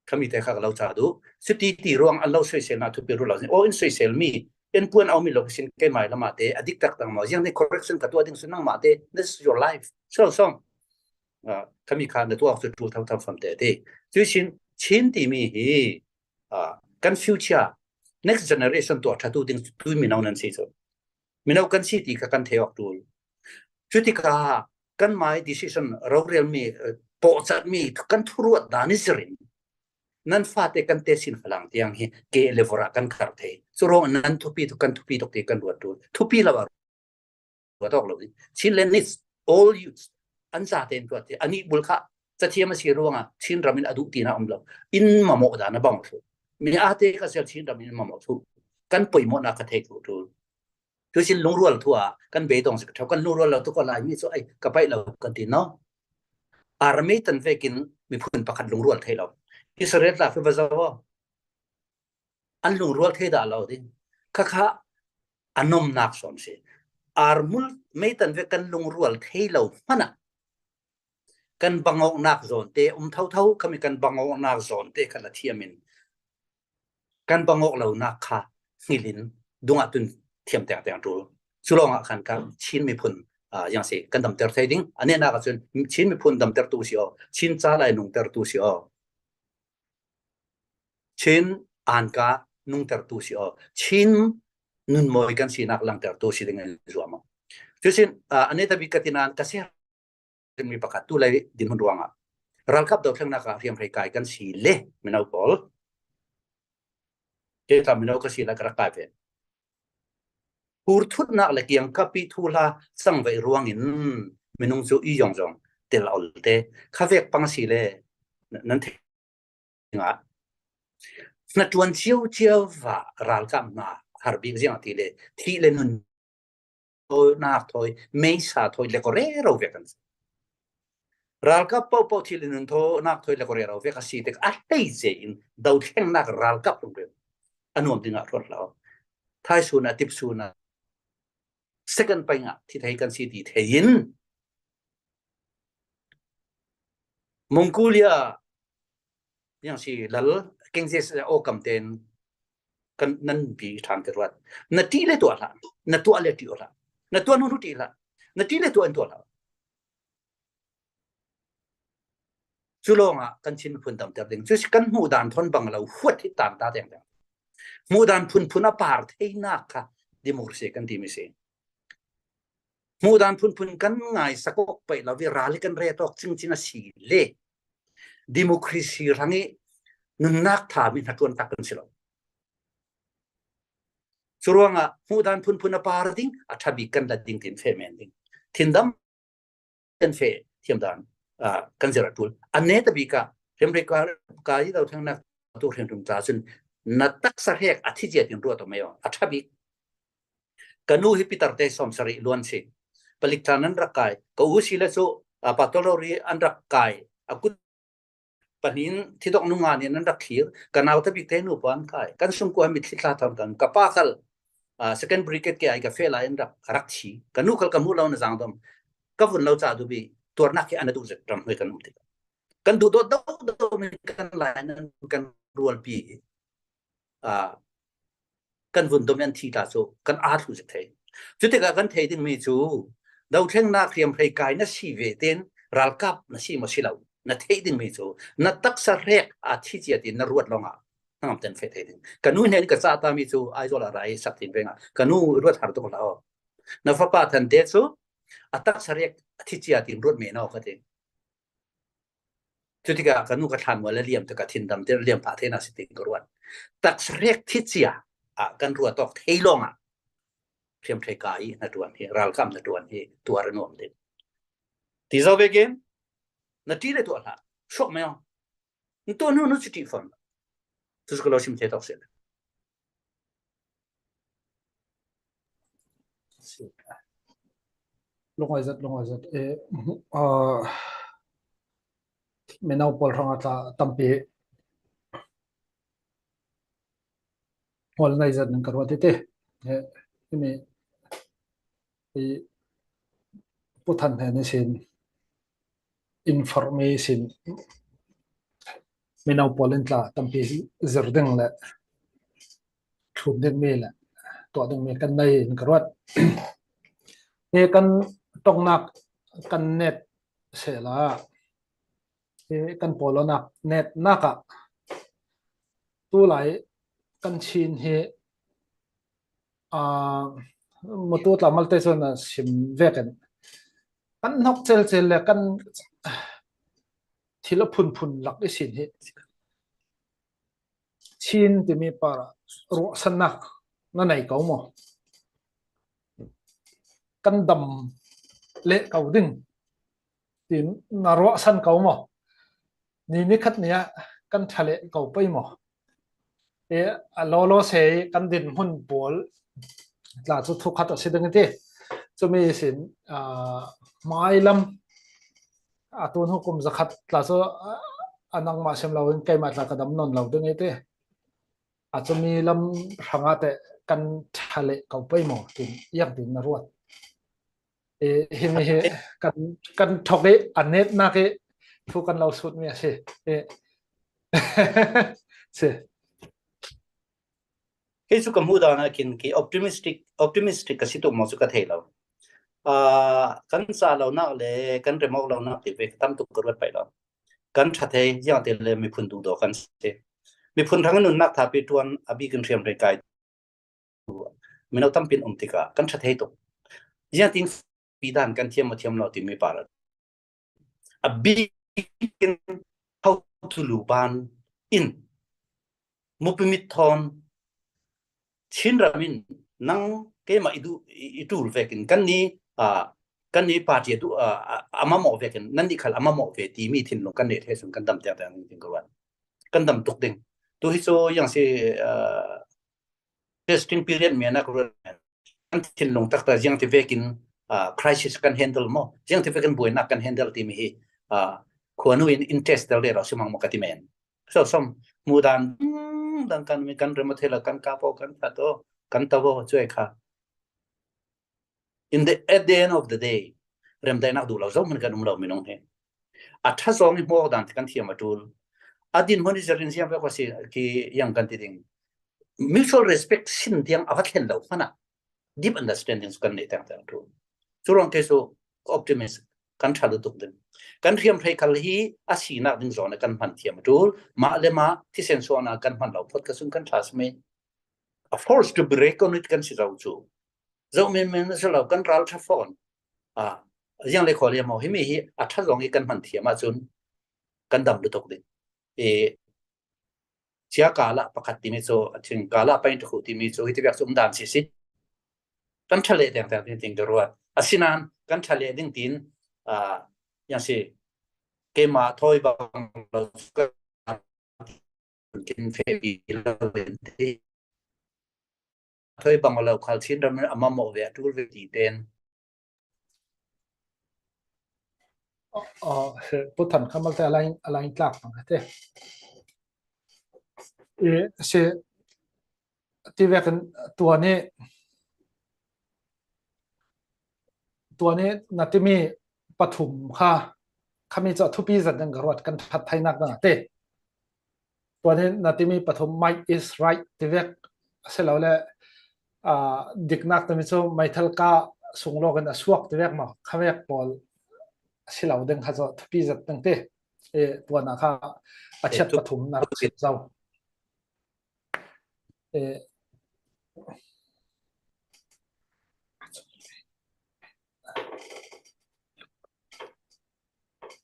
Khami te kha ka lo ca duh. Cuti ti ruang an lo soiselnak thupi rul lo. Aw, in soiselmi, in puan a um i lo sin keimai lamah te a dik taktak maw, ziang ni correction ka tuah ding sun nangmah te, this is your life. So song. Ah, khami kha na tuak cu ṭul thotho fam te ti. Cuisin Chin timi hi, ah, kan future, next generation tuah ṭhatu ding tui mino nan si cu. Mino kan si ti kha kan thei awk ṭul. Cutikah kanmah decision, rorel mi, eh, pawhchat mi kan thuruat dan i zirin, nan fate kan te sin falang tiang hi ke le vora kan kar thei. Churawng nan thupi tu kan thupi tok te kan ruat tu. Thupi lo a ruat awk lo ding. Chin le nis, all youths, an zate in tuat te. Ani bul kha, cathiam a si ruangah Chin ramin a duh tina om lo. In mamawh dan a bang thu. Mi a te ka sial Chin ramin in mamawh thu. Kan poimawhna ka thei thu thu. Tuisin lungrual thu a, kan beidong zik thu. Kan lungrual lo tu ko lai mi chu, ai, ka paih lo kan ti no. Army tan vekin miphun pakhat lungrual thei lo. Israel tla fe va zo. An lungrual thei dah lo ding. Kha kha a nomnak sawn si. Armul meitan ve kan lungrual thei lo hmana. Kan bangawknak zawn te um thotho, kami kan bangawknak zawn te kan la thiamin. Kan bangawk lonak kha ngilin dungah tun thiam tengteng tul. Culawngah khan ka Chin miphun, ah, yang si kan damter thei ding. A nenak ah cun Chin miphun damter tu si aw. Chin ca lai nungter tu si aw. Chin anka nungtertu si aw. Chin nunmawi kan sinak langtertu si dingin zuam aw. Cusin, ah, a neta bik ka tinan ka si mi pakhat tu lai dinhmun ruangah ralkap dothlengnak ah hriamhrei kai kan si le mino pawl. Kei tla mino ka si lai ka rak kai ve. Hurthutnak le kiangkap i thuhla cangveih ruangin minung cu i zongzong tel a olte kha vek pang si le nan thei ngah. Hnaṭuan cio cio va ralkap hna har bik ziang a ti le thih le nun thawi, nak thawi, meisa thawi le ko rero vek an si. Ralkap pohpoh thih le nun thaw, nak thawi le ko rero vek a si tik a hlei zei in dothlengnak ralkap lungre a nuam dingah ruat hlah aw. Thai sun a tip sun a second paing ah thi thei kan si ti thei in Mongolia yang si lal kengzes aw kam ten kan nan pi than ka ruat. Na ti le tuah hlah, na tuah le ti hlah, na tuah nu ti hlah, na ti le tuah an tuah hlah. Cu lawngah kan Chin miphun damter ding. Cu si kan hmuh dan thawn bang lo huat hi tan ta tengteng. Hmuh dan phunphun a par theinak kha democracy kan timi si. Hmuh dan phunphun kan ngai sakawk paih lo i ral i kan retawk cingcing a si le democracy hrang i nunnak tha mi hnaṭuan tak kan si lo. Curuangah hmuh dan phunphun a par ding a ṭha bik kan la ding tin feh men ding. Thindam kan feh thiam dan, ah, kan zir a ṭul. A neta bik ah hriamhrei ka, ka i dothlengnak tu hrimhrim tla cun na taksa hrek a thi cia tin ruat aw mei aw. A ṭha bik. Ka nu hi Peter te sawm sarih luan si. Palik tla nan rak kai. Ka u si le cu, ah, Patol Rori an rak kai. A kut pahnih in thidok nunga nih nan rak thlir. Ka nau tabik te nu pawl an kai. Kan sungkuh a mitthli tla thawn kan. Ka pa khal, ah, Second Brigade ke ai ka feh lai an rak, a rak thi. Ka nu khal ka hmuh lo na zangdom. Ka vun lo ca duh bik tuarnak hi an a duh zet ram hnuai kan um tikah. Kan duhdawt dodawt mi kan lai nan kan rualpi, ah, kan vun dom an thi ta cu kan aa thlu zik thei. Cutikah kan thei dingmi cu dothlengnak hriamhrei kai na si ve tein ralkap na si maw si lo na theih dingmi cu na taksa hrek a thi cia tin na ruat lawngah hnangam ten feh thei ding. Ka nu hnen ka cah ta mi cu Aizawl a rai sak tin vengah ka nu ruat har tuk hlah aw. Na fapa than te cu a taksa hrek a thi cia tin ruat men aw ka ti. Cutikah ka nu ka thlan mual a liam tikah thindam te liam phah theinak si ti ka ruat. Taksa hrek thi cia ah kan ruat awk thei lawngah hriamhrei kai hnaṭuan hi, ralkap hnaṭuan hi tuar a nuam ding. Ti zo vekin na ṭih le tuah hlah, suak mai aw. N tuah hnu nu cu ṭih fawn. Cu cu ka lo sim thei tawk si. Lungawi zat, lungawi zat. Eh, ah, mino pawl hrangah tla tampi hmual ngei zat nan ka ruat i ti. Eh, himi, i Pu Than hnen ihsin information mino pawl in tla tampi zir ding le thlun dingmi le tuah dingmi kan nei in ka ruat. Hi kan ṭongnak kan net sehla hi kan pawlawnak netnak ah tulai kan Chin hi, aa, mutu tla malte cun a sim vekin Kan hnawk celcel le kan thil a phunphun lak ihsin hi Chin timi para ruahsannak na nei ko maw? Kan dam leh ko ding tiin na ruahsan ko maw? Ni nikhat ni-ah kan ṭha leh ko pei maw? E, a lawlaw sei kan dinhmun pawl tla cu thukhat a si ding i ti. Cumi sin, aa, hmai lam a tun hukum zakhat tla cu, a, a nangmah sim loin keimah tla ka dam nawn lo ding i ti. A cumi lam hrangah teh kan ṭha leh ko pei maw? Tin, iang tin na ruat? E, himi hi kan, kan thok i a netnak i thu kan lo sutmi a si. E, si. Kei cu ka hmuh dan ah khin khi optimistic, optimistic ka si tuk maw cu ka thei lo. Aa, kan ca lonak le kan remawk lonak ti ve tam tuk ka ruat paih lo. Kan ṭha thei, ziangtin le miphun duhdaw kan si. Miphun hrang nunnak thapi ṭuan a bik in hriamhrei kai. Mino tampi in um tikah kan ṭha thei tuk. Ziangtin pi dan kan thiam a thiam lo timi par a bikin hotulu ban in mupimit thawn Chin ram in nang keimah i duh, i, i ṭul vekin kan ni, aa, kan ni party a duh, aa, a, a mamawh vekin nan nih khal a mamawh ve timi thinlung kan neih theih sun kan dam tiang tiang ding ka ruat. Kan dam tuk ding. Tu hi cu yang si, aa, testing period mi nak ruat kan thinlung taktak ziang ti vekin, aa, crisis kan handle maw? Ziang ti vekin buainak kan handle timi hi, aa, khuanu in interest dal rero si mang maw ka ti men. So, som, hmuh dan, hmm, dan kan mi kan rem a thei lo, kan kap aw, kan that aw, kan to aw, cuai kha. In the, at the end of the day, remdaihnak duh lo zohman kan um lo minung hi. A ṭha zong i hmuh dan kan thiam a ṭul. A dinhmun i zerin ziang ve kho si ki yang kan ti ding. Mutual respect sin tiang a va thlen lo hmanh ah deep understanding cu kan neih tengteng a ṭul. Cu ruang kei cu optimist kan ṭha lutuk ding. Kan hriamhrei khal hi a sinak ding zawn a kan hman thiam a ṭul. Mah le mah thisen suahnak kan hman lo phawt kha cun kan ṭha simi. A force to be reckoned with kan si zo cu. Zohmi men si lo kan ral ṭha fawn. A, ziang le khaw le maw himi hi a ṭha zong i kan hman thiam ahcun kan dam lutuk ding. I, cia kala pakhat timi cu, a thing kala pain ṭakhu timi cu, hiti vek cu um dan si si. Kan ṭha leh tengteng ding ting ka ruat. Asinain kan ṭha leh ding tiin, aa, yang si, keimah thawi bang lo cu ka kin fehpi lo in ti. Thawi bang lo khal Chin ram in a mamawh ve, a ṭul ve ti ten. Aw, aw, si, Pu Than kha malte a lain, a lain tlak bang te. I, si, ti vekin tua nih, tua nih na timi pathum kha, khami cu a thupi zat ding ka ruat kan ṭhat theinak dang a ti. Tua nih na timi pathum, might is right ti vek a si lo le, aa, diknak timi cu meithal ka sung lawkin a suak ti vek maw? Kha vek pawl a si lo ding kha cu a thupi zat ding ti. E, tua nak kha a thiat pathum na rak sim zo. E,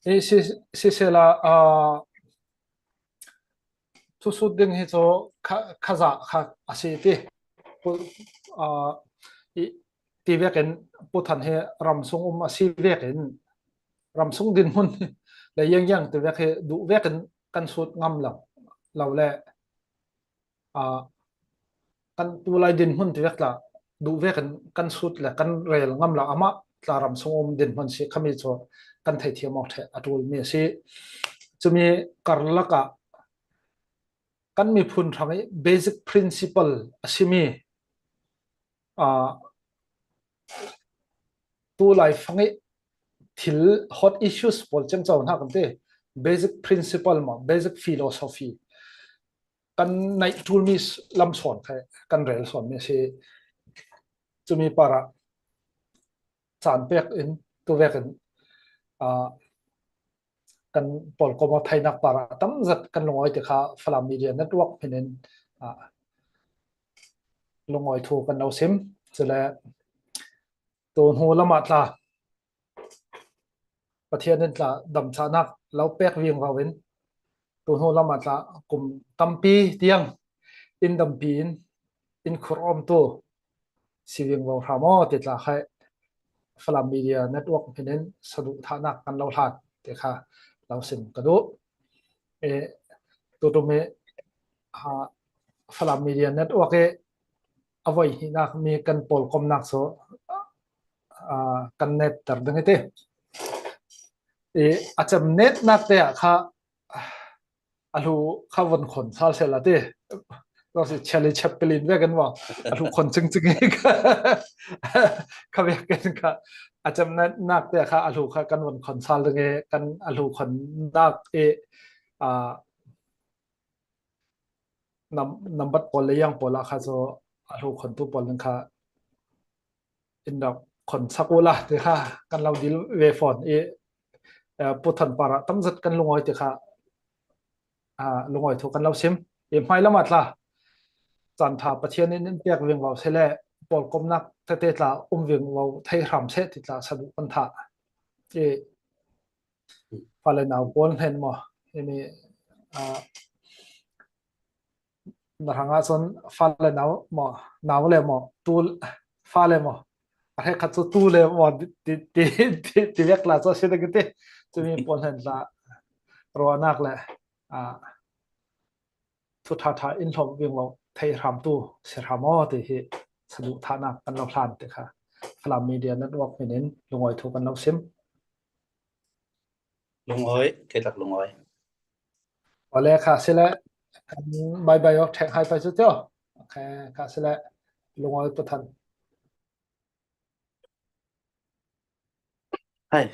e, si, sisela, aa, thusut ding hi cu kha, kha zah kha a si ti. Pu, aa, i, ti vekin Pu Than hi ramsung um a si vekin ramsung dinhmun le yang yang ti vek hi duh vekin kan sut ngam lo, lo le, aa, kan tulai dinhmun ti vek tla duh vekin kan sut le kan rel ngam lo, amah tla ramsung um dinhmun si khami cu kan theithiam awk ṭheh a ṭulmi a si. Cumi karlak ah kan miphun hrang i basic principle a simi, aa, tulai fang i thil hot issues pawl ciangco hna kan ti, basic principle maw, basic philosophy kan neih ṭulmi lam sawn kha kan rel sawnmi a si. Cumi parah caan pek in tu vekin, aa, kan pawlkom aw theinak parah tam zat kan lungawi ti kha Falam Media Network hmin in, aa, lungawi thu kan lo sim. Cule tu hnu lamah tla Pathian in tla damchahnak lo pek vingvau in, tu hnu lamah tla kum tampi tiang in dampi in, in khur awmtu si vingvau hram aw ti tla khai Falam Media Network hminin saduhthahnak kan lo hlan ti kha lo sim ka duh. E, tutum i, a, Falam Media Network i a voi hihnak mi kan pawlkomnak cu, a, kan netter ding i ti. I a cem netnak te ah kha a hlu kha von khon sal seh la ti. Zong si Charlie Chaplin ve kan maw. A hlu khon cingcing i kha, kha ve kan kha a cem netnak te kha a hlu kha kan von khon sal ding i kan a hlu khonnak i, a, nam, nambat pawl le yang pawl ah kha cu a hlu khontu pawl ning kha in rak khon sak u la ti kha kan lo dil ve fawn i, eh, Pu Than Par ah tamzat kan lungawi ti kha, ah, lungawi thu kan lo sim i hmai lam ah tla caan ṭha Pathian in in pek vingvau si le pawlkomnak tete tla um vingvau thei hram seh ti tla saduh kan thah i fale nau pawl hnen maw? Himi, ah, na hrangah cun fale nau maw? Nau le maw? Tu fale maw? A hrekkhat cu tu le maw? Ti, ti, ti, ti vek tla cu a si ding ti. Cumi pawl hnen tla ruahnak le, ah, thu ṭhaṭha in hlawm vinglo thei hramtu si hram aw ti hi saduhthahnak kan lo hlan ti kha Falam Media Network hminin lungawi thu kan lo sim. Lungawi, kei lak lungawi. Awle kha si le kan bye bye aw, ṭhek hai pai cu tio. Kha si le lungawi Pu Than. Hai,